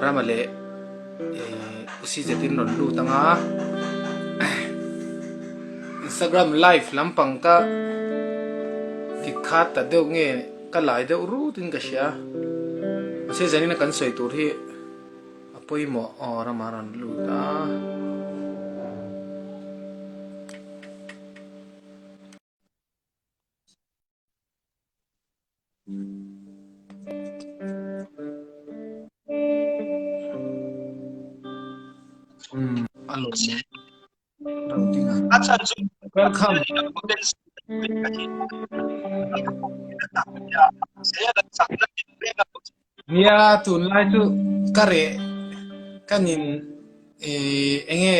Rama leh usi zetin rawn lut ang a Instagram live lampang ka tikhat ta deuh nge ka lai deuh rut in ka hria mahse zanin a kan sawi tur hi a pawimawh aw rama rawn lut a. Welcome. Nia tunlai chu ka reh kan in enge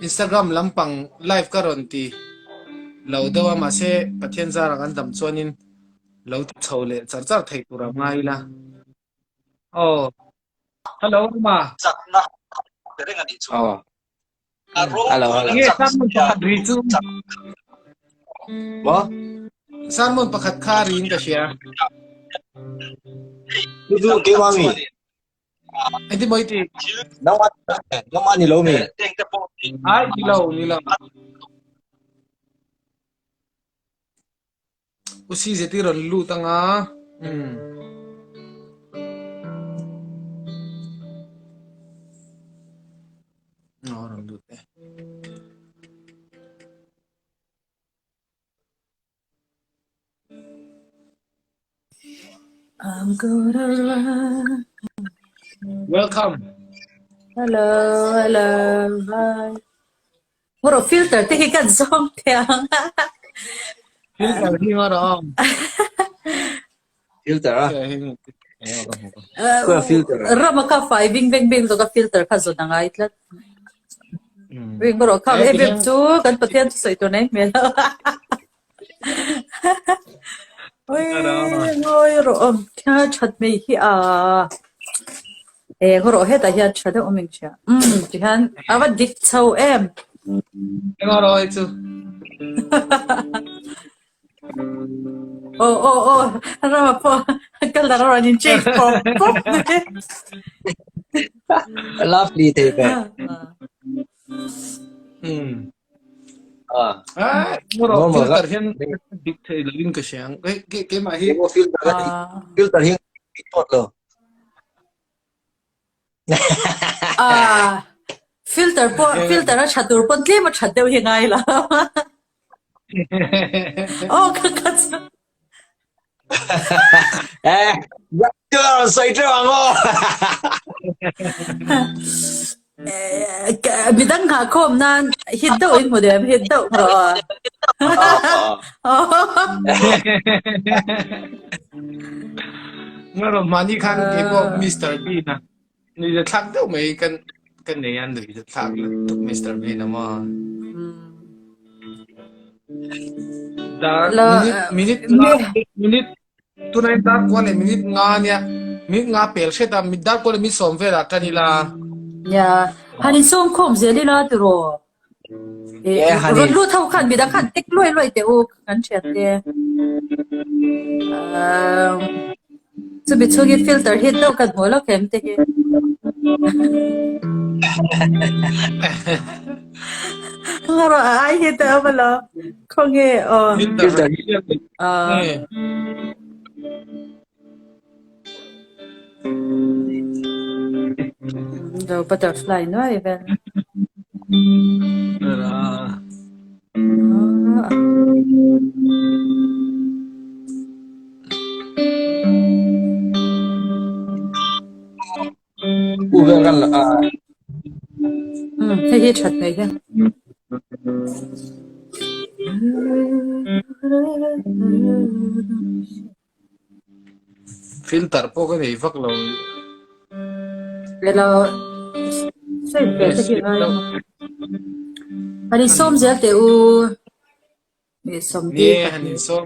Instagram lampang live ka rawn ti lo deuh a mahse Pathian zara kan dam chuanin lo ti chho leh char char thei tur a ngai ila. Aw hello ma. Chakna reng a nih chu. Aw. Hello hello. Nge sermon pakhat ri chu. Maw? Sermon pakhat kha riin ka hria. Tu tu keimah mi. Engti maw i ti? Nangmah nangmah ni lo mi. Ai ni lo ni lo. Usi zeti rawn lut anga. Um. Aw rawn lut e. I'm gonna run. Welcome. Hello, hello, hi. Ngawrh filter te hi kan zawng thiang. Filter hi ngawrh awm. Filter a. Kua filter. Rama kha fai bing beng beng zo ka filter kha zawn a ngai tlat. Ring ngawrh kha em em chu kan Pathian chu sawi tur nei hmel. Oi ngawi rawh awm kha that mai hi a. E ngawrh hetah hian tha deuh awm in hria. Um tihian a va dik chho em. Ngawrh hei chu. Aw aw aw rama pawh colour a rawn in change pawp pawp mai. Lovely thei ve. Um. Ah. Ah, ngawrh Normal filter hian dik thei lovin ka hria ang. Ke keimah hi filter filter hi tot lo. Ah, filter pawh filter a tha tur pawn tlem a that deuh hi ngai lo. Oh, ka ka chu. Eh, ya sawi teuh ang aw. Midang nghah khawm nan hit deuh in hmu dem, hit deuh rawh. Nga rawh mahni khan keipawh Mister Bean a nuih thlak deuh mai kan kan nei a nuih thlak lutuk Mister Bean a maw. Dar minute minute nga minute tunai dar kua leh minute nga ania minute nga pel hret a dar kua leh minute sawm velah tan ila. Ya han insawm khawm zel ila tiraw. Rawn lut ho khan midang khan tek luai luai teh u kan thian te. Chumi chhungin filter hi deuh kan hmu lo khem te hi. Ngaro ai hi te awm lo. Khawnge aw. Filter hi. The butterfly nuai vel. U vel kan la. Hei hi that mai hian. Filter pawh ka nei vak lo. Hello. Save ve te hi ngai. Han insawm zel teh u. Mi sawm Ni e, han insawm.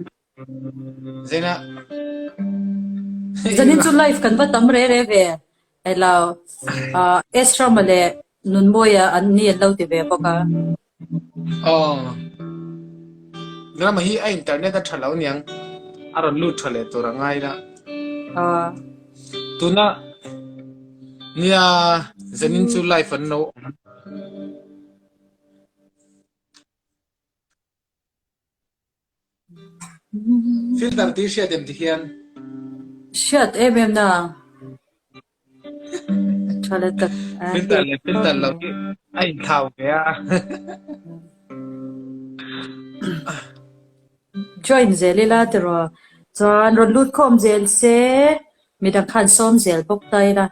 Zena. Zanin chu live kan va tam re re ve. Hello. Ezra male. Nunmawia an ni an lo ti ve bawk a. Aw. Rama hi a internet a tha lo niang. A rawn lut tha leh tur a ngai la. Aw. Tuna nia zanin chu live an lo awm. Filter tih hriat em ti hian? Hriat em em na. Tha le tak. Filter leh filter lo hi a inthlau ve a. Join zel ila tiraw. Chuan rawn lut khawm zel se midang khan sawm zel bawk ta ila.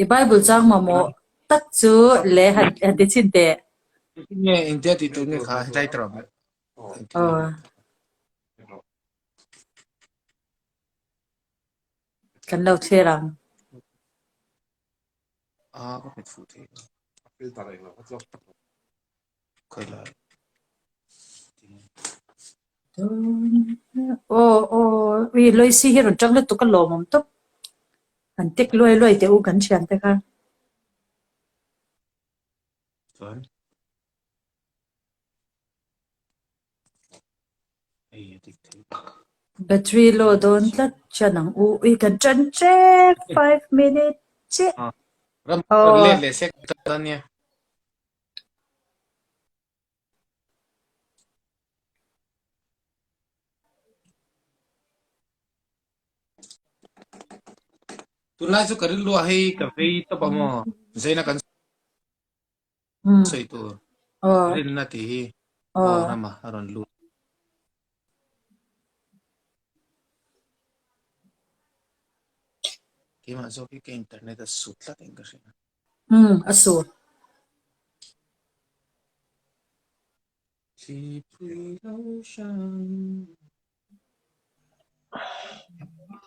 I Bible chang mamawh tak chu le han han ti chhin teh. Nge engtia tih tur nge kha helai tawh rawh. Aw. Kan lo thlir ang. Ah, ka hmet fuh thei. Khawilai. Aw aw ui Loisi hi rawn tang lutuk a lawmawm tawp. Han tek luai luai teh u kan thian te kha. Chuan hei a dik thei. Battery low dawn tlat chian ang u. Ui kan tan tep 5 minute chiah. Ram Aw. let leh sek ta nia. Tunlai chu ka rilru ah hei ka vei tawp a maw? Zaina kan sawi tur rinna tih hi aw rama a rawn lut. Keimah zawk hi ka internet a sut tlat in ka hria. Umm a su.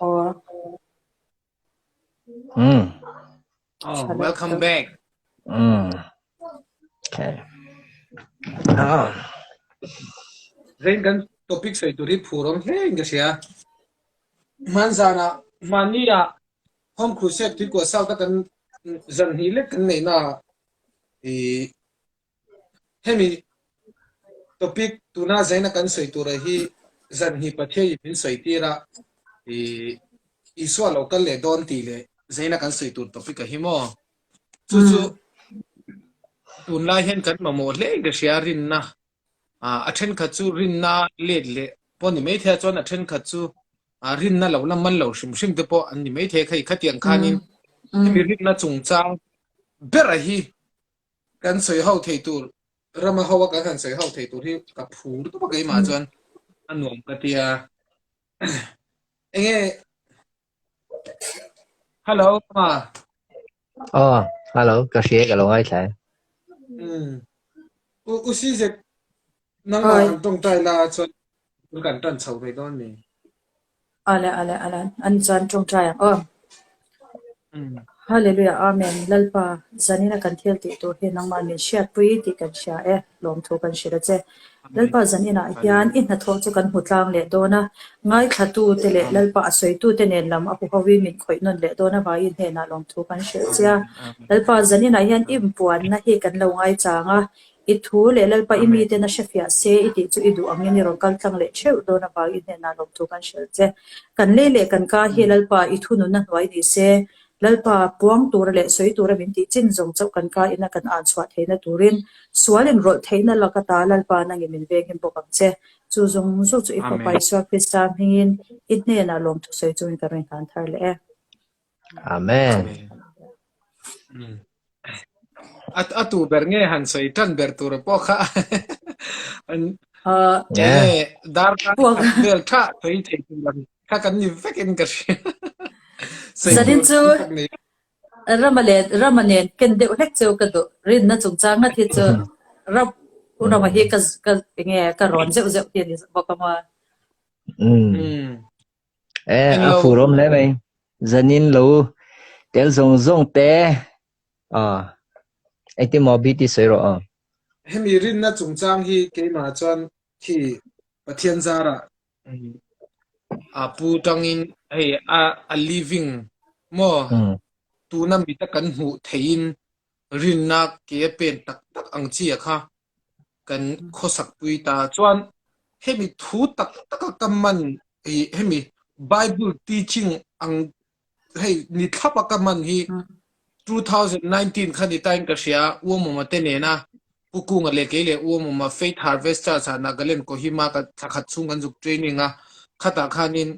Aw. Mm. Oh, welcome back. Mm. Okay. Ah. Zain kan topic sawi tur hi phurawm hle in ka hria. Hmanzana hmanni ah Home Crusade tuikuah South a kan zan hnih lek kan neih na i hemi topic tuna zaina kan sawi tura hi zan hnih Pathian in min sawi tir a i Isua lo kal leh dawn tih leh zaina kan sawi tur topic a hi maw chu chu tunlai hian kan mamawh hle in ka hria rinna A thenkhat chu rinna let leh pawh ni maithei a, chuan a thenkhat chu rinna lo la man lo hrim hrim te pawh an ni maithei kha i khatiang khanin hemi rinna chungchang bera hi kan sawi ho thei tur rama ho a kan han sawi ho thei tur hi ka phur tawp a keimah chuan a nuam ka tia enge Hello ma Oh, hello, ka hria ka lo ngaithla e. Um u u si zet nang ma han tawng tai la chuan kan tan chho ve dawn ni. Ale ale ale an chuan tawng tai ang aw. Hallelujah Amen Lalpa zanina kan thil tih tur hi nangmah min hriatpui tih kan hria e lawmthu kan hrilh a che. Lalpa zaninah hian i hnathawh chu kan hmu tlang leh dawn a, ngaithlatute leh Lalpa a sawitute nen lam a huhoin min khawih nawn leh dawn avangin hnenah lawmthu kan hrilh che a. Lalpa zaninah hian i inpuanna hi kan lo ngaichang a, i thu leh Lalpa i miten a hrefiah se i tih chu i duh angin i rawn kal tlang leh theuh dawn avangin hnenah lawmthu kan hrilh che. Kan lei leh kan ka hi Lalpa i thununna hnuai ni se, Lalpa, puang tura leh sawi tura min tih chin zawng chauh kan ka ina kan an chhuah theihna turin sual inrawlh theihna lak ata Lalpa nangin min venghim bawk ang che. Chu zawng zawng chu i Fapa Isua Krista hmingin i hnenah lawmthu sawi chungin ka rawn hlan thar leh e. Amen. A tu ber nge han sawi tan ber tur pawh kha an nge dar vel tha sawi thei tur ang kha kan ni vekin ka hria. Zanin chu Rama leh Rama nen ken deuh hlek chu ka duh rinna chungchang ngat hi chu Ram u Rama hi ka ka enge ka rawn zeuh zeuh hi a ni bawk a maw. Eh, a phurawm hle mai. Zanin lo tel zawng zawng te. Ah. Engtin maw BT sawi rawh aw. Hemi rinna chungchang hi keimah chuan khi Pathian zarah a pu tangin hei a a living maw. tuna mita kan hmuh theihin rinna ke a pen tak tak ang chi a kha kan khawsak pui ta. Chuan hemi thu tak taka ka man i hemi Bible teaching ang hei ni thlap a ka man hi 2019 kha ni tain ka hria Uamawma te nena Pu Kunga leh kei leh Uamawma Faith Harvest Church ah Nagaland Kohima ka thlakhat chhung kan zuk training a khatah khanin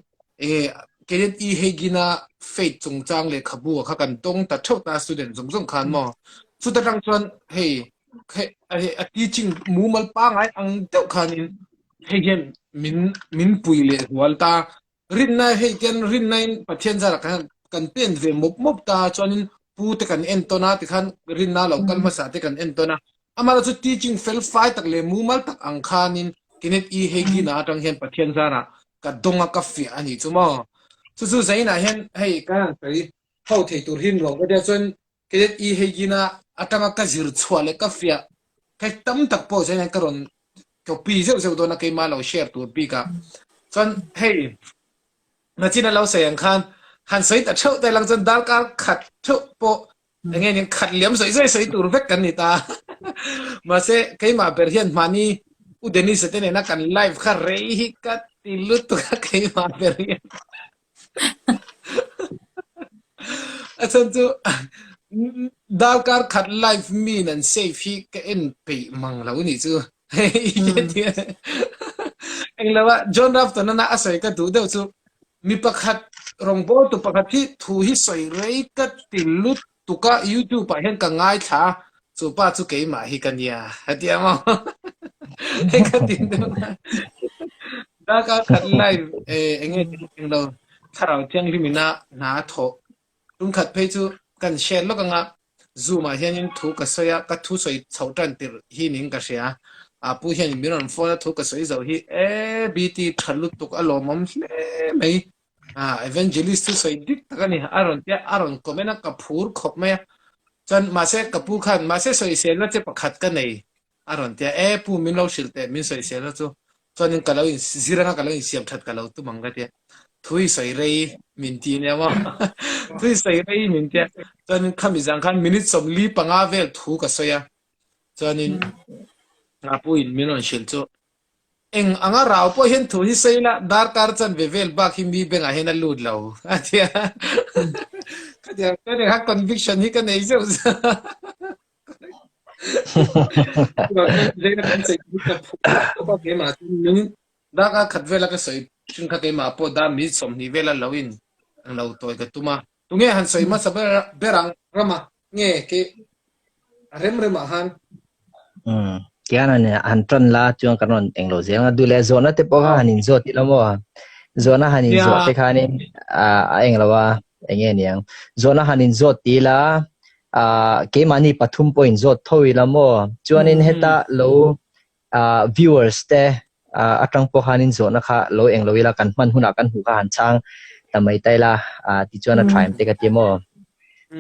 enge Kenneth E. Hagin-a Faith chungchang lehkhabu ah kha kan tawng ta theuh ta student zawng zawng khan maw chuta tang chuan hei a teaching mumal pangai ang deuh khanin hei hian min min pui leh zual ta Rinna hei tian rinna in Pathian zarah khan kan pen ve mawp mawp ta chuanin pu te kan en tawn a tikhan rinna lo kal hmasa te kan en tawn a. Amah chu teaching fel fai tak leh mumal tak ang khanin Kenneth E. Hagin-a atang hian Pathian zarah ka dawng a ka fiah a nih chu maw. Chu chu zainah hian hei ka han sawi ho thei tur hi nuam ka tia chuan Kenneth E. Hagin-a atanga ka zir chhuah leh ka fiah hei tam tak pawh zainah hian ka rawn copy zeuh zeuh dawn a keimah lo share tur bik ah chuan hei nachin a lo sawi ang khan han sawi ta theuh te lang chuan darkar khat theuh pawh enge nin khat liam sawi sawi sawi tur vek kan ni ta mahse keimah ber hian hmani u Dennis te nena kan live kha rei hi ka ti lutuk a keimah ber hian A chhan chu darkar khat live mi in an save hi ka en peih mang lo nih chu. Englo a John Rafton ana a sawi ka duh deuh chu mi pakhat rawngbawltu pakhat hi thu hi sawi rei ka ti lut tuk a YouTube ah hian ka ngaithla a chu pa chu keimah hi ka nia hetiang maw hei ka ti deuh a darkar khat live eh enge englo thlarau thianghlim ina hna a thawh tum khat phei chu kan share lawk anga Zoom ah hianin thu ka sawi a ka thu sawi chhoh tan tirh hi ning ka hria a pu hian min rawn phone a thu ka sawi zo hi e BT tha lutuk a lawmawm hle mai Ah, evangelist chu sawi dik tak a ni. A rawn tia, a rawn comment a, ka phur khawp mai a. Chuan mahse ka pu khan, mahse sawiselna che pakhat ka nei a rawn tia, e pu min lo hrilh teh, min sawiselna chu. Chuanin ka lo in zir anga ka lo insiam that ka lo tum ang ka tia. Thu i sawi rei min ti nia maw. Thu i sawi rei min tia. Chuanin khami zang khan minute 45 vel thu ka sawi a. Chuanin a pu in min rawn hrilh chu Eng anga rau pawh hian thu hi sawi la, darkar chanve vel bak hi mi bengah hian a lut lo a ti a. Khatiang chuan engha conviction hi ka nei zeuh zeuh a. Keimah chuan min darkar khat vela ka sawi thin kha keimah pawh dar minute 20 vela lo in lo tawi ka tum a. Tunge han sawi hmasa ber ber ang rama nge ke a rem remah khan. Um kian an han tan la chuan kan rawn englo zel nga du leh zawhna te pawh kha han in zawt ila maw zawhna han in zawh te khanin a a englo a enge niang zawhna han in zawt ti ila a keimahni pathum pawh in zawt tho ila maw chuanin heta lo viewers te atang pawh khanin zawhna kha lo englo ila kan hman hunah kan hmuh kha han chhang ta mai ta ila tichuan a tha em te ka ti maw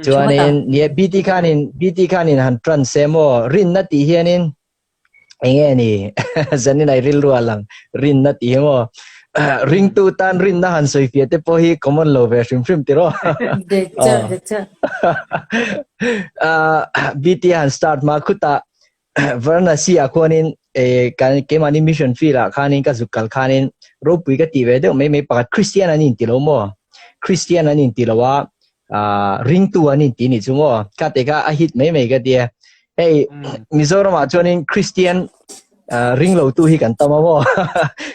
chuanin nie BT khanin BT khanin han tran se maw rinna tih hianin enge ni zanin ai rilru a lang rinna tih hi maw ringtu tan rinna han sawi fiah te pawh hi common lo ve hrim hrim tiraw BT han start ma khutah Varanasi ah khuanin eh kan keimahni mission field ah khanin ka zuk kal khanin ropui ka tih ve deuh mai mai pakhat Christian an inti lo maw Christian an inti lo a ah ringtu an inti nih chu maw kha te kha a hit mai mai ka tia hei Mizoram ah chuanin Christian ah ring lo tu hi kan tam a maw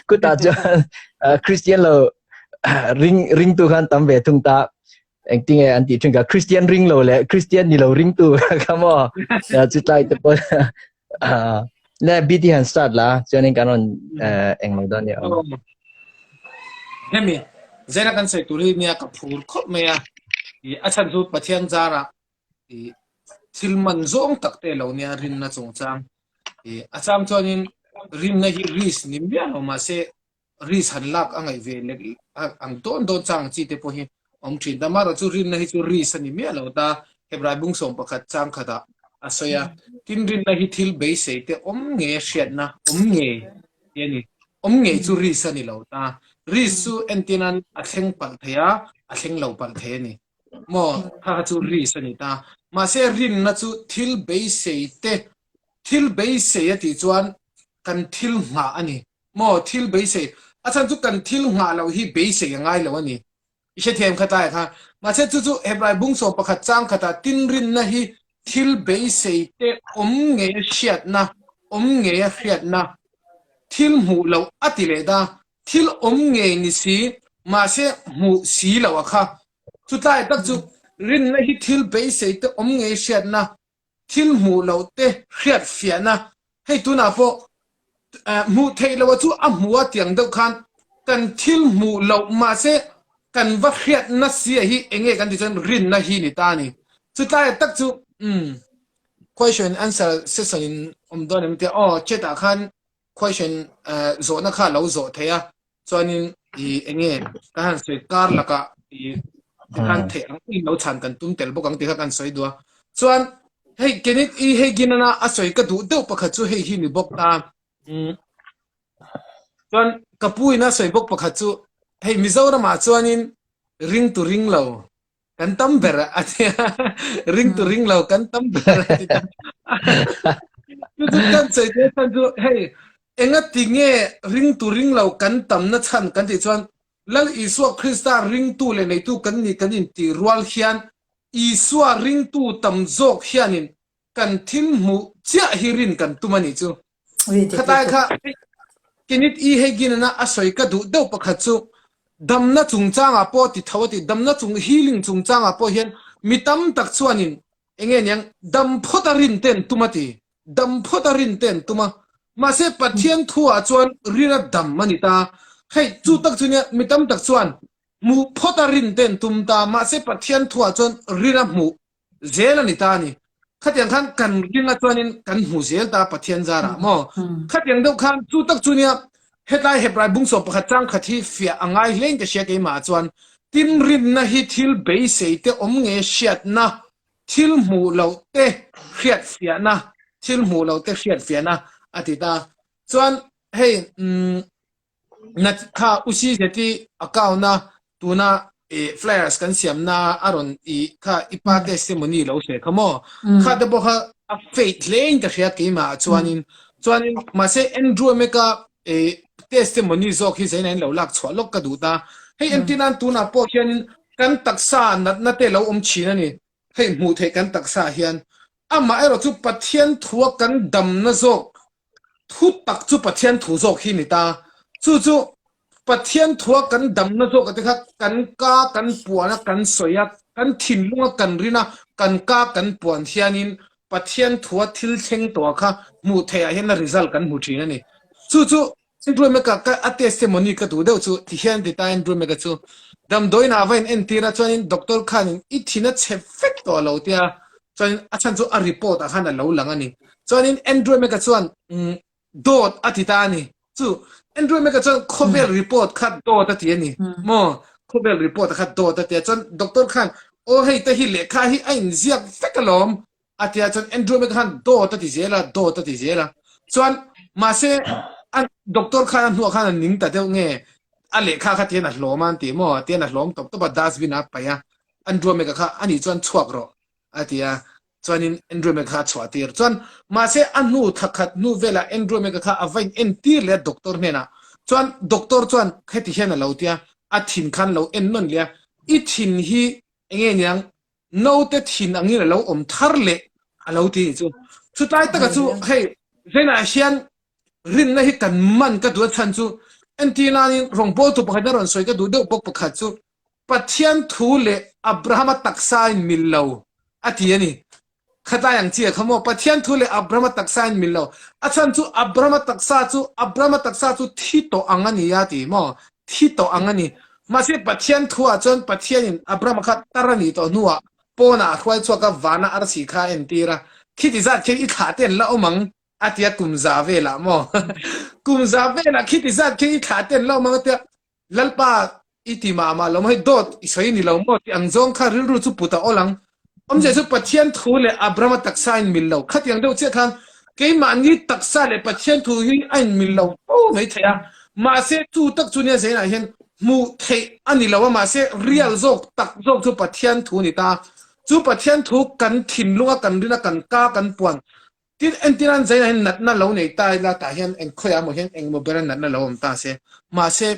kutah chuan Christian lo ring ringtu khan tam ve thung ta engtinge an tih thin ka Christian ring lo leh Christian ni lo ring tu kha maw chu tlai te pawh le BT han start la chuanin kan rawn eng lo dawn ni awm hemi zela kan sawi tur hi nia ka phur khawp mai a i a chhan chu Pathian zara i thil man zawng tak te lo nia rinna chungchang i a chang chuanin rinna hi risk ni miah lo mahse risk han lak a ngaih ve lek ang dawn dawn chang ang chi te pawh hi awm thin ta. Amaherawh chu rinna hi chu risk a ni miah lo ta. Hebrai bung sawm pakhat chang khatah a sawi a, tin rinna hi thil beisei te awm ngei a hriatna awm ngei tih a ni. Awm ngei chu risk a ni lo ta. Risk chu entir nan a thleng palh thei a, a thleng lo palh thei a ni. Maw kha kha chu risk a ni ta. Mahse rinna chu thil beisei te thil beisei a tih chuan kan thil nghah a ni. Maw thil beisei a chhan chu kan thil nghah loh hi beisei a ngai lo a ni. I hrethiam kha tlai kha. Mahse chu chu Hebrai bung 11 chang khatah tinrinna hi thil beisei te awm ngei a hriatna, awm ngei a hriatna, thil hmuh loh a ti leh ta. Thil awm ngei ni si, mahse hmuh si loh a kha. Chutlai tak chu rinna hi thil beisei te awm ngei hriatna, thil hmuh loh te hriat fiahna, hei tunah pawh hmuh theih loh a chu a hmu a tiang deuh khan kan thil hmuh loh mahse kan va hriatna sia hi enge kan tih chuan rinna hi ni ta a ni. Chutlai tak chu umm question answer session in awm dawn em tia aw chat ah khan question zawhna kha a lo zawh theih a chuanin i enge ka han sawi kar lakah i tikhan theih ang in lo chhan kan tum tel bawk ang tih kha kan sawi duh a chuan hei Kenneth E Hagin ana a sawi ka duh deuh pakhat chu hei hi ni bawk ta chuan ka pu in a sawi bawk pakhat chu hei Mizoramah chuanin ring tu ring lo kan tam ber a tia ring tu ring lo kan tam ber a ti ta chu chu kan sawi te chhan chu hei enga ti nge ring tu ring lo kan tam na chhan kan tih chuan Lal Isua Krista ringtu leh neitu kan ni kan inti rual hian Isua ringtu tam zawk hianin kan thil hmuh chiah hi rin kan tum a nih chu. Khatlai kha Kenneth E. Hagin-a a sawi ka duh deuh pakhat chu damna chungchangah pawh ti tho a ti. Damna chung healing chungchangah pawh hian mi tam tak chuanin eng nge niang dam phawt a rin te an tum a ti. Dam phawt a rin te an tum a. Mahse Pathian thuah chuan rin a dam a ni ta. Hei chu tak chu nia mi tam tak chuan hmuh phawt a rin te an tum ta. Mahse Pathian thuah chuan rin a hmuh zel a ni ta a ni. Khatiang khan kan ringa chuanin kan hmu zel ta Pathian zarah maw? Khatiang deuh khan chu tak chu nia hetlai Hebrai bung 11 chang khat hi fiah a ngai hlein ka hria keimah ah chuan tinrinna hi thil beisei te awm nge hriatna, thil hmuh loh te hriat fiahna, thil hmuh loh te hriat fiahna a ti ta. Chuan hei umm Na kha usi zeti account a tuna i flyers kan siam na a rawn i kha i pa testimony lo hre kha maw kha te pawh kha a faith hle in ka hria keimah ah chuanin chuanin mahse Andrew Emeka i testimony zawk hi zain a in lo lak chhuah lawk ka duh ta hei entir nan tunah pawh hianin kan taksa natna te lo awm thin a ni hei hmuh theih kan taksa ah hian amah erawh chu Pathian thua kan damna zawk Thu tak chu Pathian thu zawk hi ni ta. Chu chu Pathian thua kan damna zawk ate kha kan ka kan puan a, kan sawi a, kan thinlung a kan rin a, kan ka kan puan hianin Pathian thua thil thleng tawh kha hmuh theih ah hian a result kan hmu thin a ni. Chu chu Andrew Meka ka a testimony ka duh deuh chu ti hian ti ta Andrew Meka chu damdawiin ah va in entir a chuanin doctor khanin i thin a chhe vek tawh lo tia chuanin a chhan chu a report ah khan a lo lang a ni. Chuanin Andrew Meka chuan dawt a ti ta a ni. Chu Andrew Meka chuan khawvel report kha dawt a ti a ni. Maw? Khawvel report kha dawt a ti a. Chuan doctor khan aw hei te hi lehkha hi a inziak vek alawm a ti a. Chuan Andrew Meka khan dawt a ti zel a, dawt a ti zel a. Chuan mahse a doctor khan a hnuah khan a ning ta deuh nge a lehkha kha tian a hlawm a an ti maw? Tian a hlawm tawp tawp a dustbin ah a paih a. Andrew Meka kha ani chuan chhuak rawh a ti a. Chuanin Andrew Meka kha a chhuah tir. Chuan mahse a hnu thla khat hnu velah Andrew Meka kha a va in entir leh a doctor hnenah. Chuan doctor chuan heti hian a lo ti a, a thin khan lo en nawn leh a, i thin hi enge niang naute thin angin a lo awm thar leh a lo ti chu. Chutlai taka chu hei zenah hian rinna hi kan man ka duh a chhan chu entir nanin rawngbawltu pakhat in a rawn sawi ka duh deuh bawk pakhat chu Pathian thu leh Abrahama taksa in mil lo a ti a ni. Khatlai ang chi a kha maw? Pathian thu leh Abrahama taksa in mil lo. A chhan chu Abrahama taksa chu Abrahama taksa chu thi tawh ang a ni a ti maw? Thi tawh ang a ni. Mahse Pathian thu ah chuan Pathian in Abrahama kha tar a nih tawh hnuah pawnah a hruai chhuak a vana arsi kha a entir a. Khiti zat khian i thlah te an la awm ang a tia kum za velah maw kum za velah khiti zat khi i thlah ten lo mang tia lalpa i ti mah mah lo maw hei dawt i sawi ni lo maw ti ang zawng kha rilru chu put a awl ang awmzia chu Pathian thu leh Abrahama taksa in mil lo khatiang deuh chiah khan keimahni taksa leh Pathian thu hi a in mil lo fo mai thei a mahse chu tak chu nia zainah hian. Hmuh theih a ni lo a, mahse real zawk tak zawk chu Pathian thu a ni ta. Chu Pathian thu kan thinlunga kan rin a, kan ka kan puan. Tin, entir an zainah hian natna lo nei ta ila, tah hian eng khawiah emaw hian engemaw bera natna lo awm ta se. Mahse,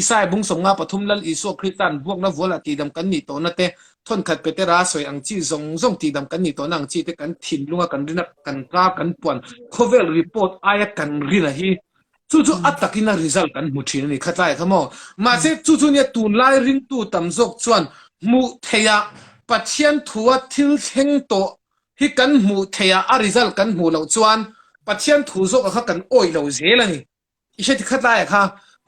Isaiah bung 53 Lal Isua Krista'n buakna vualah tihdam kan nih tawhna te, thawnkhat Petera sawi ang chi zawng zawng tihdam kan nih tawhna ang chi te kan thinlunga kan rin a, kan ka kan puan khawvel report aia kan rin a hi Chu chu a takin a result kan hmu thin a ni khatlai kha maw. Mahse chu chu nia tunlai ringtu tam zawk chuan hmuh theih ah Pathian thua thil thleng tawh hi kan hmuh theih ah a result kan hmuh loh chuan Pathian thu zawk ah kha kan awih lo zel a ni. I hre ti khatlai ah kha.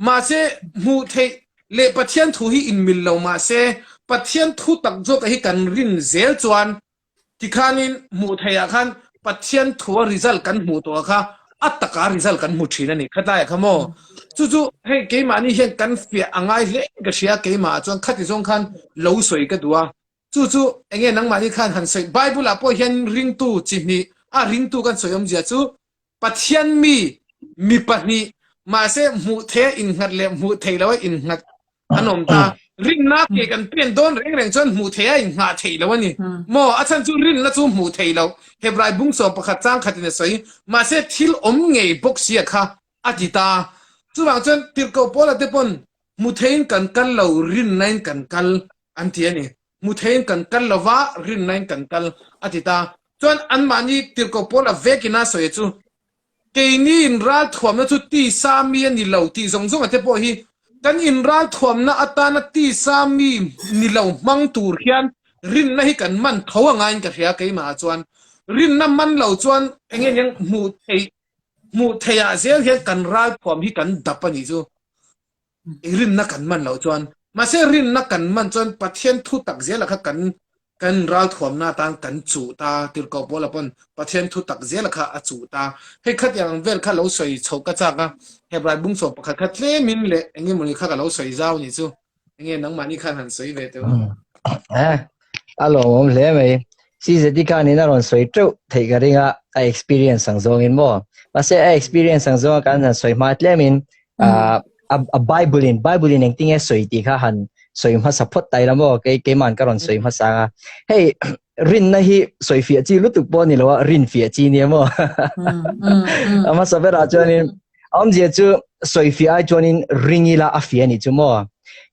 Mahse hmuh theih leh Pathian thu hi inmil lo mahse Pathian thu tak zawk ah hi kan rin zel chuan Tikhanin hmuh theih ah khan Pathian thua result kan hmuh tawh ah kha a taka result kan hmu thin a ni. Khatlai ah kha maw? Chu chu hei keimahni hian kan fiah a ngai hle in ka hria keimah ah chuan khati zawng khan lo sawi ka duh a. Chu chu enge nangmahni khan han sawi Bible ah pawh hian ringtu chi hnih a ringtu kan sawi awmzia chu Pathian mi mi pahnih mahse hmuh theih a innghat leh hmuh theih loh a innghat an awm ta. Rinna ke kan pen dawn reng reng chuan hmuh theih a inghah theih loh a ni. Maw? A chhan chu rinna chu hmuh theih loh. Hebrai bung sawm pakhat chang khatin a sawi. Mahse thil awm ngei bawk sia kha a ti ta. Chuvang chuan Tirhkoh Paula te pawn hmu theiin kan kal lo, rinnain kan kal an ti a ni. Hmu theiin kan kal lo va, rinnain kan kal a ti ta. Chuan anmahni Tirhkoh Paula vekin a sawi chu Keini inralthuamna chu tisa mi a ni lo tih zawng zawng ate pawh hi kan inralthuamna atana tisa mi ni lo hmang tur hian rinna hi kan man tho a ngaiin ka hria keimah ah chuan rinna man lo chuan eng eng hmuh theih hmuh theih ah zel hian kan ralthuam hi kan dap a nih chu. Rinna kan man loh chuan, mahse rinna kan man chuan Pathian thu tak zela kha kan kan ralthuamna atan kan chuh ta, Tirhkoh Paula pawn Pathian thu tak zela kha a chuh ta. Hei khatiang ang vel kha lo sawi chhoh ka chak a, Hebrai bung sawm pakhat kha tlemin leh eng emawni kha ka lo sawi zau nih chu. Enge nangmahni khan han sawi ve teh u. Eh, a lawmawm hle mai. CZD khanin a rawn sawi teuh theih ka ring a, a experience ang zawngin maw. Mahse a experience ang zawnga kan han sawi hma tlemin a a Bible in Bible in engtinge sawi tih kha han sawi hmasa phawt tai la maw kei keiman ka rawn sawi hmasa anga hei rinna hi sawi fiah chi lutuk pawh ni lo a rin fiah chi nia maw a hmasa berah chuanin awmzia chu sawi fiah ai chuanin ring ila a fiah ni chu maw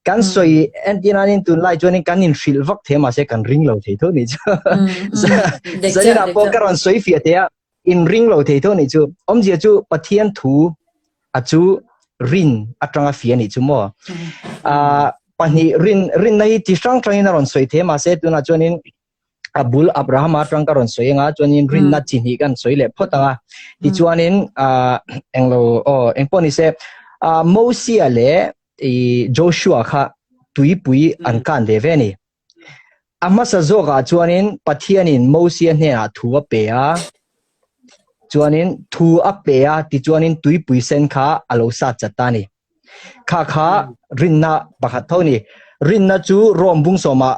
kan sawi entinanin tunlai chuanin kan in hrilh vak thei mahse kan ring lo thei tho ni chu zanina pawh ka rawn sawi fiah thei a in ring lo thei tho nih chu. Awmzia chu Pathian thu a chu rin atanga fia nih chu maw. Uh, pahnih rin rinna hi chi hrang hrangin a rawn sawi thei mahse tunah chuanin a bul Abraham atang ka rawn sawi anga chuanin rinna chi hnih kan sawi leh phawt anga tichuanin uh, englo aw engpawh nise uh, Mosia leh i Joshua kha tuipui an kan ve ve ni A hmasa zawkah chuanin Pathianin Mosia hnenah thu a pe a, chuanin thu a pe a tichuanin tuipui sen kha a lo sat chat ta a ni. Kha kha rinna pakhat tho a ni. Rinna chu Rome bung sawmah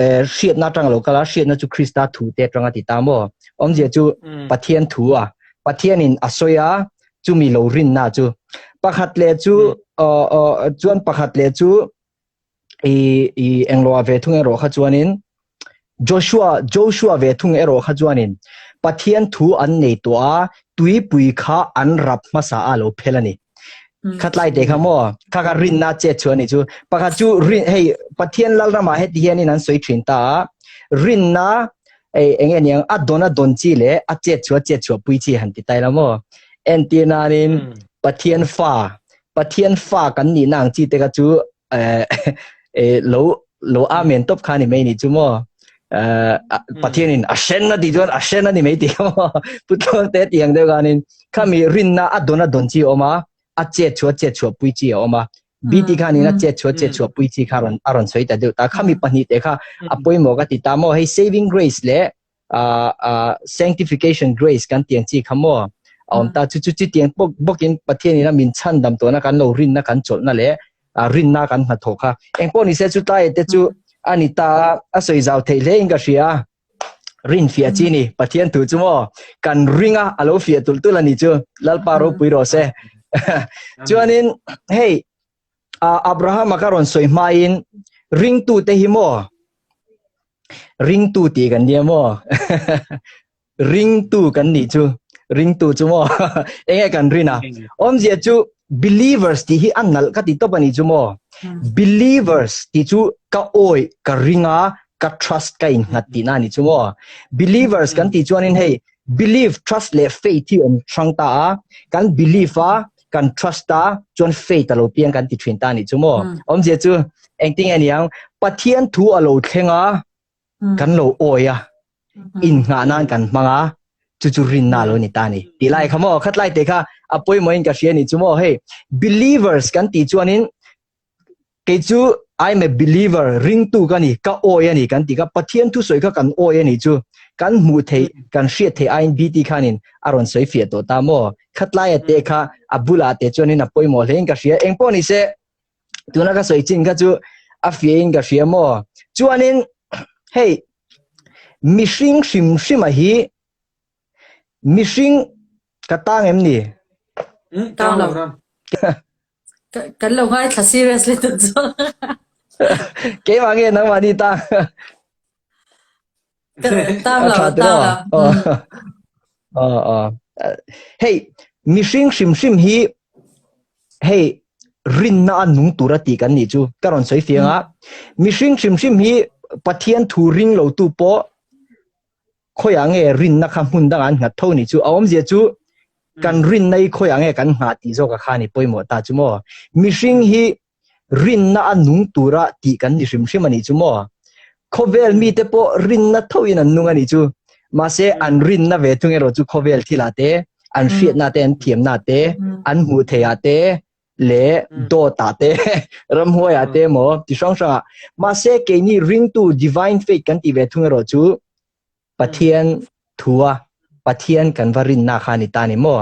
eh, hriatna atang a lo kal a, hriatna chu Krista thu te atang a ti ta maw? Awmzia chu Pathian thu a, Pathianin a sawi a, chumi lo rinna chu. Pakhat leh chu, uh, uh, chuan pakhat leh chu i i engloa ve thung erawh kha chuanin Joshua Joshua ve thung erawh kha chuanin Pathian thu an nei tawh a tuipui kha an rap hmasa a lo phel a ni khatlai te kha maw kha kha rinna che chu ani chu pakhat chu rin hei Pathian lalrama heti hianin an sawi thin ta a rinna ei enge niang a don a don chi leh a chet chhuah chet chhuah pui chi han ti tai la maw entir nanin Pathian fa Pathian fa kan nihna ang chi te kha chu eh, eh, lo lo amen top kha ni mai ni chu maw eh, Pathian in a hren a ti chuan a hren a ni mai ti kha maw putluang te tiang deuh khanin khami rinna a don a don chi a awm a a chet chhuah chet chhuah pui chi a awm a BT khanin a chet chhuah chet chhuah pui chi kha rawn a rawn sawi ta deuh ta khami pahnih te kha a pawimawh ka ti ta maw hei saving grace leh uh, uh, sanctification grace kan tiang chi kha maw a awm ta chu chu chi tiang bawk bawkin Pathian in a min chhan dam tawhna kan lo rinna kan chawlhna leh a rinna kan hnathawh kha engpawh ni se chu tlai te chu ani ta a sawi zau theih hle in ka hria rin fiah chi ni Pathian thu chu maw kan ringa a lo fiah tul tul ani chu Lalpa ropui rawh se chuanin hei. Abrahama ka rawn sawi hmain ringtute hi maw ringtu tih kan nia maw ringtu kan nih chu ringtu chu maw enge kan rin a awmzia chu believers tih hi a nalh ka ti tawp a nih chu maw believers tih chu ka awi ka ring a ka trust ka innghat tihna a nih chu maw believers kan tih chuanin hei believe trust leh faith hi awm hrang ta a kan believe a kan trust a chuan faith a lo piang kan ti thin ta nih chu maw awmzia chu engtin nge niang Pathian thu a lo thleng a kan lo awi a innghah nan kan hmang a chu chu rinna lo ni ta ni tih lai kha maw khatlai te kha a pawimawhin ka hria ni chu maw hei believers kan tih chuanin Kei chu I'm a believer, ringtu ka ni, ka awi a ni kan ti kha, Pathian thusawi kha kan awi a ni chu kan hmuh theih, kan hriat theih aiin BT khanin a rawn sawi fiah tawh ta maw? Khatlaia te kha a bulah te chuanin a pawimawh hlein ka hria. Engpawh ni se, tuna ka sawi chin kha chu a fiahin ka hria maw? Chuanin hei mihring hrim hrima hi Mihring ka tang em ni? Tang lo. Kan lo ngaithla seriously tun chu. Keimah nge nangmah ni tang? Tang lo, tang lo. Aw aw. Hei, mihring hrim hrim hi hei rinna a nung tura tih kan nih chu ka rawn sawi fiang a. Mihring hrim hrim hi Pathian thu ring lo tu pawh khawiah nge rinna kha hmun dangah an nghat tho ni chu a awmzia chu kan rinna hi khawiah nge kan nghah tih zawk a kha ni pawimawh ta chu maw mihring hi rinna a nung tura tih kan ni hrim hrim a nih chu maw khawvel mite pawh rinna thoin an nung a nih chu mahse an rinna ve thung erawh chu khawvel thilah te an hriatna te an thiamna te an hmuh theihah te leh dawtah te ramhuaiah te emaw ti hrang hrangah mahse keini ringtu divine faith kan tih ve thung erawh chu Pathian thua Pathian kan va rinna kha ni ta ni maw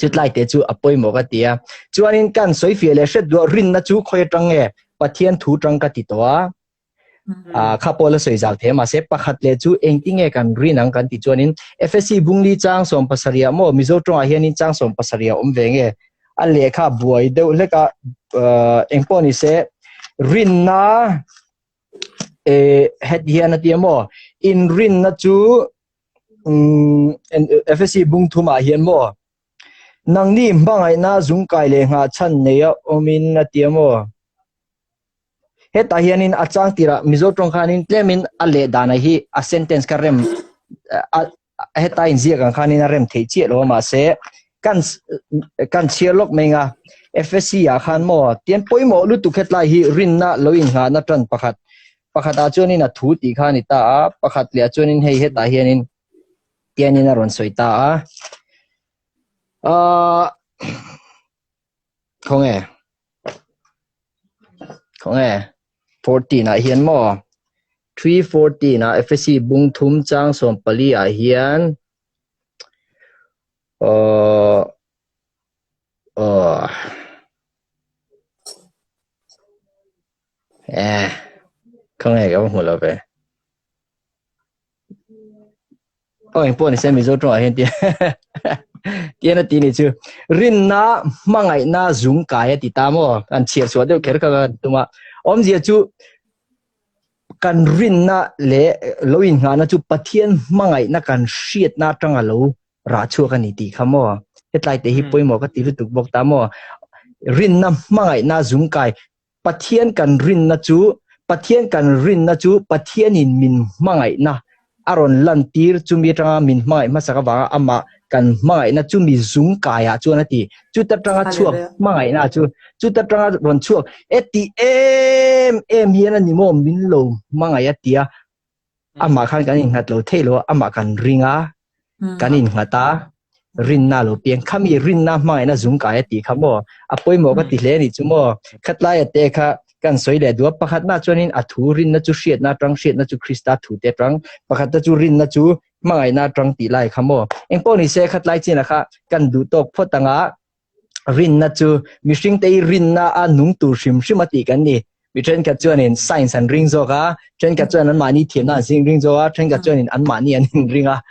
chutlai te chu a pawimawh ka ti a chuanin kan sawi fiah leh hret duah rinna chu khawi atang nge Pathian thu tang ka ti tawh a Ah, kha pawh la sawi zau thei a, mahse pakhat leh chu engtinge kan rin ang kan tih chuanin FSC Bungli chang 70 ah maw Mizo tawngah hianin chang 70 a awm ve nge a lehkha buai deuh hlek a uh, engpawh ni se rinna eh het hian a ti a maw in rinna chu um, FSC bung thumah hian maw nangni hmangaihna zungkai leh nghah chhan neia awmin a ti a maw Hetah hianin a chang tirah Mizo tawng khanin tlemin a leh dana hi a sentence kha rem a heta inziak ang khanin a rem theih chiah lo a mahse kan kan chhiar lawk mai nga FSC ah khan maw tian pawimawh lutuk hetlai hi rinna lo inghahna tan pakhat pakhatah chuanin a thu tih kha a ni ta a pakhat leh ah chuanin hei hetah hianin tianin a rawn sawi ta a ahh Khawnge? Khawnge? 14 ah hian maw? 3:14 ah Efesi bung thum chang 14 ah hian uh, uh, eh khawnge ka va hmu lo ve. Aw engpawh ni se Mizo tawngah hian tia tian a ti ni chu rinna hmangaihna zung kai a ti ta maw kan chhiar chhuah deuh kher kha kan tum a awmzia chu kan rinna leh lo innghahna chu Pathian hmangaihna kan hriatna atanga lo rah chhuak a ni tih kha maw hetlai te hi pawimawh ka ti lutuk bawk ta maw rinna hmangaihna zung kai Pathian kan rinna chu Pathian kan rinna chu Pathianin min hmangaihna a rawn lantir chumi atanga min hmangaih hmasak avanga amah kan hmangaihna chumi zung kaiah chuan a ti. Chuta tanga chhuak hmangaihna chu chuta tanga rawn chhuak e ti em em hian a ni maw min lo hmangaih a tia Amah khan kan innghat lo thei lo a, amah kan ring a, kan innghat a, rinna lo piang. Khami rinna hmangaihna zung kai a tih kha maw? A pawimawh ka ti hle a nih chu maw? Khatlaia te kha kan sawi leh duh a, pakhatna chuanin a thu rinna chu hriatna atang, hriatna chu Krista thu te atang, pakhatna chu rinna chu hmangaihna atang tih lai kha maw? Engpawh ni se khatlai chinah kha kan duh tawk phawt anga rinna chu mihringte hi rinna a nung tur hrim hrim a tih kan ni. Mi thenkhat chuanin science an ring zawk a, thenkhat chuan anmahni thiamna an sing ring zawk a, thenkhat chuanin anmahni an inring a,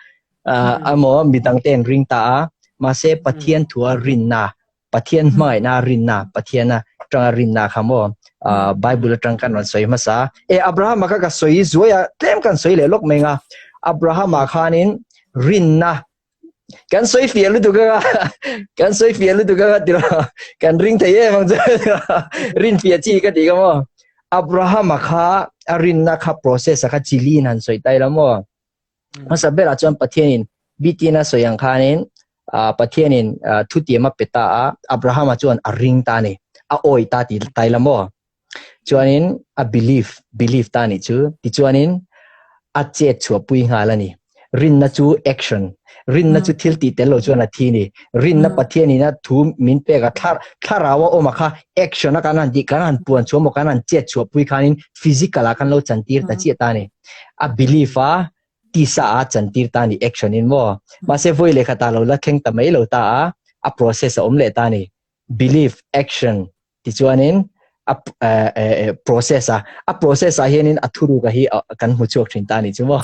emaw midangte an ring ta a. Mahse Pathian thua rinna. Pathian hmangaihna rinna Pathiana tanga rinna kha maw Bible atang kan rawn sawi hmasa e Abrahama kha ka sawi zuai a tlem kan sawi leh lawk mai nga Abrahama khanin rinna kan sawi fiah lutuk anga kan sawi fiah lutuk anga tiro kan ring thei em ang chu rin fiah chi ka ti ka maw Abrahama kha a rinna kha process a kha chili in han sawi tai la maw hmasa berah chuan Pathianin BTN a sawi ang khanin Pathianin thutiam a pe ta a Abrahama chuan a ring ta ni a awi ta ti tai la maw Chuanin a belief, belief ta nih chu. Tichuanin a chet chhuah pui nghal a ni. Rinna chu action. Rinna chu thil tih tel lo chuan a thi ni. Rinna Pathian in a thu min pek a, thlar, thlarau a awm a kha action a kan han tih, kan han puan chhuah maw, kan han chet chhuah pui khanin physical ah kan lo chantir ta chiah ta a ni. A belief a, tisa a chantir ta a ni action in maw. Mahse vawi lehkha ta lo la thleng ta mai lo ta a, a process a awm leh ta a ni. Belief, action, Tichuanin a process a a process ah hianin a thuruka hi kan hmu chhuak thin ta ni chu maw.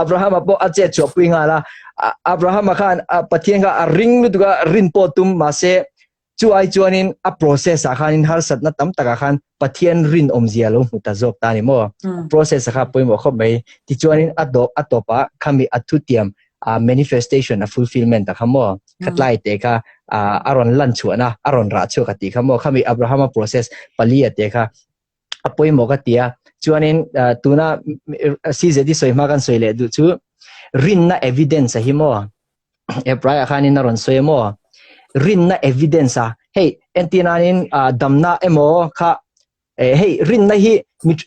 Abrahama pawh a chet chhuah pui nghal a. Abrahama khan Pathian kha a ring lutuk a, rin pawh tum mahse chu ai chuanin a process ah khanin harsatna tam takah khan Pathian rinawmzia lo hmu ta zawk ta ni maw. Process a kha pawimawh khawp mai. Tichuanin a dawh a tawpah khami a thutiam a manifestation a fulfillment a kha maw khatlai te kha a rawn lan chhuahna a rawn rah chhuak a tih kha maw khami Abrahama process pali a te kha a pawimawh ka ti a chuanin tuna CZ i sawi hma kan sawi leh duh chu rinna evidence a hi maw Hebraiah khanin a rawn sawi a maw rinna evidence a hei entirnanin damna emaw kha Eh, hei rinna hi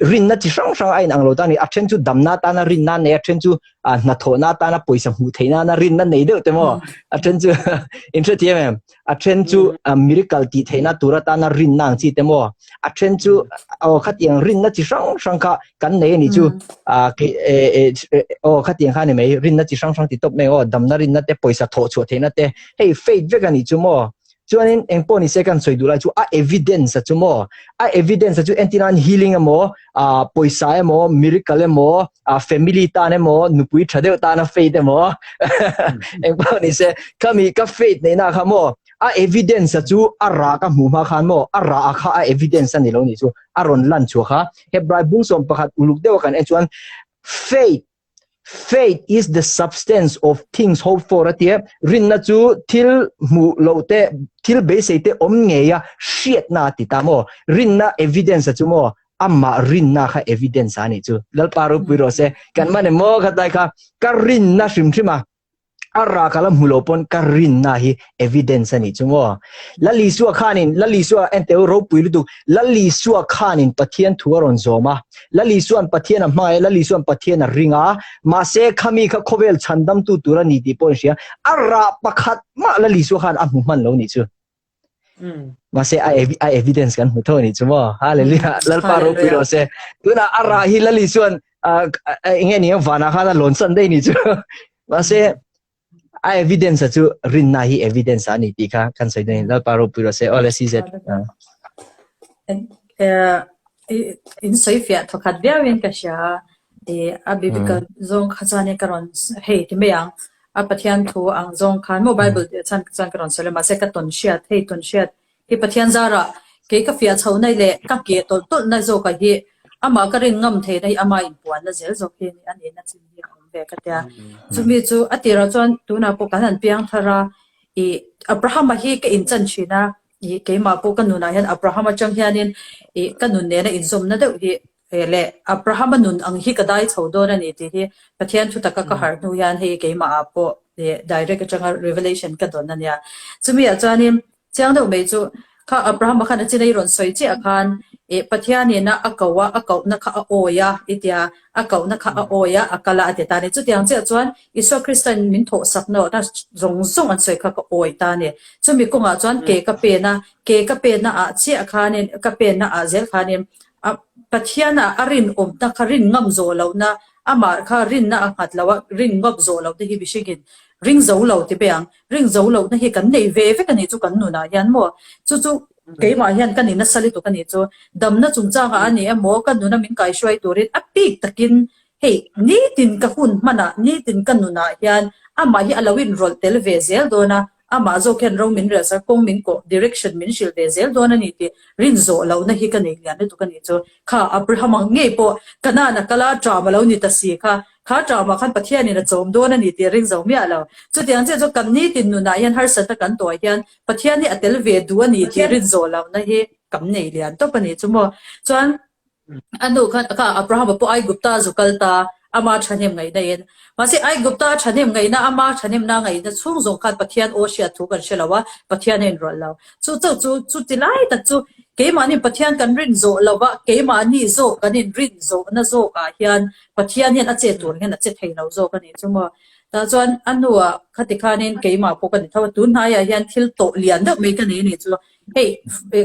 rinna chi hrang hrang a inang lo ta ni a then chu damna tana rinna nei a then chu hnathawhna tana pawisa hmuh theihna na rinna nei deuh te maw a then chu in hre thiam em a then chu miracle tih theihna tur atana rinna ang chi te maw a then chu aw khatiang rinna chi hrang hrang kha kan nei ani chu aw khatiang kha ni mai rinna chi hrang hrang ti tawp mai aw damna rinna te pawisa thawh chhuah theihna te hei faith vek ani chu maw Chuanin eng pawh ni se kan sawi duh lai chu a evidence a chu maw? A evidence a chu entir nan healing emaw, ah pawisa emaw, miracle emaw, ah family tan emaw, nupui tha deuh tana faith emaw eng pawh ni se khami ka faith neihna kha maw a evidence a chu a rah ka hmuh hma khan maw a rah a kha a evidence a ni lo nih chu a rawn lan chhuah kha Hebrai bung 11 uluk deuha kan en chuan faith Faith is the substance of things hoped for a tia, rinna chu thil hmuh loh te, thil beisei te awm ngei a hriatna a ti ta maw? Rinna evidence a chu maw? Amah rinna kha evidence a nih chu. Lalpa ropui rawh se. Kan man em maw khatlai kha ka rinna hrim hrim a. A rah ka la hmu lo pawn ka rinna hi evidence a nih chu maw. Lal Isua khanin, Lal Isua enteu ropui lutuk, Lal Isua khanin Pathian thu a rawn zawm a, Lal Isua'n Pathian a hmangaih a, Lal Isua'n Pathian a ring a, mahse khami kha khawvel chhandamtu tur a ni tih pawh in hria, a rah pakhat mah Lal Isua khan a hmu hman lo nih chu. Mahse a a evidence kan hmu tho a nih chu maw. Hallelujah. Lalpa ropui rawh se. Tunah a rah hi Lal Isua'n enge ni ang vanah khan a lawn san daih nih chu. Mahse a evidence a chu rinna hi evidence a ni tih kha kan sawi dawn a ni. Lalpa ropui rawh se. Awle CZ. In sawi fiah thawkhat viauin ka hria. A biblical zawng kha chuanin ka rawn hei ti mai ang. A Pathian thu ang zawng khan maw Bible tih chuan chuan ka rawn sawi lo mahse ka tawn hriat hei tawn hriat hi Pathian zarah kei ka fiah chho na leh ka keh tawlh tawlh na zawk ah hi amah ka rin ngam theih na hi ama inpuan na zel zawk hi a nihna chin hi a awm ve ka tia. Chumi chu a tirah chuan tunah pawh kan han piang thar a ih Abraham-a hi ka inchan thin a ih keimah pawh ka nunah hian Abraham atang hianin ih ka nun nena inzawmna deuh hi He leh Abrahama nun ang hi ka dai chho dawn a ni tih hi Pathian thu taka ka harh hnu hian hei keimah ah pawh direct atanga revelation ka dawn a nia. Chumi ah chuanin chiang deuh mai chu kha Abrahama khan a chin a i rawn sawi chiah khan ih Pathian in a ko a, a kohna kha a awi a i tia, a kohna kha a awi a, a kal a a ti ta a ni. Chutiang chiah chuan Isua Krista in min thawhsak nawhna zawng zawng an sawi kha ka awi ta a ni. Chumi kawngah chuan ke ka pen a, ke ka penna ah chiah khanin ka penna ah zel khanin A Pathian ah a rinawmna kha rin ngam zawh lohna, amah kha rinna a nghat lo a, rin ngawp zawh lohna hi mihringin ring zo lo ti mai ang. Ring zo lohna hi kan nei ve vek a nih chu kan nunah hian maw? Chu chu keimah hian ka ni nasa lutuk a nih chu. Damna chungchangah a ni emaw ka nuna min kaihruai turin a bik takin hei nitin ka hun hmanah, nitin ka nunah hian amah hi a lo inrawlh tel ve zel dawn a. Amah zawk hian ro min rel sak, kawng min kawh, direction min hrilh ve zel dawn a ni tih rin zawh lohna hi ka nei lian lutuk a nih chu. Kha Abraham ang ngei pawh Kanaan a kal a, ṭam a lo ni ta si kha. Kha ṭamah khan Pathianin a chawm dawn a ni tih ring zo miah lo. Chutiang chiah chu kan nitin nunah hian harsatna kan tuah hian Pathian hi a tel ve duh a ni tih rin zawh lohna hi kam nei lian tawp a nih chu maw. Chuan a hnu khan kha Abrahama pawh Aigupta a zu kal ta, ama thahnem ngaihna in. Mahse Aigupta a thahnem ngaihna, ama thahnemna ngaihna chhung zawng khan Pathian aw hriat thu kan hre lo a, Pathian a inrawlh lo. Chu chauh chu, chuti lai tak chu keimahni Pathian kan rin zawh lo va, keimahni zawk kan inrin zawhna zawkah hian Pathian hian a che tur hian a che thei lo zawk a nih chu maw. Tah chuan a hnuah khati khanin keimah pawh ka ni tho a, tun hnaiah hian thil tawh lian deuh mai ka nei a nih chu. Hei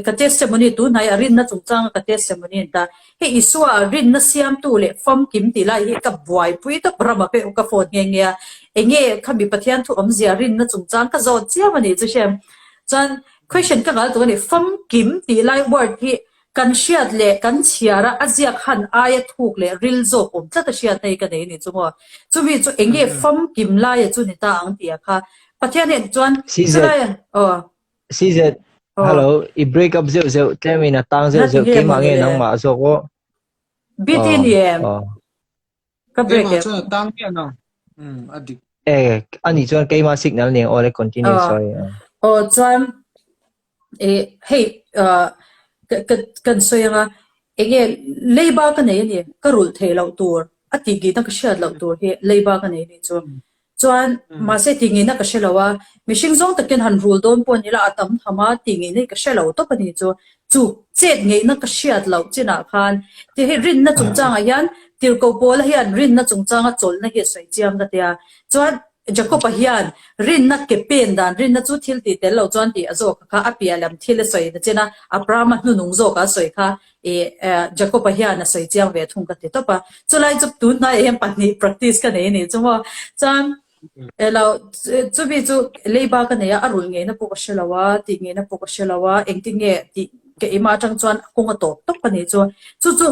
ka testimony tun hnaiah rinna chungchanga ka testimony a ni ta. Hei Isua rinna siamtu leh famkim tih lai hi ka buaipui tawp ram a ka phone nghe nghe a. Enge khami Pathian thu awmzia rinna chungchang ka zawt chiam a nih chu hriam. Chuan question ka ngal tuk a ni, famkim tih lai word hi Kan hriat leh kan chhiar a, a ziak han aia thuk leh ril zawk awm tlat a hriat hei ka nei a ni chu maw. Chumi chu eng nge famkim laia chu ni ta ang tih a kha. Pathian hian chuan CZ, chulai aw. CZ, Aw. hello, i break up zeuh zeuh tlem in a tang zeuh Ngati zeuh nge keimah maw ni nge le? nangmah zawk aw. BT Aw, ni em? aw. Ka break Keimah em? chuan a tang miah lo. Um, a dik. Eh, ani chuan keimah signal nen aw le continue Aw. sorry. Aw chuan eh hei ah ka ka kan sawi anga enge leiba ka nei a ni ka rulh theih loh tur a tih ngihna ka hriat loh tur hi leiba ka nei a nih chu. Chuan mahse tih ngihna ka hre lo a, mihring zawng takin han rul dawn pawh ni la a tam tham a tih ngihna hi ka hre lo tawp a nih chu. Chu chet ngeihna ka hriat loh chinah khan ti hei rinna chungchangah hian Tirhkoh Paula hian rinna chungchanga chawlhna hi a sawi chiang ka tia. Chuan Jakob-a hian rinna ke pen dan rinna chu thil tih tel lo chuan tih a zawk kha a piah lam thil a sawi na chin a, Abraham-a hnunung zawkah a sawi kha ih Jakob-a hian a sawi chiang ve thung ka ti tawp a. Chulai chu tun hnaiah hian pahnih practice ka nei a nih chu maw. Chuan elo chumi chu leiba ka nei a, a rulh ngeina pawh ka hre lo a, tih ngeina pawh ka hre lo a, engtin nge tih ka ima atang chuan a kawng a tawp tawp a nih chu. Chu chu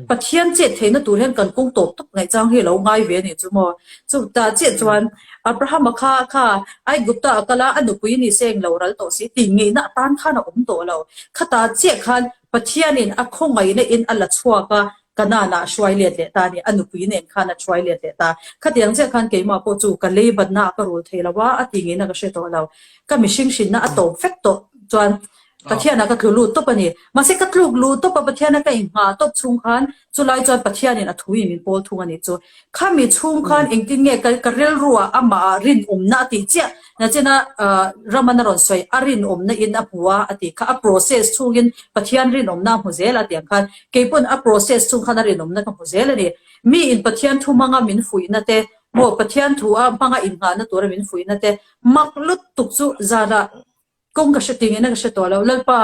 Pathian chet theihna tur hian kan kawng tawp tawp ngaih chang hi a lo ngai ve a nih chu maw. Chu tah chiah chuan Abraham-a kha kha Aigupta a kal a, a nupui ni se englo ral tawh si tih ngeihna atan khan a awm tawh lo. Khatah chiah khan Pathianin a khawngaihna in a la chhuak a, Kanaan-ah a hruai let leh ta a ni. A nupui nen khan a hruai let leh ta. Khatiang chiah khan keimah pawh chu ka lei batna ah ka rul thei lo a, a ti ngeina ka hre tawh lo. Ka mihring hrinna a tawp vek tawh chuan Pathianah ka tlu lut tawp a ni. Mahse ka tluk luh tawp a, Pathiana ka inghah tawp chhung khan chulai chuan Pathianin a thui min pawl thung a nih chu. Khami chhung khan engtin nge ka ka rilruah amah rinawmna a tih chiah nachina Raman a rawn sawi a rinawmna in a hmu a a tih kha a process chhungin Pathian rinawmna a hmu zel a tih ang khan keipawn a process chhung khan a rinawmna ka hmu zel a ni. Mi in Pathian thu hmanga min fuihna te maw Pathian thu a hmanga innghahna tura min fuihna te mak lutuk chu zanah Kawng ka hre tingin a ka hre tawh lo. Lalpa,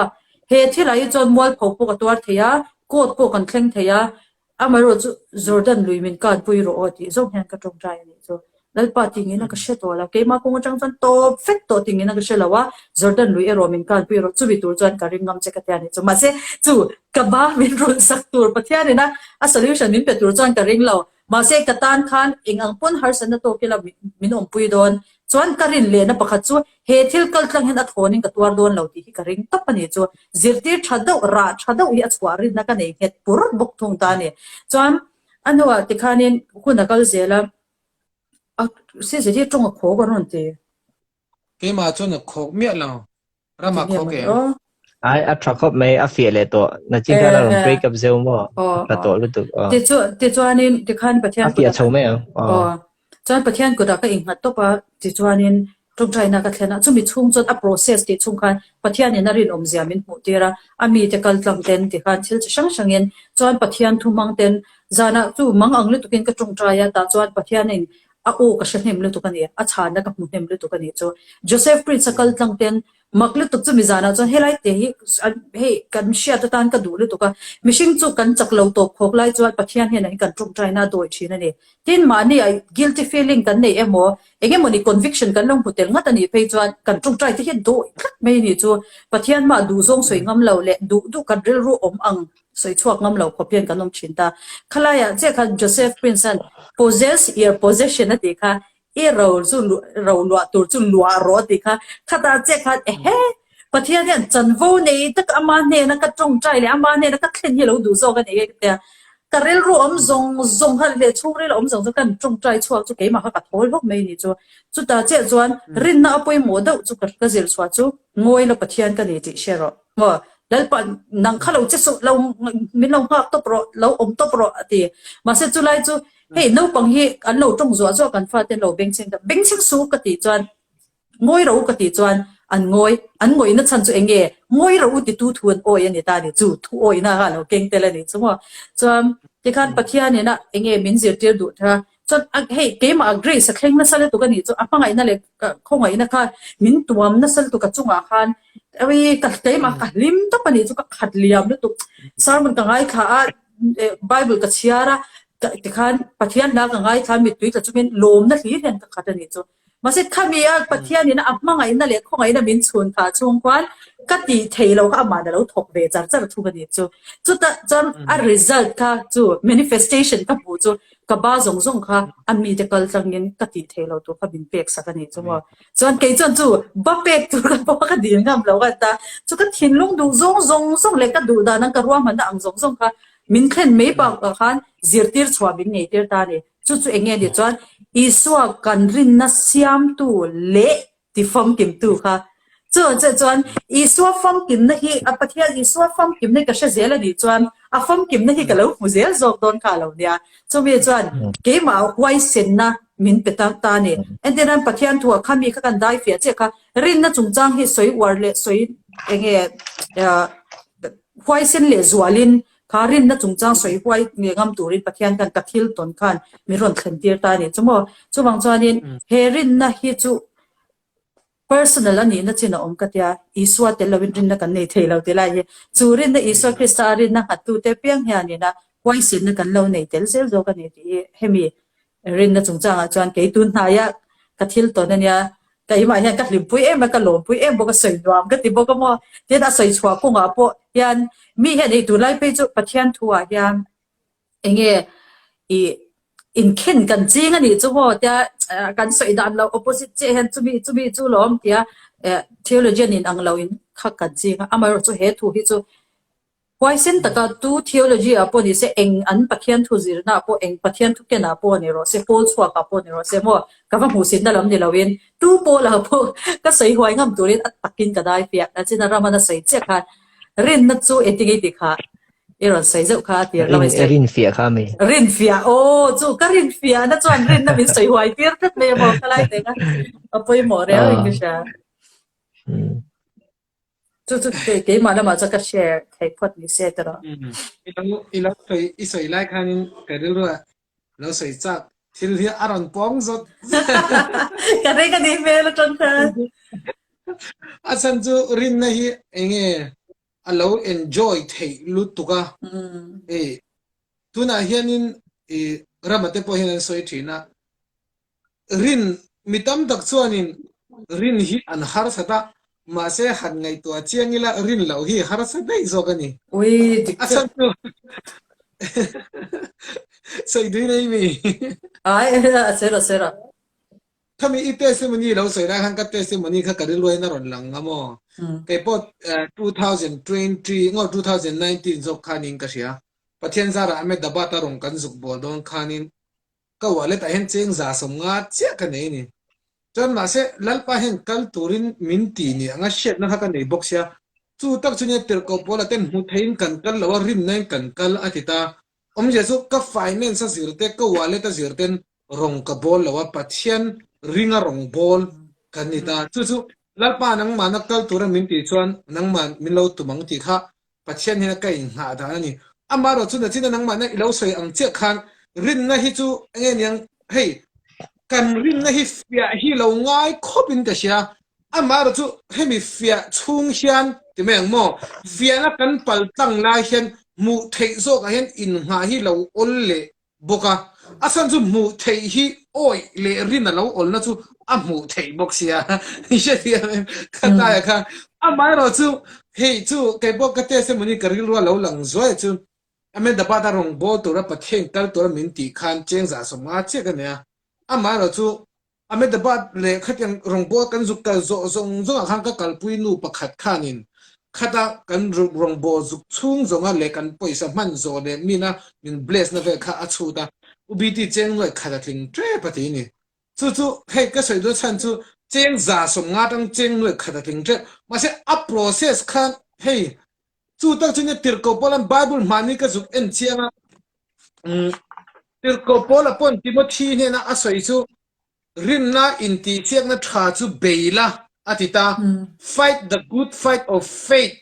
he thilah hi chuan mualpho pawh ka tuar thei a, court pawh kan thleng thei a, amaherawh chu Jordan lui min kanpui rawh aw tih zawng hian ka tawngtai a nih chu. Lalpa tingin a ka hre tawh lo. Keimah kawng atang chuan tawp vek tawh tingin a ka hre lo a, Jordan lui erawh min kanpui rawh, chumi tur chuan ka ring ngam che ka ti a nih chu. Mahse, chu ka ba min rawn sak tur Pathianin a a solution min pe tur chuan ka ring lo. Mahse, ka tan khan eng ang pawn harsatna tawk ila min awmpui dawn. Chuan ka rin lehna pakhat chu He thil kal tlang hian a thawn in ka tuar dawn lo tih hi ka ring tawp a ni chu. Zirtir tha deuh, rah tha deuh hi a chhuah rinna ka nei nghet pur bawk thung ta a ni. Chuan a hnuah tikhanin hun a kal zel a, a si zirtir tawng a khawk a rawn ti. Keimah chuan a khawk miah lo. Rama khawk em? Ai, a tha khawp mai, a fiah leh tawh. Nachin khan a rawn break up zeuh maw? A tha tawh lutuk. Tichuanin tikhan Pathian A fiah chho mai ang. Chuan Pathian kutah ka innghat tawp a, tichuanin tawngtaina ka thlen a, chumi chhung chuan a process tih chhung khan Pathianin a rinawmzia min hmuh tir a, a mite kal tlang ten tikhan thil chi hrang hrangin chuan Pathian thu hmang ten zanah chu mang ang lutukin ka tawngtai a, tah chuan Pathianin a aw ka hre hnem lutuk a ni, a chhanna ka hmu hnem lutuk a nih chu. Joseph Prince a kal tlang ten Mak lutuk chu mizanah chuan helai te hi hei kan hriat atan ka duh lutuk a, mihring chu kan chak lo tawp khawk lai chuan Pathian hian an kan tawngtaina a dawi thin a ni. Tin, mahni ah guilty feeling kan nei emaw, eng emawni conviction kan lo hmu tel ngat a nih phei chuan kan tawngtai te hi dawi tlat mai a ni chu. Pathian mah duhzawng sawi ngam lo leh duh duh kan rilru awm ang sawi chhuak ngam lo khawp hian kan awm thin ta. Khalaiah chiah khan Joseph Prince-a'n possess your possession a tih kha. I ro chu ro luah tur chu luah rawh tih kha khatah chiah khan ehe Pathian hian chanvo nei tak ama hnena ka tawngtai leh ama hnena ka thlen hi lo duh zawk a ni e ka tia. Ka rilru awm zawng zawng kha leh chhungril awm zawng zawng kan tawngtai chhuak chu keimah kha ka thawl hlawk mai ni chu. Chutah chiah chuan rinna a pawimawh deuh chu ka zir chhuah chu ngawi la Pathian ka ni tih hre rawh. Maw Lalpa nang kha lo che suh lo min lo nghak tawp rawh lo awm tawp rawh a ti. Mahse chulai chu hei naupang hi an lo tawng zuah zuah kan fate an lo bengchheng ta bengchheng suh ka tih chuan Ngawi ro ka tih chuan an ngawi, an ngawihna chhan chu eng nge? Ngawi ro titu thu an awi a ni ta a ni, chu thu awihna kha a lo keng tel a ni chu maw? Chuan tikhan Pathianin a eng nge min zirtir duh thar a, chuan a hei keimah a grace a thleng nasa lutuk a nih chu a hmangaihna leh khawngaihna khan min tuam nasa lutuk a chungah khan awii ka keimah ka hlim tawp a nih chu ka khat liam lutuk sermon ka ngaithla a Bible ka chhiar a tikhan Pathian hla ka ngaithla a mittui tla chungin lawmna hlir hian ka khat a nih chu. Mahse khami a Pathianin a hmangaihna leh khawngaihna min chhun phah chhung khuan ka tih theih loh kha amah a lo thawk ve char char thung a ni chu. Chutah chuan a result kha chu manifestation ka hmuh chu ka ba zawng zawng kha a mite kal tlangin ka tih theih loh tur kha min pek sak a ni chu maw. Chuan kei chuan chu ba pek tur ka pawh ka dil ngam loh a ta. Chu ka thinlung duh zawng zawng zawng leh ka duh dan ang ka ruahmanna ang zawng zawng kha min thlen mai bakah khan zirtir chhuah min nei tir ta a ni. Chu chu eng nge ni chuan Isua kan rinna siamtu leh tifamkimtu kha. Chu che chuan Isua famkimna hi a Pathian Isua famkimna hi ka hre zel a nih chuan a famkimna hi ka lo hmu zel zawk dawn kha a lo nia. Chumi chuan keimah huaisenna min pe ta ta a ni. Entirnan Pathian thuah kha mi kha kan dai fiah chiah kha rinna chungchang hi sawi uar leh sawi eng nge huaisen leh zualin Kha rinna chungchang sawi huai nge ngam turin Pathian khan ka thil tawn khan min rawn thlen tir ta a ni chu maw? Chuvang chuanin he rinna hi chu personal a nihna chin a awm ka tia, Isua tel loin rinna kan nei thei lo ti lai hi chu rinna Isua Krista a rinna nghattute piang hianin a huaisinna kan lo nei tel zel zawk a ni tih hi hemi Rinna chungchangah chuan kei tun hnaia ka thil tawn a nia, keimah hian ka hlimpui em a, ka lawmpui em bawk a, sawi nuam ka ti bawk a maw? Tin, a sawi chhuah kawngah pawh hian mi hian ei tunlai phei chu Pathian thuah hian eng nge ih inkhen kan ching a nih chu maw tia kan sawi dan loh opposite chiah hian chumi chumi chu lawm tia theologian in ang lo in kha kan ching a, amaherawhchu he thu hi chu Huaisen taka tu theology ah pawh ni se, eng an Pathian thu zirna ah pawh, eng Pathian thu ken ah pawh ni rawh se, pawl chhuak ah pawh ni rawh se maw, ka va hmuhsitna lam ni loin tu pawl ah pawh ka sawi huai ngam turin a takin ka dai fiah. Nachina Raman a sawi chiah khan rinna chu engtin i ti kha i rawn sawi zeuh kha a tir lo Rin, rin fiah kha mi. Rin fiah, aw chu ka rin fiahna chuan rinna min sawi huai tir tlat mai a maw ka lai teng a, a pawimawh reng in ka hria. Chu chu keimah lamah chuan ka share theih phawt ni se tawh. I lo i lo sawi i sawi lai khanin ka rilru ah lo sawi chak thil hi a rawn pawng zawt. Ka ring a nih hmel atang khan. A chhan chu rinna hi enge a lo enjoy theih lutuk a. Hei tunah hianin i rama te pawh hian an sawi thin a. Rin, mi tam tak chuanin rin hi an harsat a, mahse han ngaihtuah chiang ila rin loh hi harsa daih zawk a ni. Ui, dik A chhan chu sawi dui nei mi. Ai, a sawi rawh, sawi rawh. Khami i testimony lo sawi lai khan ka testimony kha ka rilruain a rawn lang a maw? Kei pawh 2020 ngaw 2019 zawk khanin ka hria. Pathian zarah Ahmedabad a rawn kan zuk bawl dawn khanin Ka wallet ah hian cheng 150 chiah ka nei a ni. Chuan mahse Lalpa hian kal turin min ti ni anga hriatna kha ka nei bawk sia. Chu tak chu nia tirhkoh pawla ten hmu theiin kan kal lo a, rinna in kan kal a ti ta. Awmzia chu ka finance a zir te, ka wallet a zir ten rawng ka bawl lo a, Pathian ringa rawng bawl kan ni ta. Chu chu Lalpa nangmahna kal tura min tih chuan nangmah min lo tum ang tih kha Pathian hian ka inghah dan a ni. Amaherawh chu nachina nangmahna i lo sawi ang chiah khan rinna hi chu enge niang hei kan rinna hi fiah hi lo ngai khawp in ka hria. Amaherawh chu hemi fiah chhung hian ti mai ang maw fiahna kan pal tlang lai hian hmuh theih zawkah hian inghah hi lo awl leh bawk a, a chhan chu hmuh theih hi awih leh rin a lo awlna chu a hmuh theih bawk sia i hre thiam em ka taia kha amaherawh chu hei chu kei pawh ka test emawni ka rilru a lo lang zuai chu Ahmedabad a rawn bawl tura Pathian kal tura min tih khan cheng 150 chiah ka nei a amaherawh chu. Ahmedabad leh khatiang rawngbâwl kan zuk kal zawh zawng zawngah khan ka kalpui nu pakhat khanin khata kan rawngbâwl zuk chhung zawnga leh kan pawisa hman zawh leh mina min bless na vel kha a chhut a, U BT cheng nuai khat a tling tep a ti ni. Chu chu hei ka sawi duh chhan chu cheng 150 atang cheng nuai khat a tling tep. Mahse a process khan hei chu tak chu nia tirhkoh pawlan Bible hmahni ka zuk en chiang a, Tirhkoh Paula pawn Timothy hnena a sawi chu rinna intihsiakna tha chu bei la a ti ta. Fight the good fight of faith.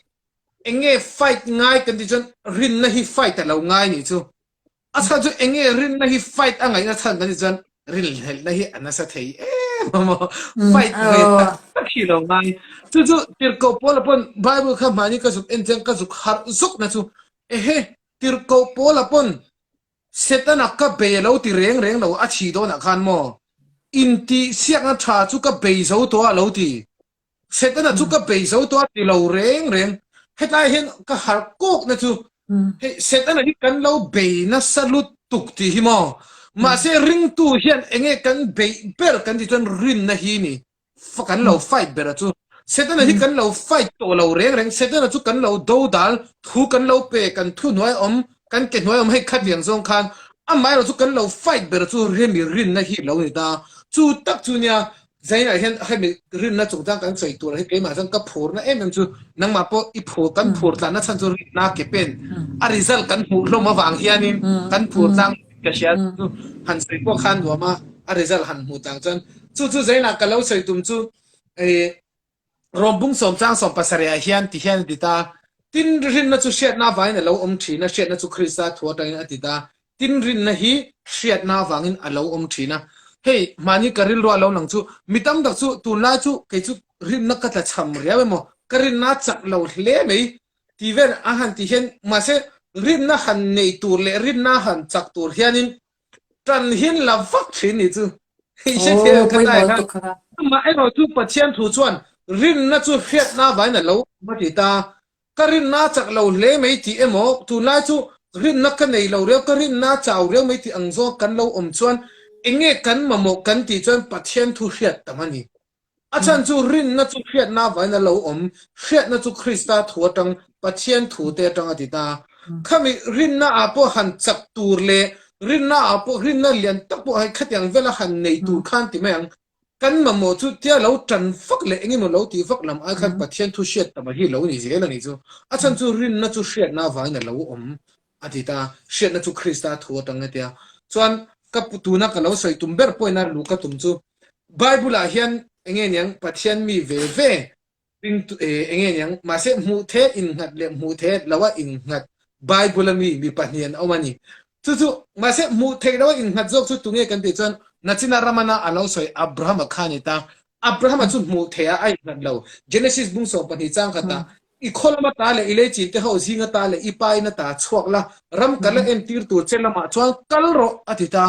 Eng nge fight ngai kan tih chuan rinna hi fight a lo ngai nih chu. A chhan chu eng nge rinna hi fight a ngaihna chhan kan tih chuan rinhlelhna hi a nasa thei em a maw. Fight ve tak tak hi lo ngai. Chu chu Tirhkoh Paula pawn Bible kha hmahni ka zuk en chiang ka zuk harh zuk na chu ehe Tirhkoh Paula pawn Setana ka bei a lo ti reng reng lo a thih dawnah khan maw intihsiakna tha chu ka bei zo tawh a lo ti. Setana chu ka bei zo tawh a ti lo reng reng. Hetlai hian ka harh kawkna chu hei Setana hi kan lo bei nasa lutuk tih hi maw. Mahse ringtu hian enge kan beih ber kan tih chuan rinna hi ni. Kan lo fight ber a chu. Setana hi kan lo fight tawh lo reng reng. Setana chu kan lo do dal, thu kan lo pe, kan thu hnuai awm, kan ke hnuai awm hei khatiang zawng khan amaherawh chu kan lo fight ber a chu hemi rinna hi lo ni ta. Chu tak chu nia Zainah hian hemi rinna chungchang kan sawi tur hi keimah chuan ka phurna em em chu nangmah pawh i phur kan phur tlanna chhan chu rinna ke pen a result kan hmuh hlawm avang hianin kan phur tlang ka hria chu han sawi pawh khan nuam a a result han hmuh tlang chuan chu chu Zainah ka lo sawi tum chu eh Rawmbung sawmchang sawmpasarih ah hian ti hian a ti ta. Tin, rinna chu hriatna avangin a lo awm thin a, hriatna chu Krista thu atangin a ti ta. Tin, rinna hi hriatna avangin a lo awm thin a. Hei, mahni ka rilru a lo lang chu, mi tam tak chu tunlai chu kei chu rinna ka tla chham riau emaw, ka rinna a chak lo hle mai ti vel a han ti hian, mahse rinna han nei tur leh rinna han chak tur hianin Ṭan hian la vak ṭhin ni chu. I hre thei ang kha tai kha. Amah erawh chu Pathian thu chuan rinna chu hriatna vain a lo awm a ti ta. Ka rinna a chak lo hle mai tih emaw, tunlai chu rinna ka nei lo riau, ka rinna a chau riau mai tih ang zawng kan lo awm chuan enge kan mamawh kan tih chuan Pathian thu hriat tam a ni. A chhan chu rinna chu hriatna avain a lo awm, hriatna chu Krista thu atang, Pathian thu te atang a ti ta. Khami rinna ah pawh han chak tur leh rinna ah pawh rinna lian tak pawh hei khatiang vela han nei tur khan ti mai ang. Kan mamawh chu tia lo tan vak leh engemaw lo tih vak lam ai khan Pathian thu hriat tam a hi lo ni zel a ni chu. A chhan chu rinna chu hriatna avain a lo awm a ti ta, hriatna chu Krista thu atang a tia. Chuan ka tuna ka lo sawi tum ber pawhin a luh ka tum chu Bible ah hian enge niang Pathian mi ve ve ringtu enge niang mahse hmuh the innghat leh hmuh the lo a innghat Bible a mi mi pahnih an awm a ni. Chu chu mahse hmuh theih lo a innghat zawk chu tunge kan tih chuan Nachina Ramana a lo sawi Abrahama kha a ni ta. Abrahama chu hmuh theih ah a innghat lo. Genesis bung 12 chang khatah I khaw lama ta leh i lei chin te ho zinga ta leh i pa in a ta chhuak la, ram kal a entir tur che lamah chuan kal rawh a ti ta.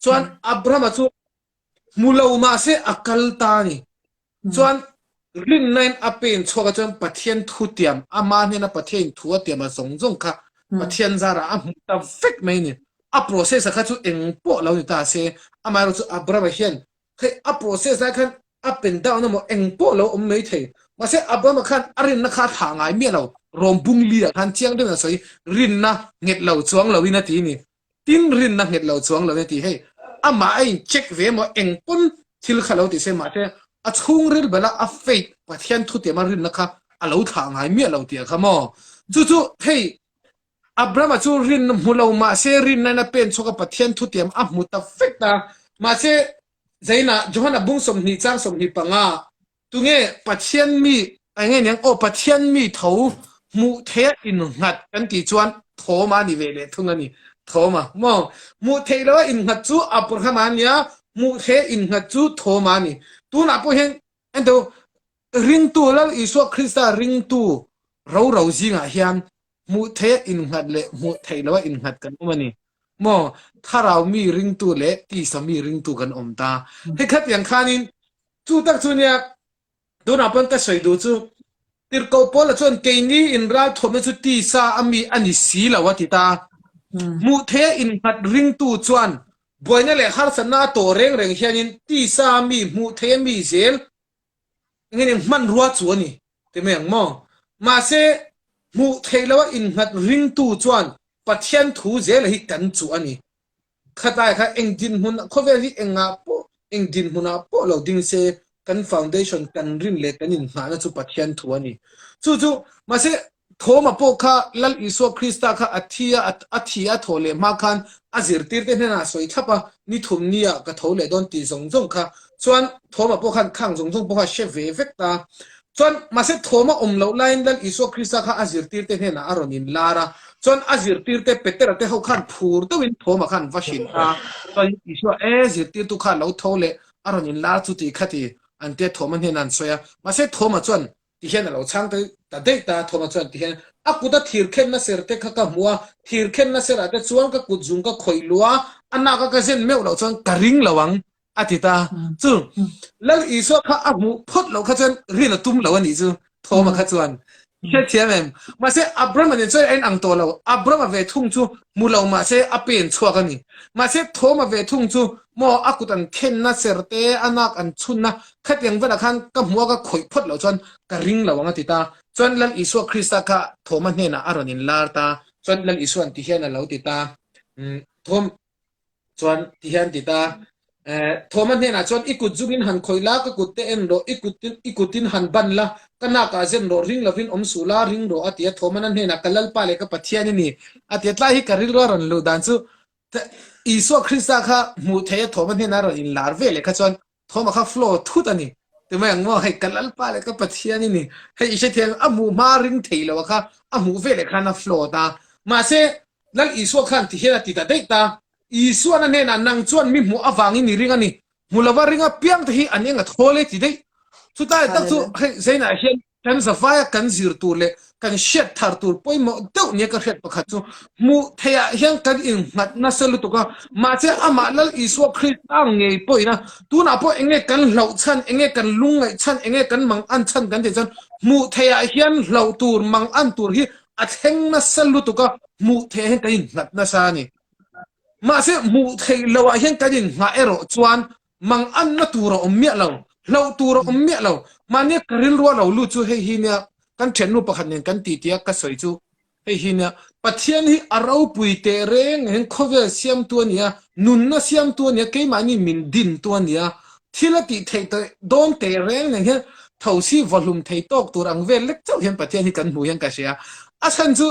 Chuan Abrahama chu hmu lo mah se a kal ta a ni. Chuan rinna in a pen chhuak a chuan Pathian thu tiam, ama hnena Pathian in thu a tiam a zawng zawng kha Pathian zarah a hmu ta vek mai a ni. A process a kha chu eng pawh lo ni ta se, amaherawhchu Abrahama hian Hei a process lai khan up and down emaw eng pawh lo awm mai thei. Mahse Abrahama khan a rinna kha a thlah ngai miah lo. Rom bung li ah khan chiang deuhin a sawi, rinna nghet lo chuang loin a ti ni. Tin rinna nghet lo chuang loin a ti. Hei amah a in check ve emaw eng pawn thil kha lo ti se mahse a chhungril bela a faith Pathian thutiama rinna kha a lo thlah ngai miah lo tih a kha maw. Chu chu hei Abrahama chu rinna hmu lo mah se rinna a pen chhuak a Pathian thutiam a hmu ta vek ta. Mahse, zainah Johana bung 20 chang 25 tunge Pathian mi enge niang aw Pathian mi tho hmuh theih a innghat kan tih chuan Thoma a ni ve leh thung a ni. Thoma maw? Hmuh theih loh a innghat chu Abrahama a nia, hmuh theih a innghat chu Thoma a ni. Tunah pawh hian ento ringtu Lal Isua Krista ringtu roro zingah hian hmuh theih a innghat leh hmuh theih loh a innghat kan awm a ni. Maw, thlarau mi ringtu leh tisa mi ringtu kan awm ta. Hei khatiang khanin chu tak chu nia tunah pawn ka sawi duh chu Tirhkoh Paula chuan keini inral thawmna chu tisa a mi a ni si lo a ti ta. Hmuh theih a innghat ringtu chuan. Buaina leh harsatna a tawh reng reng hianin tisa mi hmuh theih a mi zel engin eng hmanrua chu a ni ti mai ang maw? Mahse, hmuh theih loha innghat ringtu chuan Pathian thu zela hi kan chuh a ni. Khatlai kha eng dinhmun khawvel hi engah pawh eng dinhmunah pawh lo ding se kan foundation kan rin leh kan innghahna chu Pathian thu a ni. Chu chu mahse Thawma pawh kha Lal Isua Krista kha a thi a a thi a thawh leh hma khan a zirtirte hnenah a sawi thlap a, ni thum nia ka tho leh dawn tih zawng zawng kha chuan Thawma pawh khan khang zawng zawng pawh kha hre ve vek ta. Chuan mahse Thawma awm loh laiin Lal Isua Krista kha a zirtirte hnenah a rawn inlar a, chuan a zirtirte Petera te ho khan phur deuhin Thawma khan va hrilh a, chuan Isua e zirtirtu kha lo tho leh a rawn inlar chu tih kha ti an tia Thawma hnenah an sawi a, mahse Thawma chuan ti hian a lo chhang ta ta daih ta, Thawma chuan ti hian a kuta thir khenna ser te kha ka hmu a, thir khenna serah te chuan ka kut zung ka khawih luh a, a nak a ka zen meuh loh chuan ka ring lo ang a ti ta. Chu Lal Isua kha a hmuh phawt loh kha chuan rin a tum lo a nih chu Thawma kha chuan hrethiam em? Mahse Abrahama nen chuan a inang tawh lo, Abrahama ve thung chu hmu lo mahse a pen chhuak a ni. Mahse Thawma ve thung chu maw a kut an khenna ser te, a nak an chhunna Khatiang velah khan ka hmuh a ka khawih phawt loh chuan ka ring lo ang a ti ta. Chuan Lal Isua Krista kha Thawma hnenah a rawn inlar ta. Chuan Lal Isua'n ti hian a lo ti ta. Umm Thawm chuan ti hian ti ta. Eh Thawma hnenah chuan i kut zungin han khawih la, ka kut te en rawh, i kut i kutin han ban la, ka nakah zen rawh, ring lovin awm suh la, ring rawh a ti a. Thawma'n a hnenah ka Lalpa leh ka Pathian i ni a ti a. Tlai hi ka rilru a rawn luh dan chu Isua Krista kha hmuh theih a Thawma hnenah a rawn inlar ve leh kha chuan Thawma kha flow thut a ni. Tumai ang maw hei ka Lalpa leh ka Pathian i ni. Hei i hrethiam a hmuh hma ring thei lo a kha a hmuh ve leh khan a flow ta. Mahse Lal Isua khan ti hian a ti ta daih ta. Isuan a hnenah nang chuan mi hmuh avangin i ring a ni. Hmu lova ring apiang te hi an eng a thawl e ti daih. Chutlai tak chu hei Zainah hian Kan zavaia kan zir tur leh kan hriat thar tur pawimawh deuh nia ka hriat pakhat chu hmuh theihah hian kan innghat nasa lutuk a, mahse amah Lal Isua Krista ngei pawhin a tunah pawh enge kan hlauh chhan, enge kan lungngaih chhan, enge kan mangan chhan kan tih chuan hmuh theihah hian hlauh tur, mangan tur hi a thleng nasa lutuk a, hmuh theihah hian kan innghat nasa a ni. Mahse hmuh theih lohah hian kan innghah erawh chuan Mang anna tur a awm miah lo, hlauh tur a awm miah lo. Mahnia ka rilru a lo lut chu hei hi nia kan thiannu pakhat nen kan titi a ka sawi chu hei hi nia Pathian hi a ropui teh reng reng khawvel siamtu a nia, nunna siamtu a nia, keimahni min dintu a nia, thil a tih theih tawh dawn teh reng reng hian thosi vawhlum thei tawk tur ang vel lek chauh hian Pathian hi kan hmu hian ka hria. A chhan chu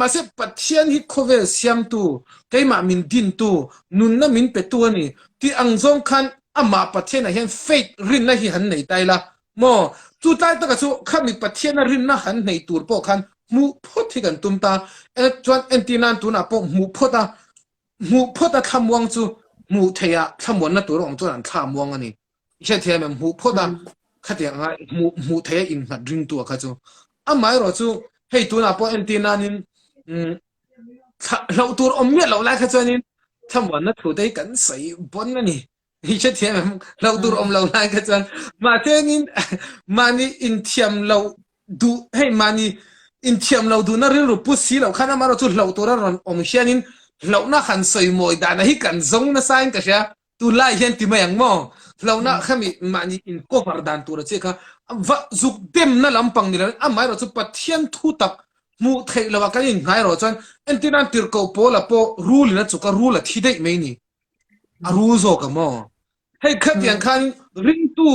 mahse Pathian hi khawvel siamtu, keimah min dintu, nunna min petu a ni. Tih ang zawng khan amah Pathianah hian faith rinna hi han nei ta ila maw? Chu tlai taka chu khami Pathiana rinna han nei tur pawh khan hmuh phawt hi kan tum ta. Chuan entir nan tunah pawh hmuh phawt a, hmuh phawt a thlamuang chu hmuh theih a thlamuanna tur a awm chuan an thla muang a ni. I hriatthiam em? Hmuh phawt a khatiang anga hmuh hmuh theih a innghat ringtu a kha chu. Amaherawh chu hei tunah pawh entir nanin Hlauh tur awm miah loh lai kha chuanin thlamuanna thu te hi kan sawi bawn a ni. I hrethiam em? Hlauh tur awm lo lai kha chuan mahsenin mahni inthiam lo duh hei mahni inthiam lo duhna rilru pu si loh khan amaherawhchu hlauh tura rawn awm hianin hlauhna han sawi mawi danah hi kan zawng nasa in ka hria. Tunlai hian ti mai ang maw? Hlauhna khami mahni in cover dan tur a che kha va zuk demna lampang ni lo in amaherawh chu Pathian thu tak hmuh theih loh ah kan in nghai erawh chuan entir nan tirhkoh Paula pawh rul in a chuk a rul a thi daih mai ni a rul zawk a maw? Hei khatiang khan ringtu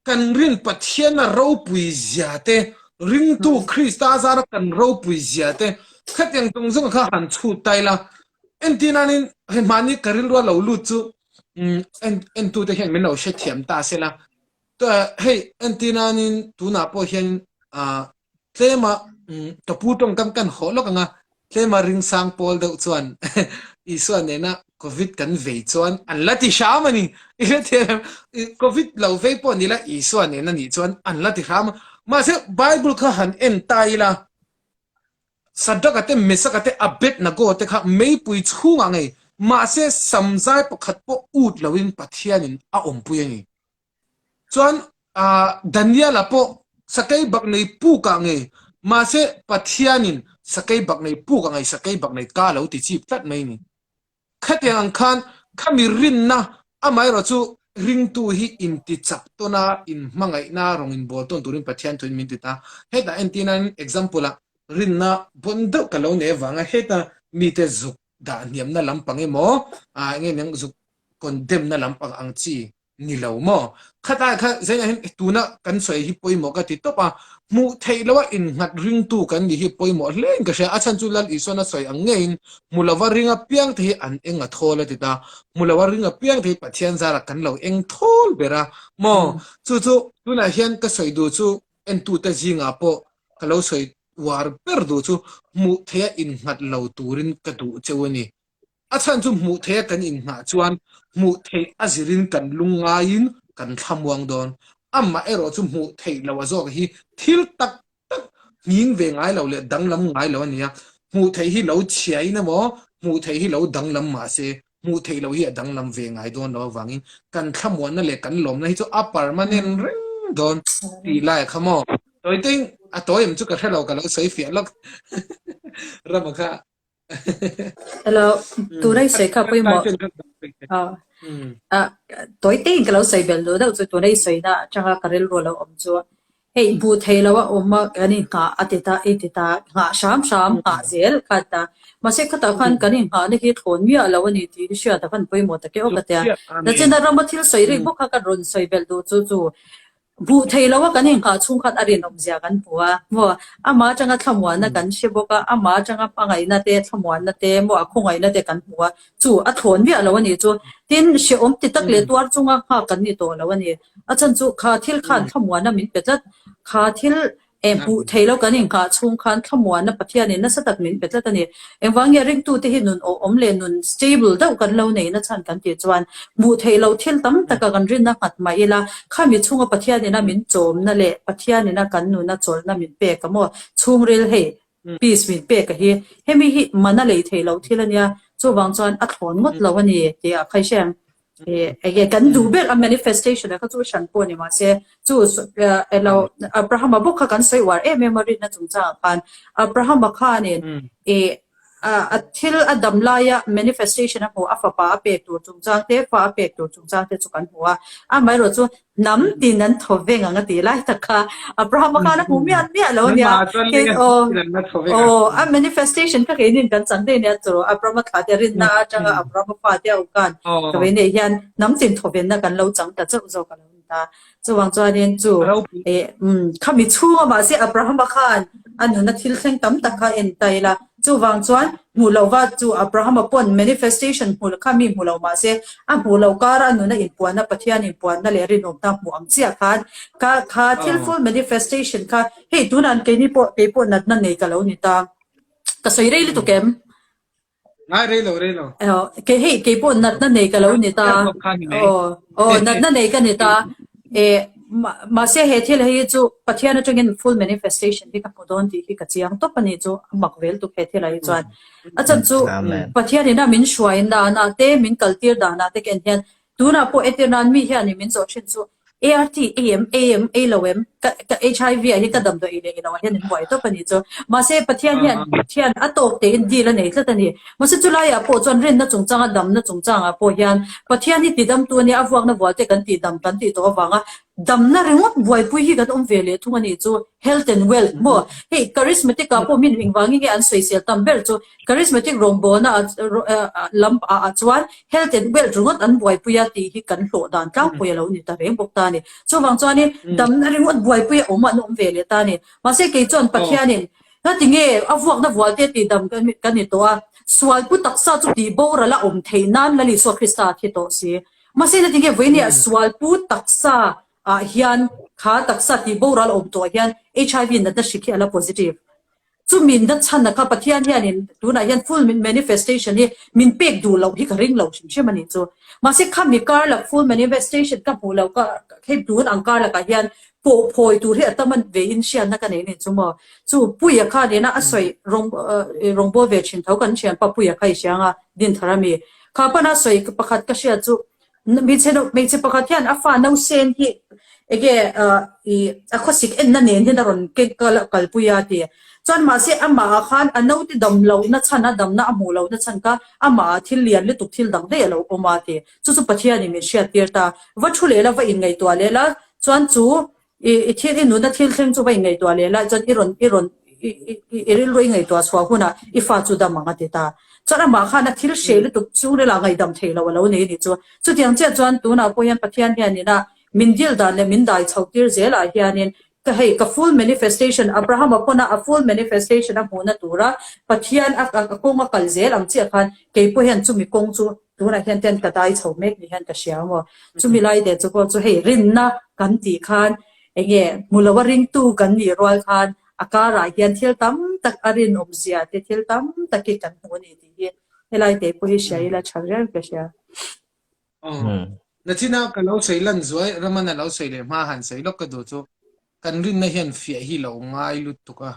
Kan rin Pathiana ropui zia te, ringtu Krista zara kan ropui zia te, khatiang zawng zawng kha han chhut ta ila. Entir nanin hei mahni ka rilru a lo lut chu entute hian min lo hrethiam ta sela. Hei entir nanin tunah pawh hian Tlema ka pu tawngkam kan hawh lawk ang a, tlema ringsang pawl deuh chuan Isua nena Covid kan vei chuan an la ti hram a ni. I hrethiam em? Covid lo vei pawh ni la Isua nena nih chuan an la ti hram a. Mahse Bible kha han en ta ila, Sadraka te, Mesaka te, Abednego te kha meipui chhungah ngei, mahse samzai pakhat pawh ut loin Pathianin a awmpui a ni. Chuan Daniela pawh sakei bak nei puk ah ngei, mahse Pathianin sakei bak nei puk ah ngei sakei bak nei ka lo ti chip tlat mai ni. Khatiang ang khan Khami rinna amaherawh chu ringtu hi intichak tawn a, inhmangaihna rawn inbawl tawn turin Pathian thuin min ti ta. Hetah entirnan example ah rinna bawn deuh ka lo nei avanga heta mite zuk dah hniamna lampang emaw ah enge niang zuk condemn na lampang ang chi ni lo maw? Khatlai kha zainah hian tuna kan sawi hi pawimawh ka ti tawp a, hmuh theih loha innghat ringtu kan nih hi pawimawh hle in ka hria. A chhan chu Lal Isuan a sawi ang ngeiin hmu lova ring apiang te hi an eng a thawl a ti ta. Hmu lova ring apiang te hi Pathian zarah kan lo eng thawl ber a maw? Chu chu tunah hian ka sawi duh chu entute zingah pawh ka lo sawi uar ber duh chu hmuh theiha innghat lo turin ka duh cheu a ni. A chhan chu hmuh theiha kan inngah chuan hmuh theih a zirin kan lung ngaiin kan thlamuang dawn. Amah erawh chu hmuh theih loh a zawk hi thil tak tak nghing ve ngai lo leh danglam ngai lo a ni a. Hmuh theih hi lo chhiain emaw, hmuh theih hi lo danglam mah se, hmuh theih loh hi a danglam ve ngai dawn loh avangin kan thlamuanna leh kan lawmna hi chu a permanent reng dawn tih lai kha maw. Tawitein a tawi em chu ka hre lo, ka lo sawi fiah lawk Rama kha. Hello, tuna i sawi kha pawimawh. Tawi tein ka lo sawi bel duh deuh chu tuna i sawina atanga ka rilru a lo awm chu hei hmuh theih loh a awm a kan inghah a ti ta i ti ta nghah hram hram nghah zel kha a ti ta. Mahse khatah khan kan inghahna hi thlawn miah lo a ni tih hi hriat a van pawimawh tak e aw ka ti a. Nachina rama thil sawi rik bawk kha ka rawn sawi belh duh chu chu Hmuh theih loh a kan inghah chhung khan a rinawm zia kan hmu a, maw amah atanga thlamuanna kan hre bawk a, amah atanga hmangaihna te, thlamuanna te, maw a khawngaihna te kan hmu a, chu a thlawn miah lo a nih chu. Tin, hrehawm ti tak leh tuar chunga nghak kan ni tawh lo a ni. A chhan chu kha thil khan thlamuanna min pe tlat, kha thil Eh, hmuh thei lo kan inghah chhung khan thlamuanna Pathianin nasa tak min pe tlat a ni. Engvang nge ringtute hi nun awhawm leh nun stable deuh kan lo nei na chhan kan tih chuan hmuh theih loh thil tam taka kan rinna nghat mah ila khami chhunga Pathianina min chawmna leh Pathianina kan nuna chawlhna min pek a maw chhungril hei peace min pek a hi hemi hi mana lei theih loh thil a nia chuvang chuan a thlawn ngawt lo a ni tih a khaihriang Enge kan duh ber a manifestation a kha chu hran pawh ni mahse chu elo Abrahama bawk kha kan sawi uar em em a rinna chungchangah khan Abrahama khanin i a thil a dam laia manifestation a hmu a fapa a pek tur chungchang te fa a pek tur chungchang te chu kan hmu a amaherawh chu hnam tin an thaw veng ang a tih lai tak kha Abrahama khan a hmu miah miah lo a nia aw a manifestation kha keinin kan chang daih nia chu Abrahama thla te rinna atanga Abrahama fa te a awm khan ka vei nei hian hnam tin thaw venna kan lo chang ta chauh zawk a lo ni ta chuvang chuanin chu khami chhunga mahse Abrahama khan a nuna thil thleng tam tak kha en ta ila Chuvang chuan hmuh loh va chu Abrahama pawn manifestation hmuh kha mi hmu lo mah se, a hmuh loh kara a nuna inpuanna, Pathian inpuanna leh rinawmna hmuh ang chiah khan kha kha thil full manifestation kha hei tunah keini pawh kei pawh natna nei ka lo ni ta. Ka sawi rei lutuk em? Ngai rei lo rei lo. Kei hei kei pawh natna nei ka lo ni ta. Aw aw natna nei ka ni ta. E mahse he thil hei hi chu Pathian atangin full manifestation hi ka hmu dawn tih hi ka chiang tawp a ni chu a mak vel tuk he thil ah hi chuan. A chhan chu Pathian ina min hruai danah te min kal tir danah te ken hian tunah pawh entir nan mi hian min zawh thin chu ART ei em ei em ei lo em ka ka HIV ah hian ka damdawi ei leh ei lo ah hian min buai tawp a ni chu. Mahse Pathian hian Pathian a tawk tein deal a nei tlat a ni. Mahse chulaiah pawh chuan rinna chungchanga damna chungchangah pawh hian Pathian hi tidamtu a nia, a vuakna vualte kan tihdam kan tih tawh avanga damna ringawt buaipui hi kan awm ve leh thung a nih chu, health and wealth maw? Hei charismatic ah pawh min engvangin nge an sawisel tam ber chu charismatic rawngbawlna lam ah chuan health and wealth ringawt an buaipui a tih hi kan hlawh dan tlangpui a lo ni ta reng bawk ta a ni. Chuvang chuanin damna ringawt buaipui a awm an awm ve leh ta a ni. Mahse kei chuan Pathianin Heti nge a vuakna vualte tihdam kan ni tawh a, sualpu taksa chu tih boral a awm theih nan Lal Isua Krista a thi tawh si. Mahse heti nge vawinia sualpu taksa ah hian kha taksa tih boral a awm tawh hian HIV natna hrik hi a la positive. Chumi nachhan a kha Pathian hianin tunah hian full manifestation hi min pek duh loh hi ka ring lo hrim hrim a nih chu. Mahse khami kar lak full manifestation ka hmuh loh ka hei tun ang kar lakah hian pawh phawi tur hi a tam a ve in hriatna ka nei a ni chu maw. Chu Puia kha nena a sawi rawng rawngbâwl ve thin tho kan thianpa Puia kha i hria anga Dinthar ami. Kha pana sawi pakhat ka hriat chu hmeichhe hmeichhe pakhat hian a fa nausen hi enge i a khawsik enna nen hian a rawn keng kal kalpui a ti. Chuan mahse amahah khan a naute dam lohna chhan a damna a hmuh lohna chhan kha amahah thil lian lutuk thil dang daih a lo awm a ti. Chu chu Pathianin min hriattir ta. Va thu leh la, va inngaihtuah leh la, chuan chu i i thil i nuna thil thleng chu va inngaihtuah leh la, chuan i rawn i rawn i i i rilru i ngaihtuah chhuah hunah i fa chu dam ang a ti ta. Chuan amah khan a thil hreh lutuk chhungril ah ngaihdam thei lo a lo nei a nih chu. Chutiang chiah chuan tunah pawh hian Pathian hianin a min dil dan leh min dai chhoh tir zelah hianin Ka hei, ka full manifestation, Abrahama pawn a a full manifestation a hmuhna tura Pathian a a kawng a kal zel ang chiah khan kei pawh hian chumi kawng chu tunah hian ten ka dai chho mek ni hian ka hria maw. Chumi lai te chu pawh chu hei rinna kan tih khan enge hmu lo a ringtu kan nih rual khan a karah hian thil tam tak a rinawm zia te thil tam tak hi kan hmu a ni tih hi helai te pawh hi hria ila tha viau in ka hria. Nachina ka lo sawi lan zuai, Ramana lo sawi leh hma han sawi lawk ka duh chu kan rinna hian fiah hi lo ngai lutuk a.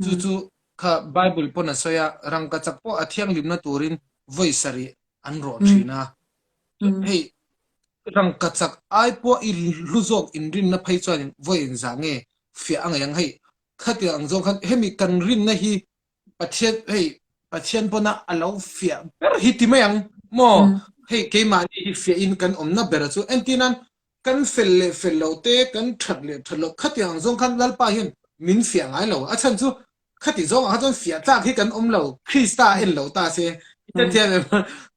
Chu chu kha Bible pawn a sawi a, rangkachak pawh a thianghlimna turin vawi sarih an rawh thin a. Hei rangkachak ai pawh i hlu zawk inrinna phei chuan vawi engzah nge fiah a ngaih ang hei khatiang ang zawng khan hemi kan rinna hi Pathian hei Pathian pawna a lo fiah ber hi ti mai ang maw hei keimahni hi fiahin kan awmna ber chu entirnan kan fel leh fel lo te kan that leh that loh khatiang ang zawng khan Lalpa hian min fiah ngai lo a chhan chu khati zawngah kha chuan fiah tlak hi kan awm lo Krista en lo ta se hetiang em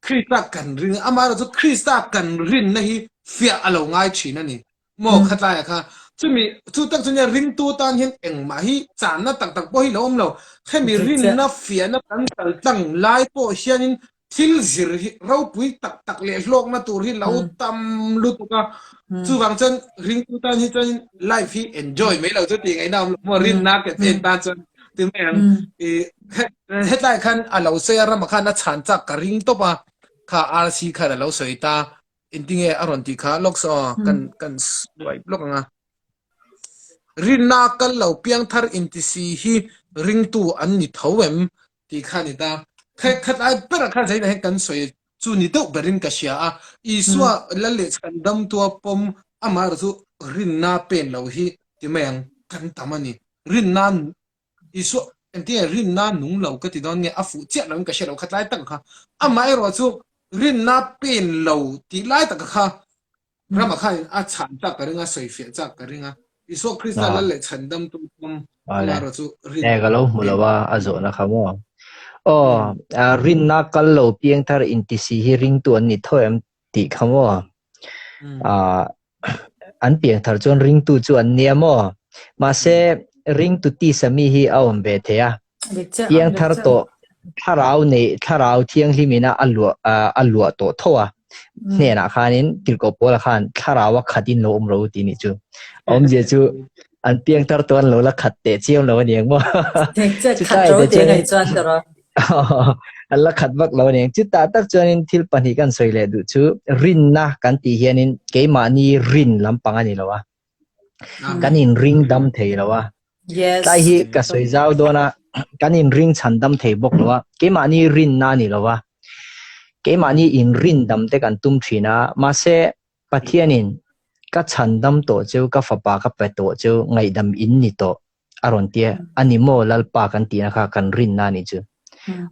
Krista kan ring amaherawhchu Krista kan rinna hi fiah a lo ngai thin a ni. Maw khatlaia kha chumi chu tak chu nia ringtu tan hian engmah hi channa tak tak pawh hi lo awm lo. Hemi rinna fiahna kan kal tlang lai pawh hianin thil zir hi ropui tak tak leh hlawkna tur hi lo tam lutuk a. Chuvang chuan ringtu tan hi chuanin life hi enjoy mai lo chu tih ngaihna awm lo maw rinna ke chen tan chuan ti mai ang. I hetlai khan a lo sawi a ramah khan a chhan chak ka ring tawp a kha RC khan a lo sawi ta. Engtinge a rawn tih kha lawk saw aw, kan kan swipe lawk ang a. Rinna kal lo piangthar intisi hi ringtu an ni tho em tih kha a ni ta. Khat khat lai berah khan zainah hian kan sawi chu ni deuh berin ka hria a. Isua lal leh chhan damtua pawm amaherawh chu rinna pen lo hi ti mai ang kan tam a ni. Rinna Isua engtinge rinna nung lo ka ti dawn nge a fuh chiah lo in ka hre lo khat lai tak kha. Amaherawh chu rinna pen lo tih lai taka kha rama khan a chhan chak ka ring a, sawi fiah chak ka ring a. Isua Krista lal leh chhandam tu pawm amaherawh chu rinna ka lo hmu lo a, a zawhna kha maw. Aw, rinna kal lo piangthar intisi hi ringtu an ni tho em tih kha maw. Ah an piangthar chuan ringtu chu an nia maw? Mahse ringtu tisa mi hi a awm ve thei a. Piangthar tawh thlarau nei thlarau thianghlim ina a luah a luah tawh tho a. Hnenah khanin Tirhkoh Paula khan thlarau a khat in lo awm ro tih nih chu. A awmzia chu an piangthar tawh an lo la khat teh chiam lo a ni ang maw? Khat ro teh ngaih chuan ka rawh. An la khat vak lo a ni. Chutah tak chuanin thil pahnih kan sawi leh duh chu rinna kan tih hianin keimahni rin lampang a ni lo a. Kan inring dam thei lo a. Tlai hi ka sawi zau dawn a, kan inring chhan dam thei bawk lo a. Keimahni rinna a ni lo a. Keimahni inrin dam te kan tum thin a, mahse Pathianin ka chhan dam tawh chu, ka fapa ka pe tawh chu ngaihdam in ni tawh. a rawn ti a, a ni maw Lalpa kan tihna kha kan rinna a nih chu.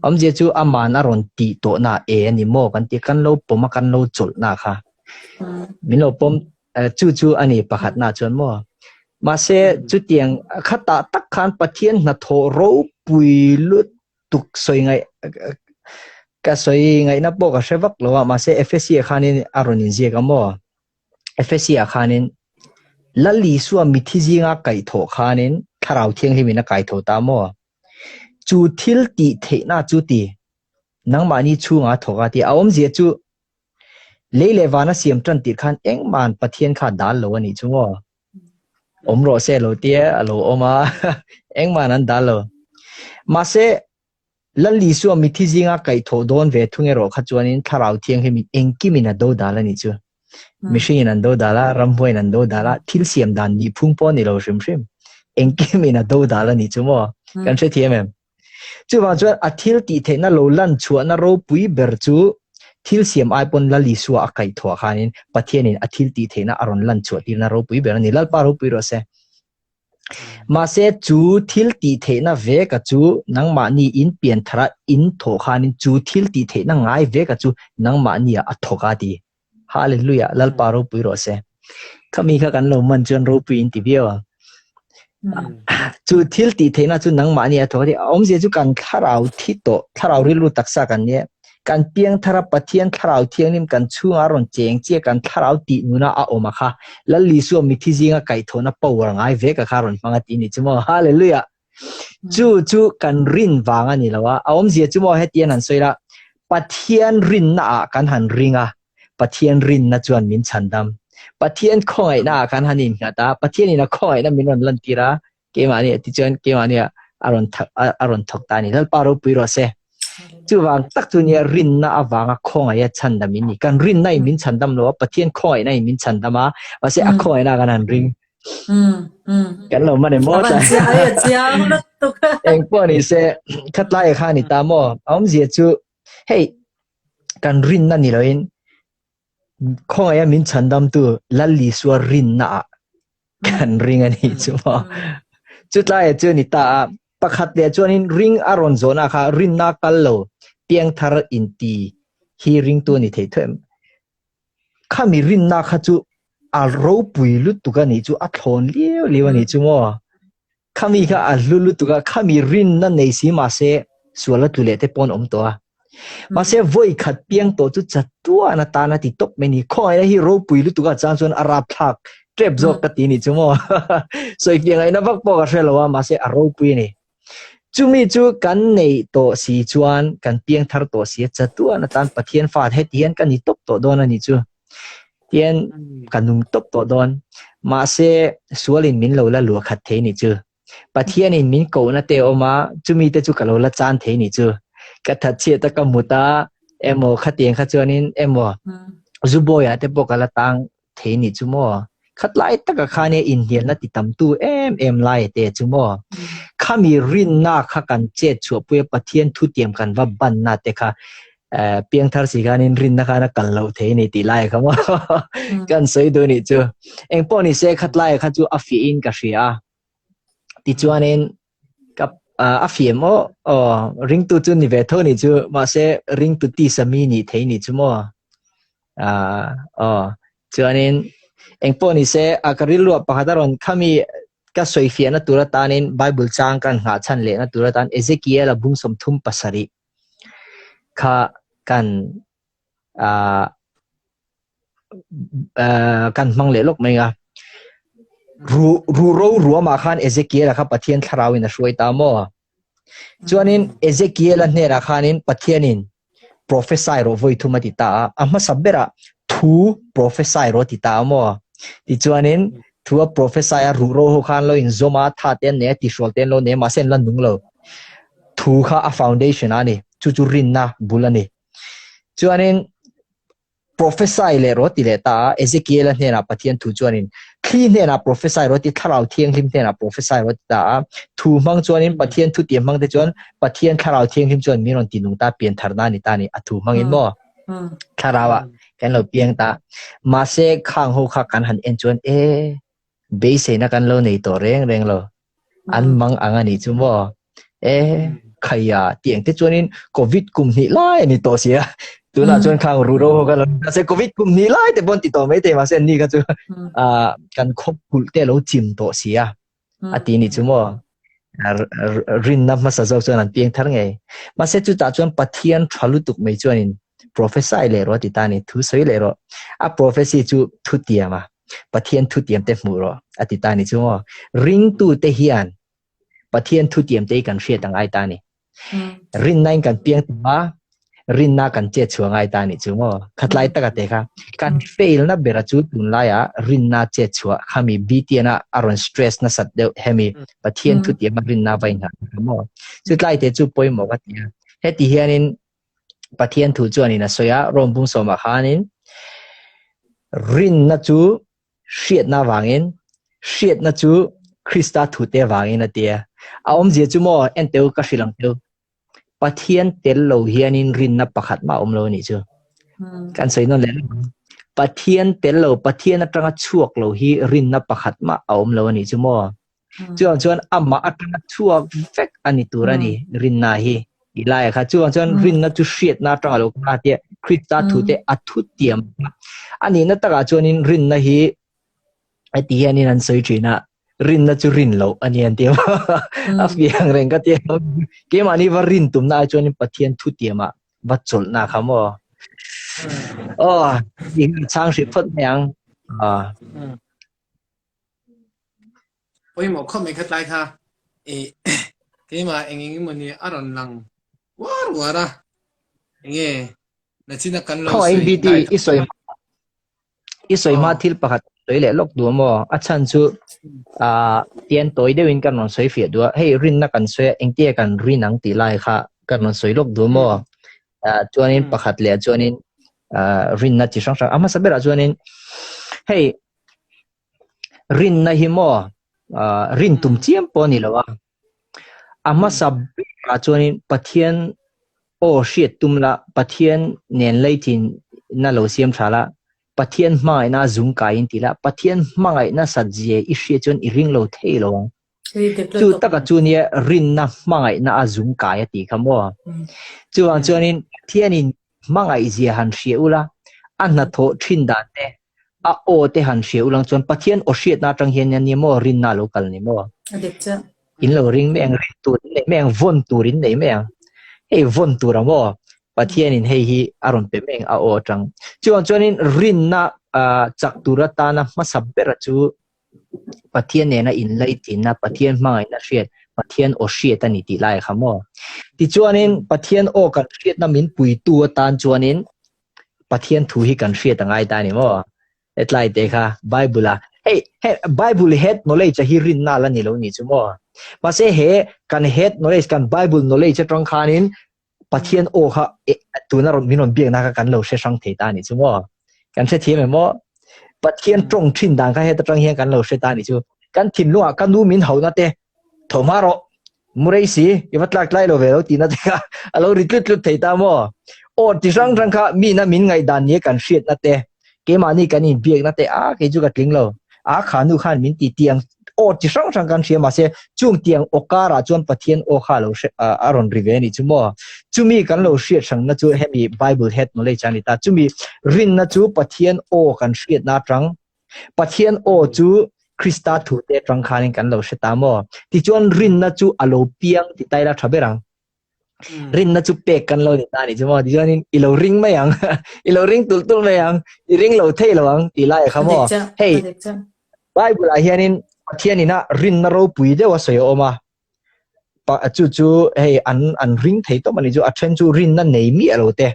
Awmzia chu aman a rawn tih tawhna e a ni maw kan ti a, kan lo pawm a, kan lo chawlhna kha. Min lo pawm chu chu a ni pakhatna chuan maw. Mahse chutiang khatah tak khan Pathian hnathawh ropui lutuk sawi ngaih ka sawi ngaihna pawh ka hre vak lo a, mahse Efesia khanin a rawn inziak a maw. Efesia khanin Lal Isua mithi zinga kaihthawh khanin Thlarau Thianghlimin a kaitho ta maw? Chu thil tih theihna chu ti nangmahni chhunga thawk a ti. A awmzia chu lei leh vana siam tan tirh khan engmahn Pathian kha dal lo a nih chu maw? Awm rawh se lo tia a lo awm a, engmahn an dal lo. Mahse Lal Isua mithi zinga kaihthawh dawn ve thung erawh kha chuanin Thlarau Thianghlimin engkimin a do dal a nih chu. Mihringin an do dal a, ramhuaiin an do dal a, thil siam dan nihphung pawh a ni lo hrim hrim. Engkimin a do dal a nih chu maw? Kan hrethiam em? Chuvang chuan a thil tih theihna lo lan chhuahna ropui ber chu thil siam ai pawn Lal Isua a kaihthawh khanin Pathianin a thil tih theihna a rawn lan chhuah tirna ropui ber a ni. Lalpa ropui rawh se. Mahse chu thil tih theihna veka chu nangmahni in pianthara in thawh khanin chu thil tih theihna ngai veka chu nangmahni ah a thawk a ti. Hallelujah Lalpa ropui rawh se. Khami kha kan lo man chuan ropui in ti viau ang. Chu thil tih theihna chu nangmahni a thawk a ti. A awmzia chu kan thlarau thi tawh, thlarau rilru taksa kan nia. Kan piangthara Pathian thlarau thianghlim kan chhungah a rawn cheng chiah kan thlarau tih nuna a awm a kha. Lal Isua mithi zinga kaihthawhna power ngai vek a kha rawn hmang a ti ni chu maw. Hallelujah! Chu chu kan rin vang a ni lo a, a awmzia chu maw hetian han sawi la, Pathian rinna ah kan han ring a, Pathian rinna chuan min chhandam. Pathian khawngaihna ah kan han innghat a, Pathian in a khawngaihna min rawn lantir a, keimahni ah tichuan keimahni ah a rawn a rawn thawk ta a ni. Lalpa ropui rawh se. Chuvang tak chu nia rinna avanga khawngaih a chhandam in ni. Kan rinna in min chhandam lo a, Pathian khawngaihna in min chhandam a, mahse a khawngaihna ah kan han ring. Kan lo man em aw tlai. Chiang lutuk. Eng pawh ni se khatlai kha ni ta maw. A awmzia chu hei kan rinna ni loin khawngaih a min chhandamtu Lal Isua rinna ah kan ring a ni chu maw. Chutlai chu ni ta a pakhat leh chuanin ring a rawn zawhna kha rinna kal lo piangthar inti hi ringtu a ni thei thuai em. Khami rinna kha chu a ropui lutuk a nih chu, a thlawn liau liau a nih chu maw. Khami kha a hlu lutuk a, khami rinna nei si mahse sual a tlu leh te pawh an awm tawh a. Mahse vawi khat piang tawh chu chatuan atan a ti tawp mai ni. Khawngaihna hi ropui lutuk a chang chuan a rapthlak tep zawk ka ti nih chu maw. Sawifiah ngaihna vak pawh ka hre lo a, mahse a ropui a ni. Chumi chu kan neih tawh si chuan kan piang thar tawh si a, chatuan atan Pathian fa heti hian ka ni tawp tawh dawn a nih chu. Tian ka nung tawp tawh dawn. Mahse sualin min lo la luah khat thei nih chu. Pathianin min kohna te a awm a, chumi te chu ka lo la chan thei nih chu. Ka thatchhiat a ka mut a, emaw khatiang kha chuanin emaw Zubawiah te pawh ka la tang thei nih chu maw? Khatlai taka khan e inhnialna ti tamtu em em lai te chu maw? Khami rinna kha kan chet chhuahpui a Pathian thutiam kan va banna te kha piangthar si khanin rinna khan a kal loh thei ni tih lai kha maw? Kan sawi duh nih chu. Engpawh ni se khatlai kha chu a fiahin ka hria a. Tichuanin ka a fiam aw aw ringtu chu ni ve tho ni chu mahse ringtu tisa mi nih thei ni chu maw aw chuanin engpawh ni se a ka rilruah pakhat a rawn khami ka sawi fiahna tur atanin Bible chang kan nghah chhan lehna tur atan Ezekiel a bung 37 kha kan kan hmang leh lawk mai a. Ru ru ro ruamah khan Ezekiel-a kha Pathian thlarauin a hruai ta maw? Chuanin Ezekiel-a hnenah khanin Pathianin prophesy rawh vawi thum a ti ta a. A hmasa berah thu prophesy rawh a ti ta a maw? Tichuanin thu a prophesy a ruh ro ho khan lo inzawm a, tha te an nei a, tihrual te an lo nei a, mahse an la nung lo. Thu kha a foundation a ni. Chu chu rinna bul a ni. Chuanin prophesy leh rawh ti leh ta a, Ezekiel-a hnenah Pathian thu chuanin thli hnenah prophesy rawh ti, thlarau thianghlim hnenah prophesy rawh ti ta a, thu hmang chuanin Pathian thu tih hmang te chuan Pathian thlarau thianghlim chuan min rawn ti nung ta, pianthar na ni ta ni, a thu hmangin maw thlarau ah kan lo piang ta. Mahse khang ho kha kan han en chuan e Beiseina kan lo nei tawh reng reng lo. An mang ang a nih chu maw? E, khaia tiang te chuanin Covid kum hnih lai a ni tawh sia. Tunah chuan khang ru ro ho kha lo mahse Covid kum hnih lai te pawn ti tawh mai thei mahse anni kha chu kan khawp kulh te a lo chim tawh sia a ti nih chu maw? Rinna hmasa zawk chuan an piang thar ngei. Mahse chutah chuan Pathian tha lutuk mai chuanin prophesy leh rawh a ti ta a ni, thu sawi leh rawh. A prophecy chu thutiam a, Pathian thutiam te hmuh rawh a ti ta a ni chu maw. Ringtute hian Pathian thutiam te hi kan hriat a ngai ta a ni. Rinna in kan piang tawh a, rinna kan chet chhuah ngai ta a nih chu maw. Khatlai taka te kha kan fail na bera chu tunlaia rinna chet chhuah khami BTN a a rawn stress nasat deuh hemi Pathian thutiam a rinna va inngah kha maw. Chutlai te chu pawimawh ka ti a. Heti hianin Pathian thu chuanin a sawi a, Rome bung sawmah khanin rinna chu hriatna vangin, hriatna chu Krista thute vangin a ti a. A awmzia chu maw, en teu ka hrilh ang teu. Pathian tel lo hianin rinna pakhat mah a awm lo a nih chu. Kan sawi nawn leh Pathian tel lo, Pathian atanga chhuak lo hi rinna pakhat mah a awm lo a nih chu maw. Chuvang chuan amah atanga chhuak vek a ni tur a ni rinna hi tih laia kha. Chuvang chuan rinna chu hriatna atanga lo kal a tia Krista thute a thutiam a nihna takah chuanin rinna hi heti hianin an sawi thin a, rinna chu rin loh a ni an ti a, a fiang reng ka ti a. Keimahni va rin tumna ai chuanin Pathian thutiamah va chawlhna kha maw? Aw, chhang hrih phawt mai ang. Pawimawh khawp mai kha tlai kha i keimah eng eng emawni a rawn lang uar uar a, enge nachina kan lo Khawngaih sawi BT dai i sawi i sawi hma Aw. thil pakhat sawi leh lawk duh maw? A chhan chu ah tian tawi deuhin kan rawn sawi fiah duh a, hei rinna kan sawi a engtia kan rin ang tih lai kha kan rawn sawi lawk duh maw? Ah chuanin pakhat leh chuanin ah rinna chi hrang hrang a hmasa berah chuanin hei Rinna hi maw rin tum chiam pawh a ni lo a, a hmasa berah chuanin Pathian aw hriat tum la, Pathian nen leithinna lo siam tha la, Pathian hmangaihna a zung kai in ti la, Pathian hmangaihna sat zia i hriat chuan i ring lo thei lo ang. Chu taka chu nia rinna hmangaihna a zung kai a tih kha maw. Chuvang chuanin Pathianin hmangaih zia han hria ula, a hnathawh thin dan te, a aw te han hria ulang chuan Pathian aw hriatna atang hian nia maw rinna a lo kal ni maw? A dik chiah. In lo ring mai ang, rin tur in nei mai ang, vawn tur in nei mai ang. Hei vawn tur a maw? Pathianin hei hi a rawn pe mai ang a aw atang. Chuvang chuanin rinna chak tur atana hmasa bera chu Pathian nena inlaitinna, Pathian hmangaihna hriat, Pathian aw hriat a ni tih lai kha maw? Tichuanin Pathian aw kan hriatna min puitu atan chuanin Pathian thu hi kan hriat a ngai ta a ni maw? Hetlai te kha Bible a hei he Bible head knowledge a hi rinna la ni lo ni chu maw? Mahse he kan head knowledge kan Bible knowledge atang khanin Pathian aw kha tuna rawn min rawn biakna kha kan lo hre hrang thei ta a nih chu maw? Kan hre thiam em maw? Pathian tawng thin dan kha heta tang hian kan lo hre ta a nih chu. Kan thinlungah ka nu min hona te tho hma rawh, mu rei si, i va tlak tlai lo ve lo tihna te kha a lo ri tlut tlut thei ta maw? Aw ti hrang hrang kha mina min ngaihdan nia kan hriatna te, keimahni kan inbiakna te a kei chu ka tling lo, a kha nu khan min ti tih ang aw chi hrang hrang kan hria mahse chung tiang aw karah chuan Pathian aw kha lo hre a rawn ri ve a nih chu maw? Chumi kan lo hriat hrangna chu hemi Bible head knowledge a ni ta. Chumi rinna chu Pathian aw kan hriatna atang Pathian aw chu Krista thute atang khanin kan lo hre ta maw? Tichuan rinna chu a lo piang ti ta ila tha ber ang. Rinna chu pek kan lo ni ta ni chu maw tichuanin i lo ring mai ang i lo ring tulh tulh mai ang i ring lo thei lo ang tih lai kha maw hei Bible ah hianin Pathian ina rinna ropui deuh a sawi a awm a pa chu chu hei an an ring thei tawp ani chu a then chu rinna nei miah lo te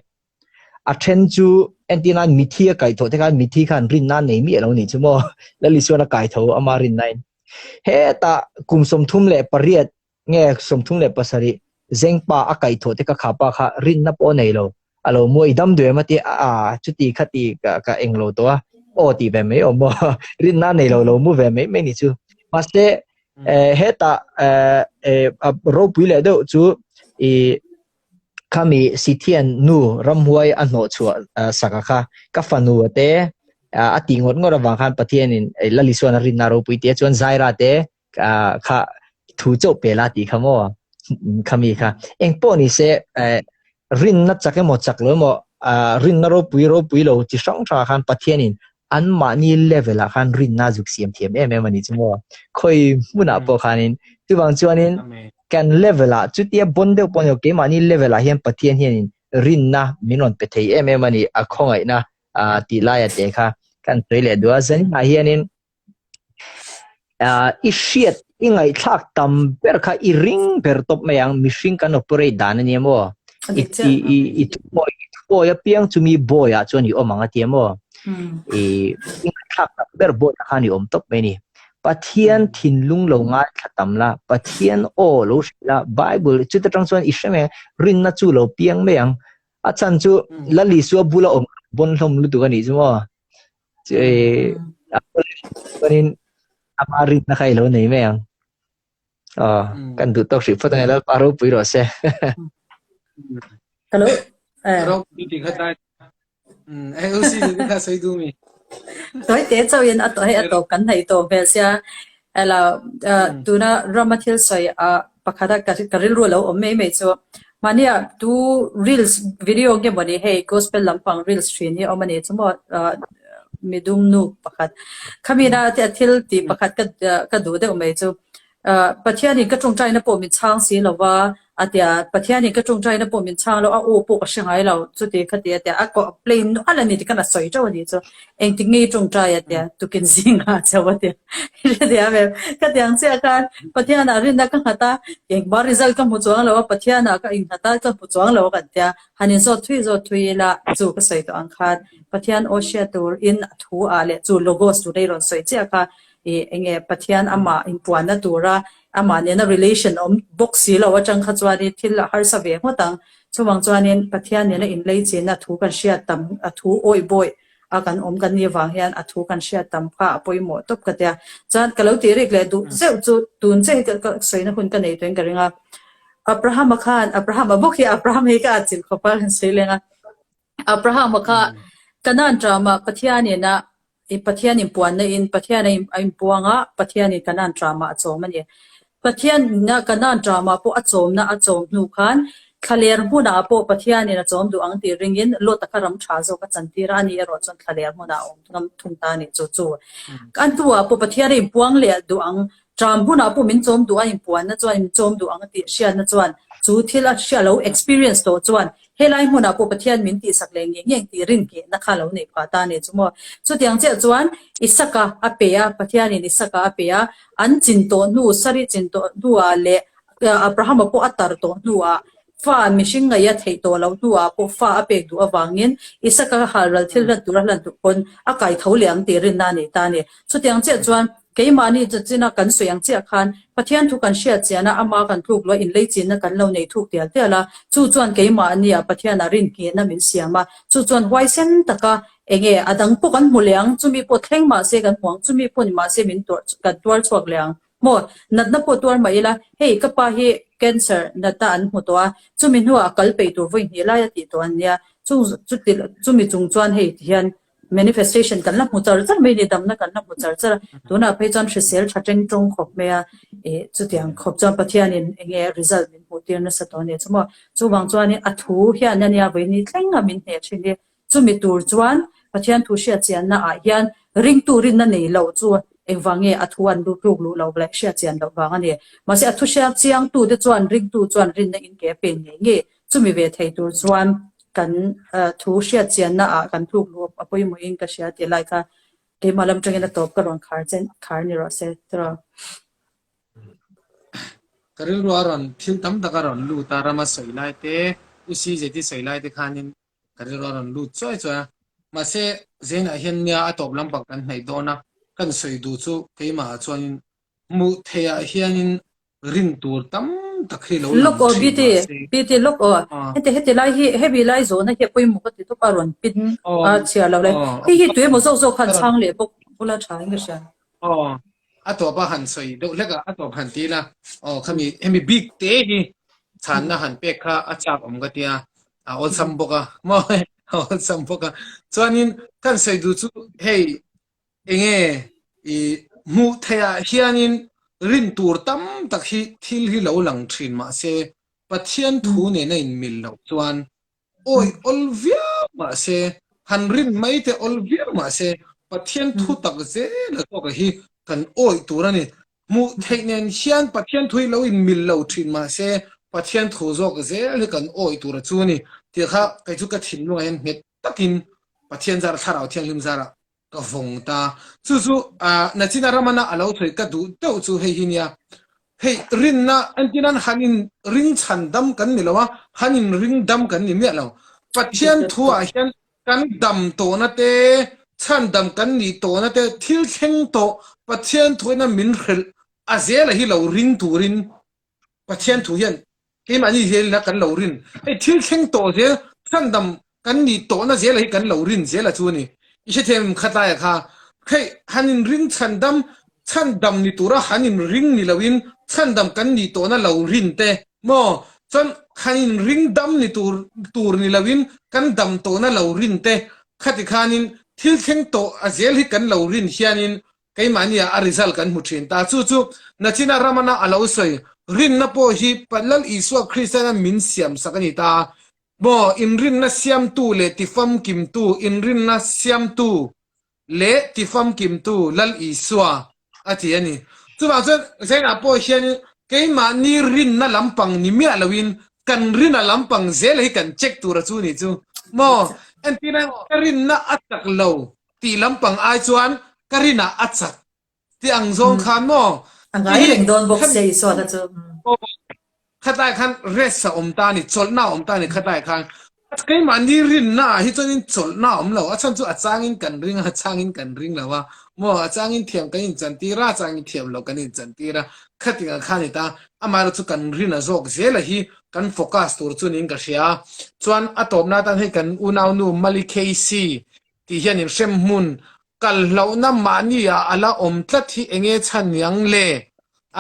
a then chu entirnan mithi a kaih thawh te khan mithi khan rinna nei miah lo ni chu maw Lal Isuan a kai tho ama rinna in hetah kum 38 nge 37 zengpa a kaihthawh te ka khapa kha rinna pawh a nei lo, a lo mu a, i dam duh em a ti a, a chuti kha ti ka ka eng lo tawh a, aw tih ve mai awm maw, rinna a nei lo lo mu ve mai mai ni chu. Mahse hetah ropui leh deuh chu i khami Sithian nu ramhuai a hnawh chhuah sak a kha ka fanu a te a tih ngawt ngawt avang khan Pathianin Lal Isuan a rinna ropui tih a chuan Zaira te kha thu chauh pe la tih kha maw khami kha eng pawh ni se rinna chak emaw chak lo emaw rinna ropui ropui lo chi hrang hrang khan Pathianin an mahni level ah khan rinna zuk siam thiam em em ani chu maw khawi hmunah pawh khanin chuvang chuanin kan level ah chutia bon deuh pawh ni lo keimahni level ah hian Pathian hianin rinna min rawn pe thei em em ani a khawngaihna tih laia te kha kan sawi leh duh a zaninah hianin I hriat i ngaihthlak tam ber kha i ring ber tawp mai ang mihring kan operate dan a nia maw? I i i i thuawi i thuawi apiang chumi bawi ah chuan i awm ang a tia maw? I i ngaihthlak tam ber bawi ah khan i awm tawp mai a ni. Pathian thinlung lo ngaithla tam la, Pathian aw lo hrilh la, Bible chuta tang chuan i hre mai ang, rinna chu lo piang mai ang. A chhan chu Lal Isua bula awm bon hlawm lutuk a nih chu maw? Chuanin ama rinna kha i lo nei mai ang. Aw, kan duh tawk hrih phawt ange Lalpa ropui rawh se. Hello. Eh. Ropui ti kha tlai. Eh usi ni kha sei du mi. Toi te chau in a to hei a to kan nei to vel sia. Ela tuna rama thil sawi a pakhata ka rilru lo awm mai mai chu mahnia tu reels video nge mawni hei gospel lampang reels thin hi a awm a ni chu maw midum nu pakhat khamina thil tih pakhat ka ka duh deuh mai chu Pathianin ka tawngtaina pawh min chhang si lo va a ti a, Pathianin ka tawngtaina pawh min chhang lo a aw pawh ka hre ngai lo chuti kha ti a ti a, a kawh play nual a ni ti khan a sawi teuh a nih chu, engtik nge i tawngtai a ti a, tukin zingah a chauh a ti a, i hre thei ang em? Ka ti ang chiah khan Pathianah rinna ka nghat a, engmah result ka hmu chuang lo a, Pathianah ka innghat a, ka hmu chuang lo a kan ti a, han inzawt thui zawt thui ila chu ka sawi tawh ang khan Pathian aw hriat turin a thu ah leh chu logos tur a i rawn sawi chiah kha ih enge Pathian amah inpuanna tura amah nena relation awm bawk si lo atang kha chuanin thil a harsa ve ngawt ang. Chuvang chuanin Pathian nena inleichina thu kan hriat tam a thu awih bawih a kan awm kan nih avang hian a thu kan hriat tam kha a pawimawh tawp ka tia. Chuan ka lo tih rik leh duh zeuh chu tun che hi ka sawina hun ka nei tuin ka ring a. Abraham-a khan Abraham-a bawk hi Abraham hi ka atchilh khawp a kan sawi leng a. Abraham-a kha Canaan ramah Pathianin a I Pathian inpuanna in Pathian a inpuang a, Pathianin Canaan ramah a chawm a ni. Pathianina Canaan ramah pawh a chawmna a chawm hnu khan thlaler hmunah pawh Pathianin a chawm duh ang tih ringin Lot-a kha ram tha zawk a chantir a, ani erawh chuan thlaler hmunah a awm ngam thung ta a ni. Chu chu an tuah pawh Pathian a inpuang leh duh ang Ṭam hunah pawh min chawm duh a inpuanna chuan min chawm duh ang tih hriatna chuan chu thil a hria lo experience tawh chuan helai hmunah pawh Pathian min tihsak leh ngei ngei tih rinngehna kha lo neih phah ta a ni chu maw. Chutiang chiah chuan Isaka a pe a, Pathianin Isaka a pe a, an chin tawh hnu, sarih chin tawh hnuah leh Abrahama pawh a tar tawh hnuah Fa mihring ngaih a theih tawh loh hnuah pawh fa a pek duh avangin Isaka halral thil hlan tura hlan duh pawn a kai tho leh ang tih rinna a nei ta a ni. Chutiang chiah chuan keimahni chachina kan sawi ang chiah khan Pathian thu kan hriat chiana ama kan tluk luah inleichinna kan lo nei thuk tial tial a, chu chuan keimahnia Pathianah rinngihna min siam a, chu chuan huaisen taka enge a dang pawh kan hmu leh ang, chumi pawh thleng mahse kan hmu ang, chumi pawh ni mahse min tuar kan tuar chhuak leh ang. Maw, natna pawh tuar mah ila, hei ka pa hi cancer natna an hmu tawh a, chumi hnuah a kal peih tur vawi hnih lai a tih tawh an nia, chung chuti chumi chung chuan hei ti hian manifestation kan la hmu char char mai a ni, damna kan la hmu char char a, tunah phei chuan hrisel tha teng tawng khawp mai a, ih chutiang khawp chuan Pathianin eng nge result min hmuh tir nasa tawh a ni chu maw, chuvang chuanin a thu hian a nia vawiin thleng a min hneh thin hi Chumi tur chuan Pathian thu hriatchianna ah hian ringtu rinna nei lo chu engvang nge a thu an lut tluk luh lo leh hriatchian loh vang a ni. Mahse a thu hriat chiangtu te chuan ringtu chuan rinna in ke a pen ngei ngei. Chumi ve thei tur chuan kan thu hriatchianna ah kan tluk luh a pawimawh in ka hria tih lai kha keimah lam tangin a tawp ka rawn khar chen khar ni rawh se tiraw. Ka rilru a rawn thil tam tak a rawn lut a, rama sawi lai te, U CJT sawi lai te khanin Ka rilru a rawn lut chuai chuai a, mahse Zainah hian nia a tawp lampang kan hnaih dawn a, kan sawi duh chu keimahah chuanin hmuh theihah hianin rin tur tam tak hi lo lang Lawk aw thin BT, mahse BT lawk aw. Heti heti lai hi hemi lai zawhna hi a pawimawh ka ti tawp a rawn pin a chhiar lo lai. Hei hi tuemaw zawk zawk khan chhang leh bawk bula tha in ka hria. Aw a tawp a han sawi deuh hlek a, a tawp han ti la, aw khami hemi bik te hi chhanna han pek kha a chak awm ka tia, a awlsam bawk a, maw a awlsam bawk a. Chuanin kan sawi duh chu hei enge i hmuh theihah hianin rin tur tam tak hi thil hi lo lang thin mahse Pathian thu nena inmil loh chuan Awi awl viau mahse, han rin mai te awl viau mahse, Pathian thu tak zel a zawk hi kan awih tur a ni. Hmuh theih nen hian Pathian thu hi lo inmil lo thin mahse, Pathian thu zawk zel hi kan awih tur a chu a ni. Tih kha kei chu ka thinlungah hian nghet takin Pathian zara Thlarau Thianghlim zara ka vawng ta. Chu chu Nachina Ramana a lo sawi ka duh deuh chu hei hi nia. Hei rinna entir nan han in ring chhan dam kan ni lo a, han in ring dam kan ni miah lo. Pathian thu ah hian kan dam tawhna te, chhan dam kan nih tawhna te, thil thleng tawh Pathian thu ina min hrilh a zela hi lo ring turin Pathian thu hian keimahni zelina kan lo rin. Hei thil thleng tawh zel chhandam kan nih tawhna zela hi kan lo rin zela chu a ni. I hrethiam em khatlaia kha hei han in ring chhandam chhandam ni tura han in ring ni loin chhandam kan nih tawhna lo rin te maw chuan han in ring dam ni tur tur ni loin kan dam tawhna lo rin te khati khanin thil thleng tawh a zel hi kan lo rin hianin. Keimahni ah a result kan hmu thin ta. Chu chu Nachina Ramana a lo sawi, Rinna pawh hi Lal Isua Kristiana min siam sak a ni ta. Maw, inrinna siamtu leh tifamkimtu, inrinna siamtu leh tifamkimtu Lal Isua a ti a ni. Chuvang chuan Zainah pawh hian keimahni rinna lampang ni miah loin kan rina lampang zel hi kan check tur a chu ni chu. Maw, entirna ka rinna a chak lo tih lampang ai chuan ka rinah a chak tih ang zawng khan maw? A ngai reng dawn bawk se Isua kha chu. Khatlai khan rest a awm ta a ni, chawlhna a awm ta a ni khatlai khan. Keimahni rinna ah hi chuanin chawlhna a awm lo, a chhan chu a changin kan ring a, a changin kan ring lo a, maw a changin thiam kan inchantir a, a changin thiam lo kan inchantir a, khatinga kha a ni ta, amaherawhchu chu kan rin a zawk zel a hi kan focus tur chu niin ka hria. Chuan a tawpna atan hei kan unaunu Mali KC tih hian in hrem hmun kal hlauhna mahni ah a la awm tlat hi enge chhan niang le?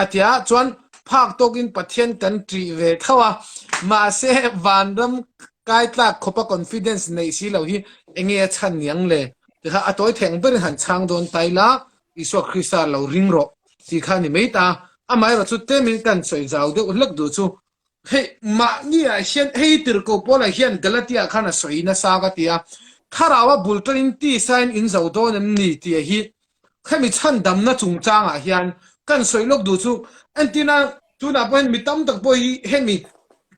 A ti a, chuan phak tawkin Pathian kan ṭih ve tho a, mahse vanram kai tlak khawpa confidence neih si lo hi enge a chhan niang le? Ti kha a tawi theng berin han chhang dawn ta ila, Isua Krista lo ring rawh tih kha a ni mai ta. Amaherawhchu chu tlemin kan sawi zau deuh hlek duh chu Hei mahni ah hian hei tirhkoh Paula hian Galatia khan a sawi nasa ka ti a, Thlarau a bul tanin tisa in in zo dawn em ni tih hi hemi chhandamna chungchang ah hian kan sawi lawk duh chu entirna tunah pawh hian mi tam tak pawh hi hemi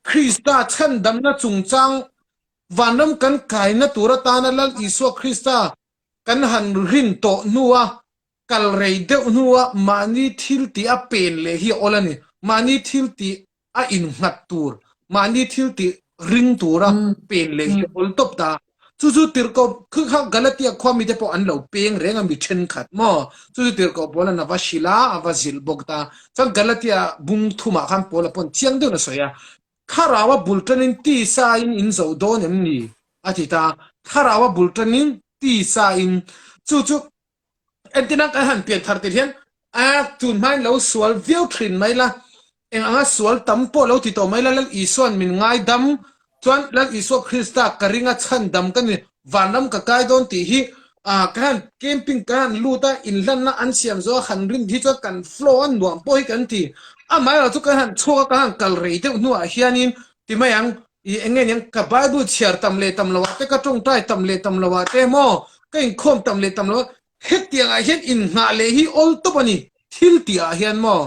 Krista chhandamna chungchang vanram kan kaina tur atana Lal Isua Krista kan han rin tawh hnua Kal rei deuh hnua mahni thil tih a pen leh hi a awl a ni. Mahni thil tih a innghat tur, mahni thil tih ring tura pen leh hi a awl tawp ta. Chu chu tirhkoh khi kha Galatia khua mite pawh an lo peng reng a mi thenkhat maw? Chu chu tirhkoh Paula'n a va hrilh a, a va zilh bawk ta. Chuan Galatia bung thumah khan Paula pawn chiang deuhin a sawi a, Thlarau a bul tanin tisa in in zo dawn em ni? a ti ta. Thlarau a bul tanin tisa in. Chu chu Entina kan han pian thar tir hian a tun hmain lo sual viau thin mai la, eng anga sual tam pawh lo ti tawh mai la, Lal Isua'n min ngaidam chuan Lal Isua Krista ka ringa chhandam ka ni, vanram ka kai dawn tih hi ka han camping ka han lut a, inhlanna an siam zawh a han rin hi chuan kan flow a nuam pawh hi kan ti. Amaherawhchu chu kan han chhuak a, kan han kal rei deuh hnuah hianin ti mai ang, I eng nge niang ka Bible chhiar tam leh tam loah te, ka tawngtai tam leh tam loah te maw, ka inkhawm tam leh tam loah hetiang ah hian innghah leh hi awl tawp a ni, thil tih ah hian maw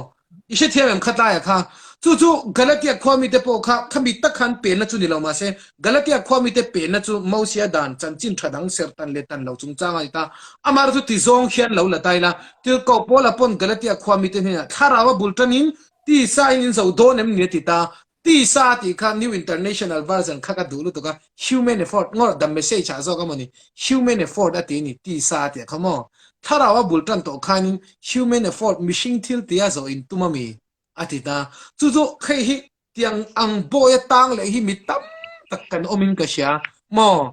i hrethiam em khatlaia kha. Chu chu Galatia khua mite pawh kha khami tak khan penna chu ni lo mahse Galatia khua mite penna chu Mosia dan chanchin tha dang ser tan leh tan lo chungchang a ni ta. Amah chu ti zawng hian lo la tai la, Tirhkoh Paula pawn Galatia khua mite hnenah thlarau a bul tanin tisa in in zo dawn em ni a ti ta. Tisa tih kha New International Version kha ka duh lutuk a, human effort ngawr the message ah zawk a mawni, human effort a ti a ni, tisa tih kha maw? Thlarau a bul tan tawh khanin human effort mihring thil tia zawh in tum a mi? a ti ta. Chu chu hei hi tiang ang bawi a tang leh hi mi tam tak kan awm in ka hria maw?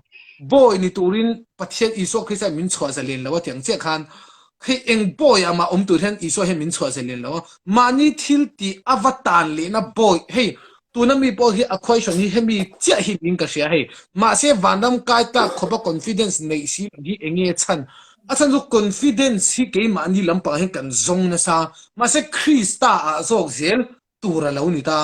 Bawi ni turin Pathian Isua Krista in min chhuah zalen lo a ti ang chiah khan hei eng bawi ah mah awm tur hian Isua hian min chhuah zalen lo a, mahni thil tih a va tan lehna bawi hei tuna mi pawh hi a question hi hemi chiah hi niin ka hria hei mahse vanram kai tlak khawpa confidence neih si lo hi enge chhan a chhan chu confidence hi keimahni lampang hian kan zawng nasa mahse Krista ah zawk zel tur a lo ni ta.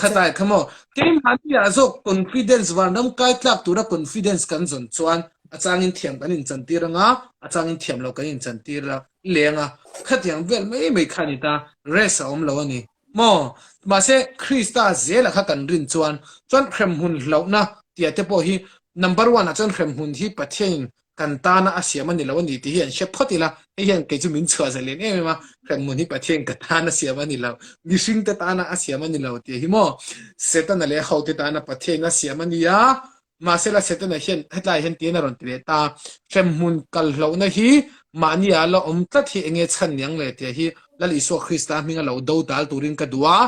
Khatai kha maw? Keimahni ah zawk confidence vanram kai tlak tura confidence kan zawn chuan a changin thiam kan inchantir anga, a changin thiam lo kan inchantir a leng a. Khatiang vel mai mai kha a ni ta, rest a awm lo a ni maw? Mahse Krista zela kha kan rin chuan, chuan hremhmun hlauhna tia te pawh hi number one ah chuan hremhmun hi Pathianin kan tana a siam a ni lo a ni tih hi an hre phawt ila, hei hian kei chu min chhuah zalen em em a, hremhmun hi Pathian ka tana siam a ni lo, mihringte tana a siam a ni lo tih hi maw Setana leh hote tana Pathian a siam a ni a, mahsela Setana hian hetlai hian tiin a rawn ti leh ta, hremhmun kal hlauhna hi mahni ah la awm tlat hi enge chhan niang le tih hi Lal Isua Krista hminga lo do dal turin ka duh a,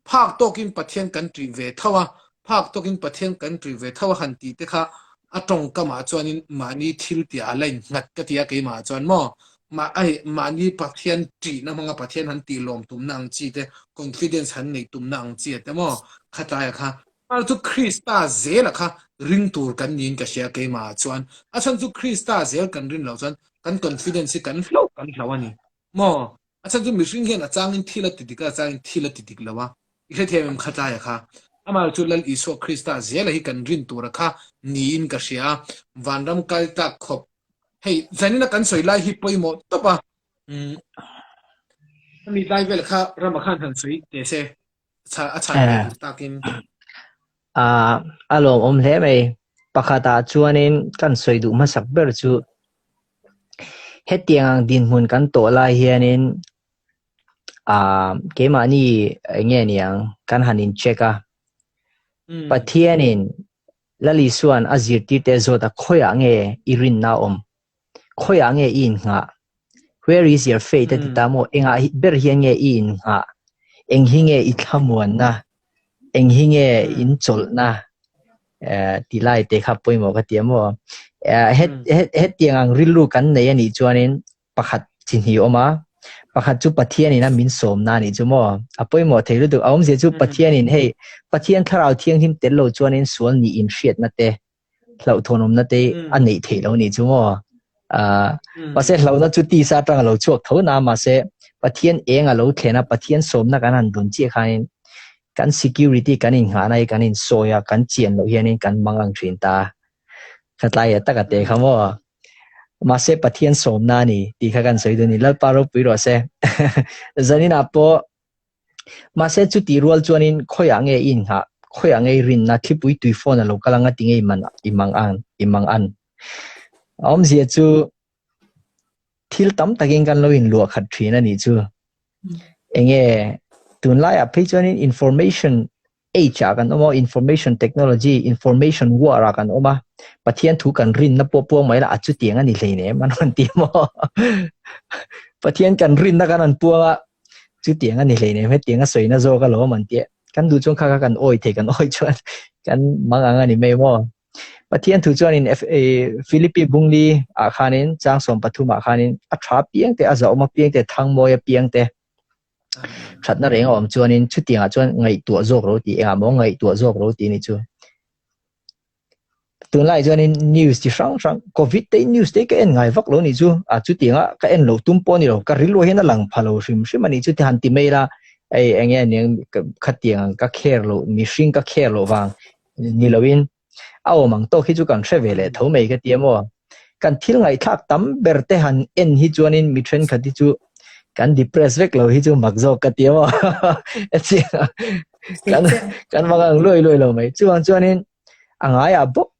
phak tawkin Pathian kan ṭih ve tho a, phak tawkin Pathian kan ṭih ve tho a han tih te kha a tawngkamah chuanin mahni thil tih a la innghat ka ti a keimah chuan maw mah ai mahni Pathian ṭihna hmanga Pathian han tih lawm tumna ang chi te confidence han neih tumna ang chi a te maw khatlaia kha Mar chu Krista zela kha ring tur kan niin ka hria keimah chuan a chhan chu Krista zel kan rin loh chuan kan confidence hi kan hloh kan hloh a ni. Maw? A chhan chu mihring hian a changin thil a ti dik a, a changin thil a ti dik lo a. I hrethiam em kha tlaia kha? Amah chu Lal Isua Krista zela hi kan rin tura kha niin ka hria a, vanram kal tlak khawp. Hei, zanina kan sawi lai hi pawimawh tawp a. Umm, hemi lai vel kha rama khan han sawi teh se, a chhan ve duh takin. A, a lawmawm hle mai. Pakhatah chuanin kan sawi duh hmasak ber chu hetiang ang dinhmun kan tawh lai hianin ah keimahni eng nge niang kan han in check a. Pathianin Lal Isua'n a zirtirte zawt a khawiah nge i rinna a awm? Khawiah nge i innghah? Where is your faith a ti ta maw? Engah ber hian nge i innghah? Eng hi nge i thlamuanna? Eng hi nge in chawlhna? Ti lai te kha pawimawh ka ti a maw? Hetiang ang rilru kan nei a nih chuanin pakhat chi hnih a awm a, pakhat chu Pathianin a min sawmna a nih chu maw? A pawimawh thei lutuk. A awmzia chu Pathianin hei Pathian thlarau thianghlim tel lo chuanin sual nih inhriatna te hlauhthawnawmna te a neih theih lo nih chu maw? Ah, mahse hlauhna chu tisa atang a lo chhuak tho na, mahse Pathian eng a lo thlen a, Pathian sawmna kan han dawn chiah khanin kan security kan innghahna hi kan insawi a, kan chian loh hianin kan mang ang thin ta. Ka tlai a taka te kha maw? Mahse Pathian sawmna a ni tih kha kan sawi dawn a ni. Lalpa ropui rawh se. Zaninah pawh Mahse chutih rual chuanin khawiah nge i innghah, khawiah nge i rinna thlipui tui phone a lo kal anga tinge i man i mang an i mang an. A awmzia chu thil tam takin kan lo inluah khat thin a nih chu. Enge tunlaiah phei chuanin information age ah kan awm a, information technology, information war ah kan awm a, Pathian thu kan rinna pawh puang mai la a chutiang a ni hleinem an rawn ti maw? Pathian kan rinna kan han puang a, chutiang a ni hleinem hetiang a sawina zawk alawm an tia. Kan duh chuan kha kha kan awi thei kan awi chuan kan mang ang a ni mai maw? Pathian thu chuanin Philippi Bungli ah khanin chang 13 ah khanin a tha piang te a zahawm apiang te thangmawi apiang te Thatna reng a awm chuanin chutiangah chuan ngaihtuah zawk ro tih engah maw ngaihtuah zawk ro tih a nih chu. Tunlai chuanin news chi hrang hrang covid te news te ka en ngai vak lo nih chu a chutianga ka en lo tum pawh a ni lo ka rilru hian a lang pha lo hrim hrim a nih chu ti han ti mai ila hei eng nge aniang khatiang ang ka care loh mihring ka care loh vang ni loin A awm ang tawk hi chu kan hre ve leh tho mai ka ti a maw? Kan thil ngaihthlak tam ber te han en hi chuanin mi thenkhat hi chu kan depress vek lo hi chu mak zawk ka ti a maw? Kan kan mak ang luai luai lo mai. Chuvang chuanin a ngaiah bawk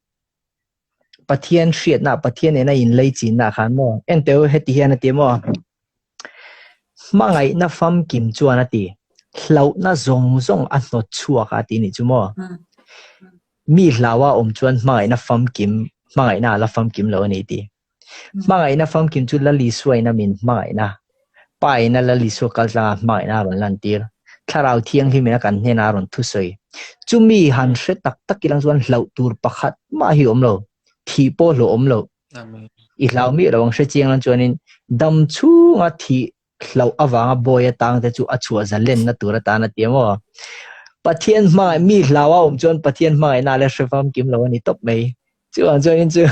Pathian hriatna, Pathian nena inlei chinna khan maw? Enteu heti hian a ti a maw? Hmangaihna famkim chuan a ti, Hlauhna zawng zawng a hnawt chhuak a ti nih chu maw? Mi hlaua awm chuan hmangaihna famkim, hmangaihna a la famkim lo a ni ti. Hmangaihna famkim chu Lal Isua in a min hmangaihna, Pa in a Lal Isua kaltlanga hmangaihna a rawn lantir, Thlarau Thianghlim in a kan hnenah a rawn thusawi. Chumi han hre tak tak ilang chuan hlauh tur pakhat mah hi awm lo, thih pawh hlauh awm lo. I hlau miah lo ang hre chiang lan chuanin dam chhunga thih hlauh avanga bawi atang te chu a chhuah zalenna tur atan a ti a maw? Pathian hmangaih mi hlau a awm chuan Pathian hmangaihna leh hre famkim lo a ni tawp mai. Chuvang chuanin chu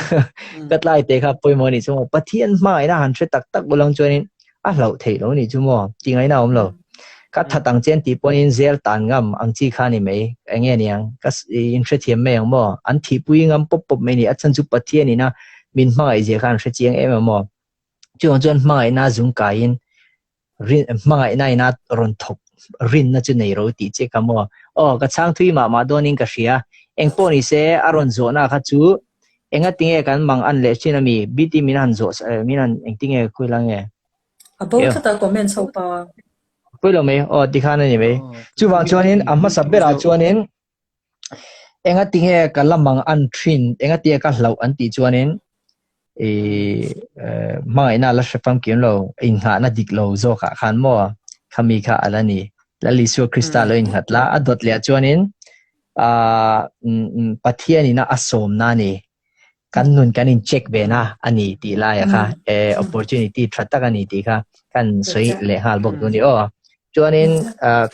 ka tlai te kha pawimawh a nih chu maw? Pathian hmangaihna han hre tak tak ulang chuanin a hlauh theih lo a nih chu maw? Ti ngaihna a awm lo. Ka that ang che an tih pawhin zel tan ngam ang chi kha a ni mai. Eng nge niang? Ka inhrethiam mai ang maw? An thihpui ngam pawp pawp mai a ni. A chhan chu Pathian ina min hmangaih zia kha an hre chiang em em maw? Chuvang chuan hmangaihna zung kaiin hmangaihna ina rawn thawk rinna chu nei ro tih che kha maw? Aw, ka chhang thui mah mah dawnin ka hria. Eng pawh ni se a rawn zawhna kha chu engatinge kan mang an leh thin a mi? BT min han zawh min han engtinge khawi la nge? A bo tlat a comments ho pa. Pui lo mai, aw tikhan a ni mai. Chuvang chuanin a hmasa berah chuanin engatinge ka la mang an thin, engatinge ka hlauh an tih chuanin i hmangaihna a la hre famkim lo, innghahna dik lo zawkah khan maw khami kha a la ni. Lal Isua Krista lo innghat la, a dawt leh ah chuanin Pathianina a sawmna a ni. Kan nun kan in check ve na a ni tih laia kha e opportunity tha tak a ni tih kha kan sawi leh nghal bawk duh a ni aw. Chuanin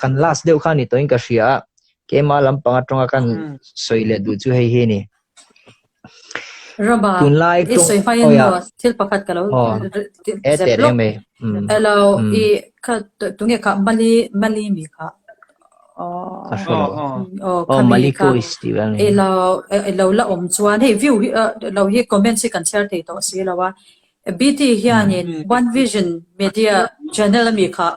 kan last deuh kha ni tawhin ka hria a, keimah lampang atanga kan sawi leh duh chu hei hi a ni. Rama, Tunlai i tawng sawi hmain awi a. maw thil pakhat ka lo Aw. E zep teh lawk. reng mai. Mm. Elo Mm. i kha tunge kha mali mali mi kha. Ka Aw. hre lo. Aw, aw. Aw Aw khami mali kha kois tih vel i ni. lo i lo la awm chuan hei view hi lo hi comments hi kan chhiar thei tawh si lo a. BT hianin Mm. One Vision Media channel ami kha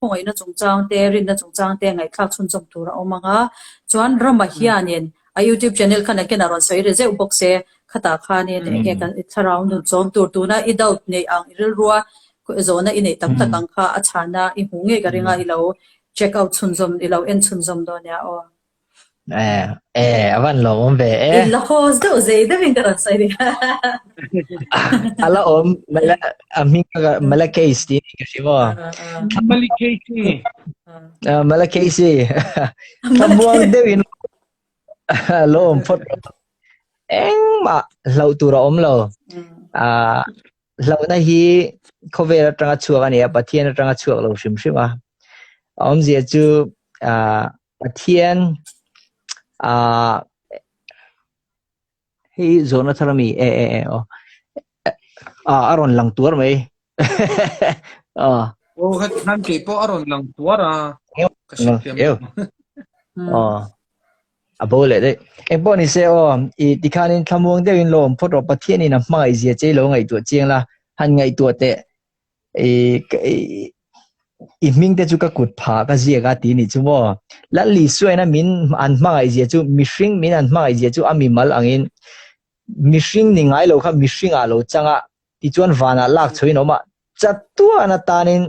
Khawngaihna chungchang te, rinna chungchang te ngaihthlak chhunzawm tur a awm ang a, chuan Rama hianin a YouTube channel khan again a rawn sawi ri zeuh bawk se, khatah khanin eng nge kan thlarau nun chawm tur tuna i doubt neih ang i rilrua zawhna i neih tam tak ang kha a chhana i hmuh ngei ka ring a, i lo check out chhunzawm, i lo en chhunzawm dawn nia aw. Eh, eh, a van lawm awm ve e. In la host deuh zei deuhin ka rawn sawi ding. A la awm, mala, a hming ka, mala case ti ni ka hria maw? Mali case. Mala case. Thlamuang deuhin lo awm phawt rawh. Engmah hlauh tur a awm lo. Ah, hlauhna hi khawvel atanga chhuak a ni a, Pathian atanga chhuak lo hrim hrim a. A awmzia chu ah, Pathian ah hei zawhna thar ami e e e aw ah a rawn lang tuar mai aw Aw kha khan kei pawh a rawn lang tuar a ka hrethiam eu aw a bo leh daih engpawh ni se aw i tikhanin thlamuang deuhin lo awm phawt rawh Pathianin a hmangaih zia che i lo ngaihtuah chiang la han ngaihtuah teh I hming te chu ka kut phah ka ziak a ti nih chu maw. Lal Isuain a min an hmangaih zia chu mihring min an hmangaih zia chu a mimal angin mihring ni ngai lo kha mihring ah lo chang a tichuan vanah lak chhoin a awm a chatuan atanin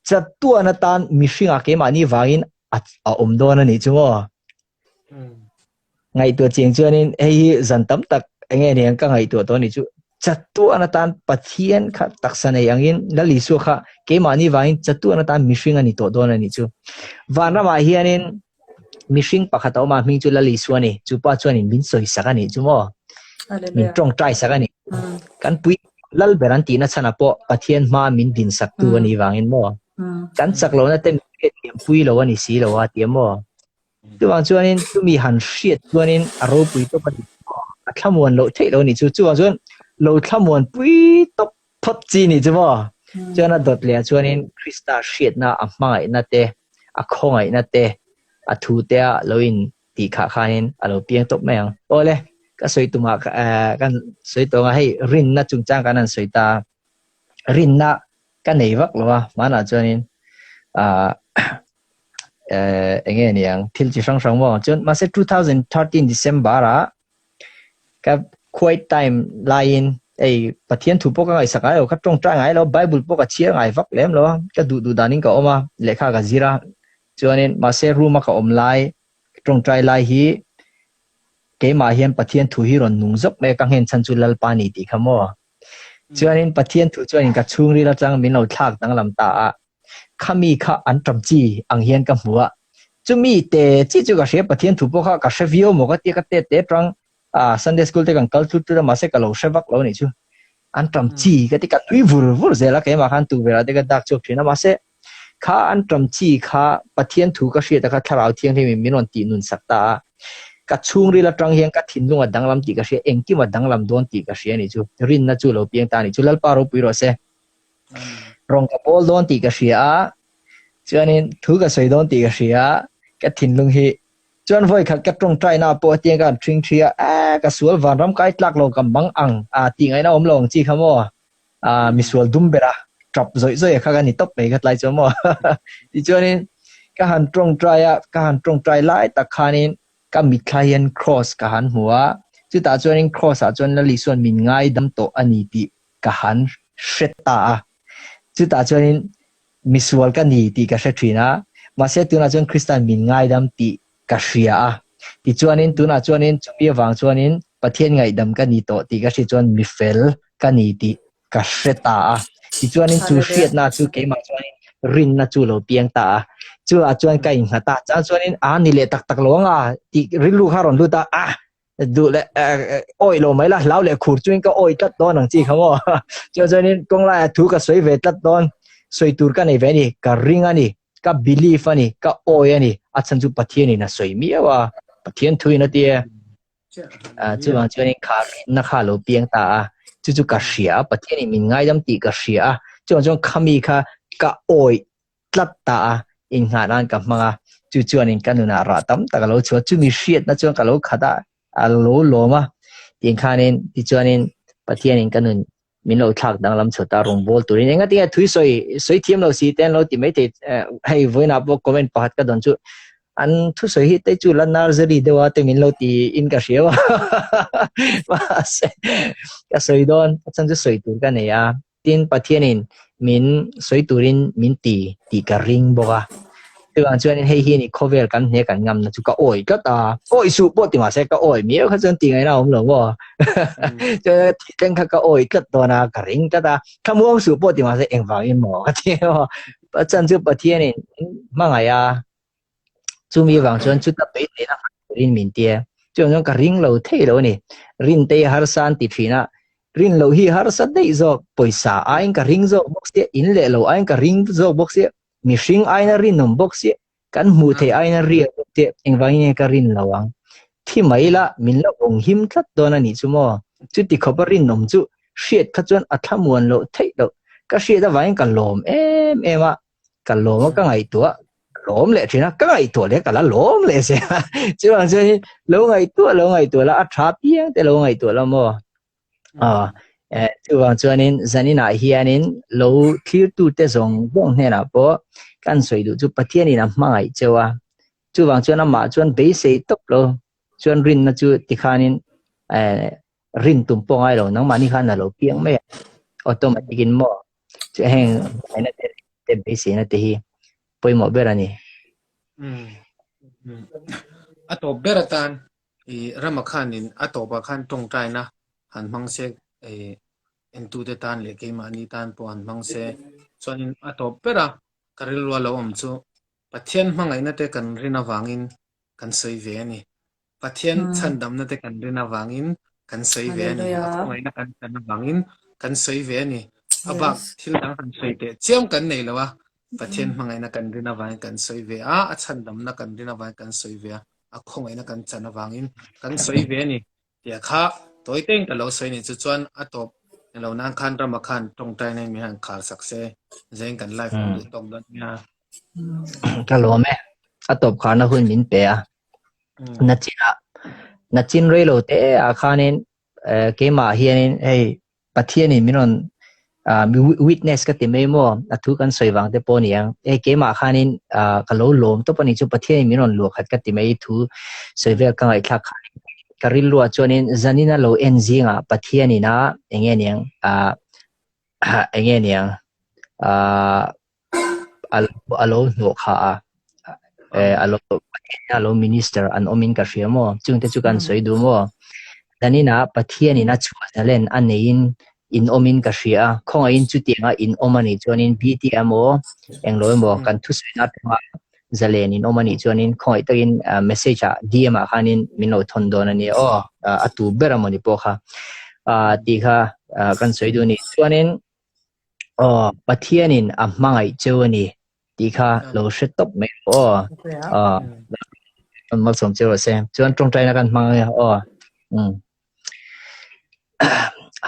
chatuan atan mihring ah keimahni vangin a awm dawn a nih chu maw. Ngaihtuah chiang chuanin hei hi zan tam tak eng nge niang ka ngaihtuah tawh anih chu. Chatuan atan Pathian kha taksa nei angin Lal Isua kha keimahni vangin chatuan atan mihring a ni tawh dawn anih chu. Vanramah hianin mihring pakhat a awm a, hming chu Lal Isua a ni. Chu pa chuanin min sawisak anih chu maw? Min tawngtai sak a ni. Kan pui Lal ber an tihna chhanah pawh Pathian hma min dinsaktu anih vangin maw? Kan chak lohna te min hriatthiampui lo a ni si lo a ti a maw? Chuvang chuanin chumi han hriat chuanin a ropui tawp a ni. A thlamuan loh theih lo a nih chu. Chuvang chuan lo thlamuan pui tawp phawt chi nih chu maw? Chuan a dawt leh ah chuanin Krista hriatna a hmangaihna te, a khawngaihna te, a thu te a lo in tih khah khanin a lo piang tawp mai ang. Awle, ka sawi tumah kan sawi tawh ang a, hei rinna chungchang kan han sawi ta a. Rinna ka nei vak lo a, hmanah chuanin ah eh eng nge niang thil chi hrang hrang maw chuan mahse 2013 December ah ka quiet time laiin ei Pathian thu pawh ka ngaihsak ngai lo ka tawngtai ngai lo Bible pawh ka chhiar ngai vak lem lo a ka duh duh danin ka awm a lehkha ka zir a chuanin mahse room a ka awm lai tawngtai lai hi keimah hian Pathian thu hi rawn nung zawk mai a ka nghen chhan chu Lalpa ni tih kha maw Chuanin Pathian thu chuanin ka chhungril atang min lo thlak danglam ta a, khami kha an ṭam chi ang hian ka hmu a. Chumi te chi chu ka hria, Pathian thu pawh kha ka hre viau maw ka tia ka tet te ṭang a, Sunday school te kan kal tlut tlut a mahse ka lo hre vak lo anih chu. An ṭam chi ka ti, ka nui vur vur zel a, keimah khan tukverh ah te ka dak chhuak ṭhin a mahse Kha an ṭam chi kha Pathian thu ka hriat a kha Thlarau Thianghlim in min rawn tih nun sak ta a. Ka chhungril aṭang hian ka thinlung a danglam tih ka hria, engkim a danglam dawn tih ka hria a nih chu. Rinna chu lo piang ta a nih chu. Lalpa ropui rawh se. Rawng ka bawl dawn tih ka hria a, chuanin thu ka sawi dawn tih ka hria a, ka thinlung hi chuan vawi khat ka ṭawngṭaina ah pawh hetiang ka han ṭhing ṭhi a, eh ka sual vanram kai tlak lo ka mang ang a tih ngaihna awm lo ang chi kha maw? Ah misual dum bera tap zawih zawih a kha ka ni tawp mai kha tlai chuan maw tichuanin ka han tawngtai a ka han tawngtai lai tak khanin ka mitthla hian cross ka han hmu a chutah chuanin cross ah chuan Lali chuan min ngaidam tawh a ni tih ka han hre ta a chutah chuanin misual ka ni tih ka hre thin a mahse tunah chuan Kristan min ngaidam tih ka hria a tichuanin tunah chuanin chumi avang chuanin Pathian ngaihdam ka ni tawh tih ka hriat chuan mifel ka ni tih ka hre ta a. Tichuanin chu hriatna chu keimah chuanin rinna chu lo piang ta a. Chuah chuan ka innghat a. Chang chuanin a ni leh tak tak lo ang a tih rilru kha rawn lut a, a duh leh awih lo mai la, hlau leh khur chuin ka awih tlat dawn ang chi kha maw. Chuan chuanin kawng laiah thu ka sawi ve tlat dawn, sawi tur ka nei ve a ni, ka ring a ni. Ka believe a ni, ka awi a ni, a chhan chu Pathianin a sawi miau a, Pathian thuin a ti e. Chuvang chuanin kha rinna kha a lo piang ta a, chu chu ka hria a, Pathianin min ngaidam tih ka hria a, chuvang chuan khami kha ka awi tlat ta a, inngah nan ka hmang a, chu chuanin ka nunah rah tam tak a lo chhuah a, chumi hriatna chuan ka lo khat a, a lo lawm a, tiang khanin tichuanin Pathianin ka nun min lo thlak danglam chhuat a, rawngbâwl turin enga tinge thui sawi sawi thiam lo si te an lo ti mai thei hei vawiinah pawh comment pakhat ka dawn chu an thusawi hi te chu la nursery deuh a te min lo ti in ka hria a mahse ka sawi dawn a chhan chu sawi tur ka nei a tin Pathianin min sawi turin min ti tih ka ring bawk a chuvang chuanin hei hi ni khawvel kan hne kan ngamna chu ka awi tlat a awi suh pawh ti mahse ka awi miau kha chuan tih ngaihna a awm lo maw chuan thih thleng kha ka awi tlat dawn a ka ring tlat a thlamuang suh pawh ti mahse engvangin maw ka ti maw chan chu Pathianin hmangaih a chumi vang chuan chuta beiseina hman turin min tia chuvang chuan ka ring lo thei lo a ni rin te hi harsa an ti thin a rin loh hi harsa daih zawk pawisa aiin ka ring zawk bawk sia in leh lo aiin ka ring zawk bawk sia mihring aiin a rinawm bawk sia kan hmuh theih aiin a riak bawk sia engvangin nge ka rin lo ang thi mai la min la vawng him tlat dawn a nih chu maw chuti khawpa rinawm chu hriat kha chuan a thlamuan loh theih loh ka hriat avangin ka lawm em em a ka lawm a ka ngaihtuah lawm leh thin a ka ngaihtuah leh ka la lawm leh zel a chuvang chuan lo ngaihtuah lo ngaihtuah la a tha piang te lo ngaihtuah la maw a eh chuvang chuanin zaninah hianin lo thlirtu te zawng zawng hnenah pawh kan sawi duh chu Pathianin a hmangaih cheu a chuvang chuan amah chuan beisei tawp lo chuan rinna chu tikhanin eh rin tum pawh ngai lo nangmahni khan a lo piang mai a automatic in maw chu heng hmangaihna te te beiseina te hi pawimawh ber a ni. A tawp ber atan i rama khanin a tawpah khan tawngtaina han hmang se i entute tan leh keimahni tan pawh han hmang se chuanin a tawp bera ka rilrua lo awm chu Pathian hmangaihna te kan rin avangin kan sawi ve a ni. Pathian chhandamna te kan rin avangin kan sawi ve a ni. A khawngaihna kan chan avangin kan sawi ve a ni. A bak thil dang han sawi teh chiam kan nei lo a, Pathian hmangaihna kan rin avangin kan sawi ve a, a chhandamna kan rin avangin kan sawi ve a, a khawngaihna kan chan avangin kan sawi ve a ni. Tia kha tawi teng ka lo sawi ni chu chuan a tawp lo nan khan rama khan tawngtaina in min han khar sak se zeng kan live kan duh tawk dawn nia. Ka lawm e. A tawp kharna hun min pe a. Nachinah nachin rei lo te ah khanin keimah hianin hei Pathianin min rawn witness ka ti mai maw a thu kan sawi vang te pawh niang hei keimah khanin ka lo lawm tawp a ni chu Pathianin min rawn luah khat ka ti mai thu sawi vel ka ngaihthlak khan ka rilruah chuanin zanina lo en zingah Pathianin a enge niang enge niang a lo hnawh kha a a lo a lo minister an awmin ka hria maw chungte chu kan sawi duh maw danina Pathianin a chhuah zalen a neiin in awmin ka hria a khawngaihin chutianga in awm a nih chuanin BT emaw englo emaw kan thusawi atanga zalen in awm a nih chuanin khawngaih takin message ah DM ah khanin min lo thawn dawn a nia aw a tu ber emaw ni pawh kha tih kha kan sawi duh a ni chuanin Aw, Pathianin a hmangaih cheu a ni tih kha lo hre tawp mai rawh aw. Aw, kan malsawm cheu rawh se. Chuan tawngtaina kan hmang ania aw. Um.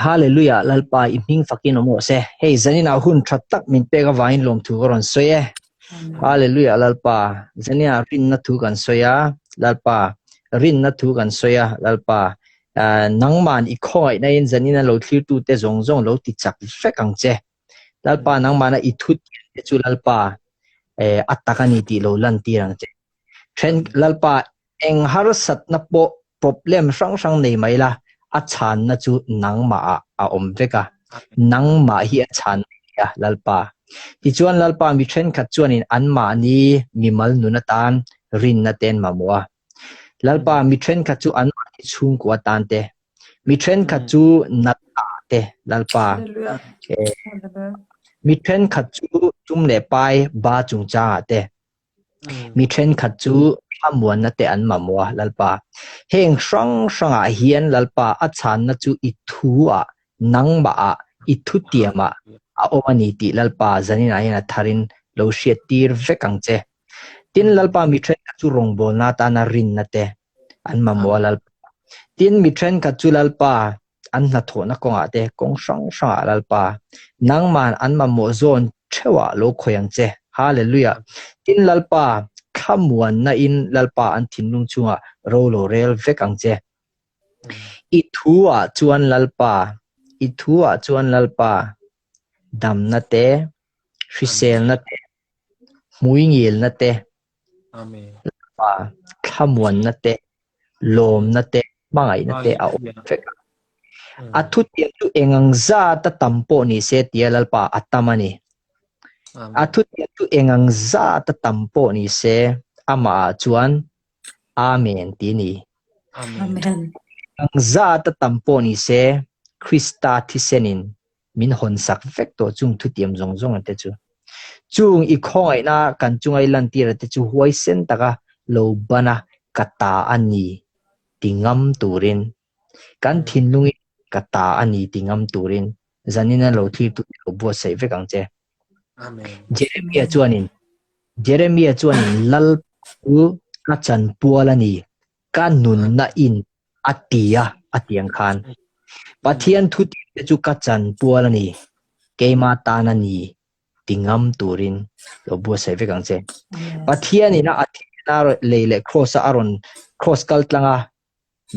Hallelujah, Lalpa i hming fakin awm rawh se. Hei zaninah hun tha tak min pek avangin lawmthu ka rawn sawi e. Hallelujah, Lalpa zaninah rinna thu kan sawi a, Lalpa rinna thu kan sawi a, Lalpa Nangman i khawngaihna in zanina lo thlirtute zawng zawng lo ti chak vek ang che. Lalpa nangmana i thut te chu Lalpa a tak a ni tih lo lantir ang che. Then Lalpa eng harsatna pawh problem hrang hrang nei mai la, a chhanna chu nangmah ah a awm vek a. Nangmah hi a chhanna i ni a, Lalpa. Tichuan Lalpa mi thenkhat chuanin anmahni mimal nun atan rinna te an mamawh a. Lalpa, mi thenkhat chu anmahni chhungkua tan te, mi thenkhat chu natna te, Lalpa, mi thenkhat chu tum leh pai ba chungchangah te, mi thenkhat chu thlamuanna te an mamawh a, Lalpa. Heng hrang hrangah hian Lalpa a chhanna chu i thu-ah, nangmahah, i thutiamah a awm a ni tih Lalpa zaninah hian a tharin lo. lo hriattir vek ang che. Tin, Lalpa mi thenkhat chu rawngbawlna atana rinna te an mamawh a Lalpa. Tin, mi thenkhat chu Lalpa an hnathawhna kawngah te kawng hrang hrangah Lalpa nangman an mamawh zawn theuhah lo khawih ang che. Hallelujah! Tin, Lalpa thlamuanna in Lalpa an thinlung chungah ro lo rel vek ang che. I thu ah chuan Lalpa, i thu ah chuan Lalpa damna te, hriselna te, hmuingilna te, Lalpa thlamuanna te, lawmna te, hmangaihna te a awm vek a. A thutiam chu eng ang zat a tam pawh ni se tia Lalpa a tam a ni. A thutiam chu eng ang zat a tam pawh ni se amah ah chuan Amen ti a ni. Amen. Ang zat a tam pawh ni se Krista thisenin min hawn sak vek tawh chung thutiam zawng zawng te chu. Chung i khawngaihna kan chunga i lantira te chu huaisen taka lo ban a ka ta a ni ti ngam turin, kan thinlungin ka ta a ni ti ngam turin zanin a lo thlir tute lo buatsaih vek ang che. Jeremia chuanin Jeremia chuanin Lal chu ka chanpual a ni, ka nunna in a ti a, a ti ang khan. Pathian thutih te chu ka chanpual a ni, keima tan a ni ti ngam turin lo buatsaih vek ang che. Pathian ina a thihna lei leh kraws a rawn kraws kal tlang a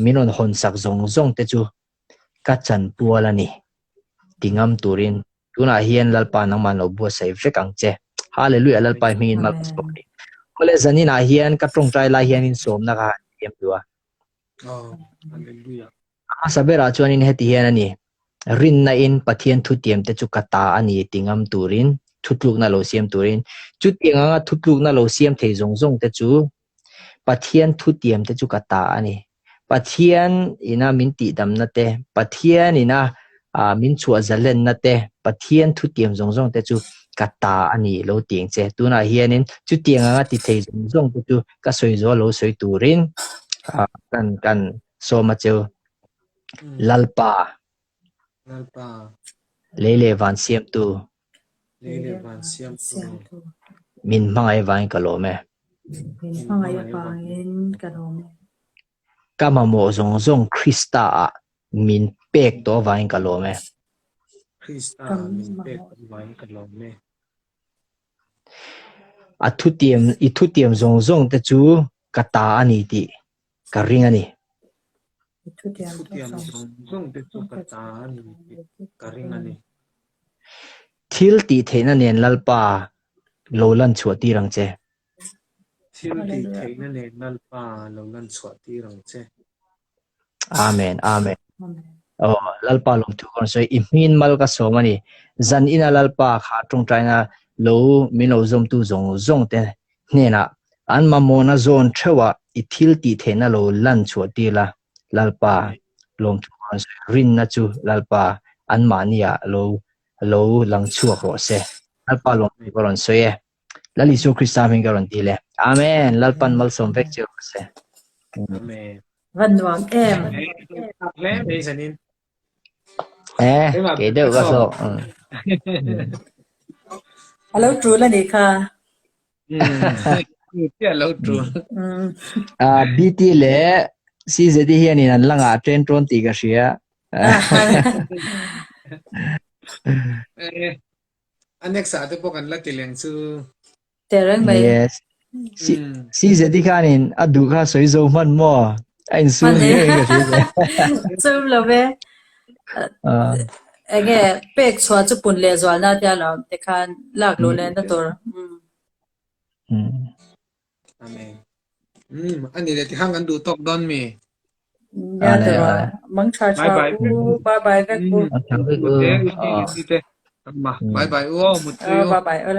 min rawn hawn sak zawng zawng te chu ka chanpual a ni ti ngam turin Tunah hian Lalpa nangmah lo buatsaih vek ang che. Hallelujah Lalpa i hmingin mal ka sawm a ni. Awle zaninah hian ka tawngtai lai hianin sawmna ka han siam duh a. Oh, hallelujah. A hmasa berah chuanin heti hian a ni. Rinna in Pathian thutiam te chu ka ta a ni ti ngam turin thutlukna lo siam turin chutiang anga thutlukna lo siam thei zawng zawng te chu Pathian thutiam te chu ka ta a ni. Pathian ina min tihdamna te, Pathian ina min chhuah zalenna te, Pathian thutiam zawng zawng te chu ka ta a ni lo ti ang che. Tunah hianin chutiang anga ti thei zawng zawng te chu ka sawi zual lo sawi turin kan kan sawm a cheu. Lalpa. Lalpa. Lei leh van siamtu. Lei leh van siamtu. Min hmangaih vangin ka lawm e. Min hmangaih vangin ka lawm e. Ka mamawh zawng zawng Krista ah min pek tawh vangin ka lawm e. Krista ah min pek tawh vangin ka lawm e. A thutiam, i thutiam zawng zawng te chu ka ta a ni tih ka ring a ni. I thutiam zawng zawng te chu ka ta a ni tih ka ring a ni. Thil tih theihna nen Lalpa lo lan chhuah tir ang che. Thil tih theihna nen Lalpa lo lan chhuah tir ang che. Amen, Amen. Aw, Lalpa lawmthu ka rawn sawi. I hmingin mal ka sawm a ni. Zan ina Lalpa kha tawngtaina lo min lo zawmtu zawng zawng te hnenah an mamawhna zawn theuhah i thil tih theihna lo lan chhuah tir la. Lalpa lawmthu ka rawn sawi. Rinna chu Lalpa anmahniah lo lo lang chhuak rawh se. Lalpa lawmthu ka rawn sawi e. Lal Isua Krista hming ka rawn ti le. Amen. Lalpan malsawm vek che rawh se. Amen. Van nuam em. Hle mai zanin. Eh, ke deuh ka hlawk. A lo tul a nih kha. A lo tul. Ah, BT leh CZD hianin an la ngah ṭen ṭawn tih ka hria. Eh, A next ah te pawh kan la ti leng chu. Tehreng mai. Yes. Si si zeti khanin a duh kha sawi zo hman maw? A insum ni ngei ka hria. Sum lo ve. Enge pek chhuah chu pun leh zualna tia lo te khan lak luh leh na tur. Amen. Um, ani le ti khang kan duh tawk dawn mi. Ya te wa. Mang tha tha u. Bye bye vek u. Bye bye u. Bye bye u. Mut Bye bye u.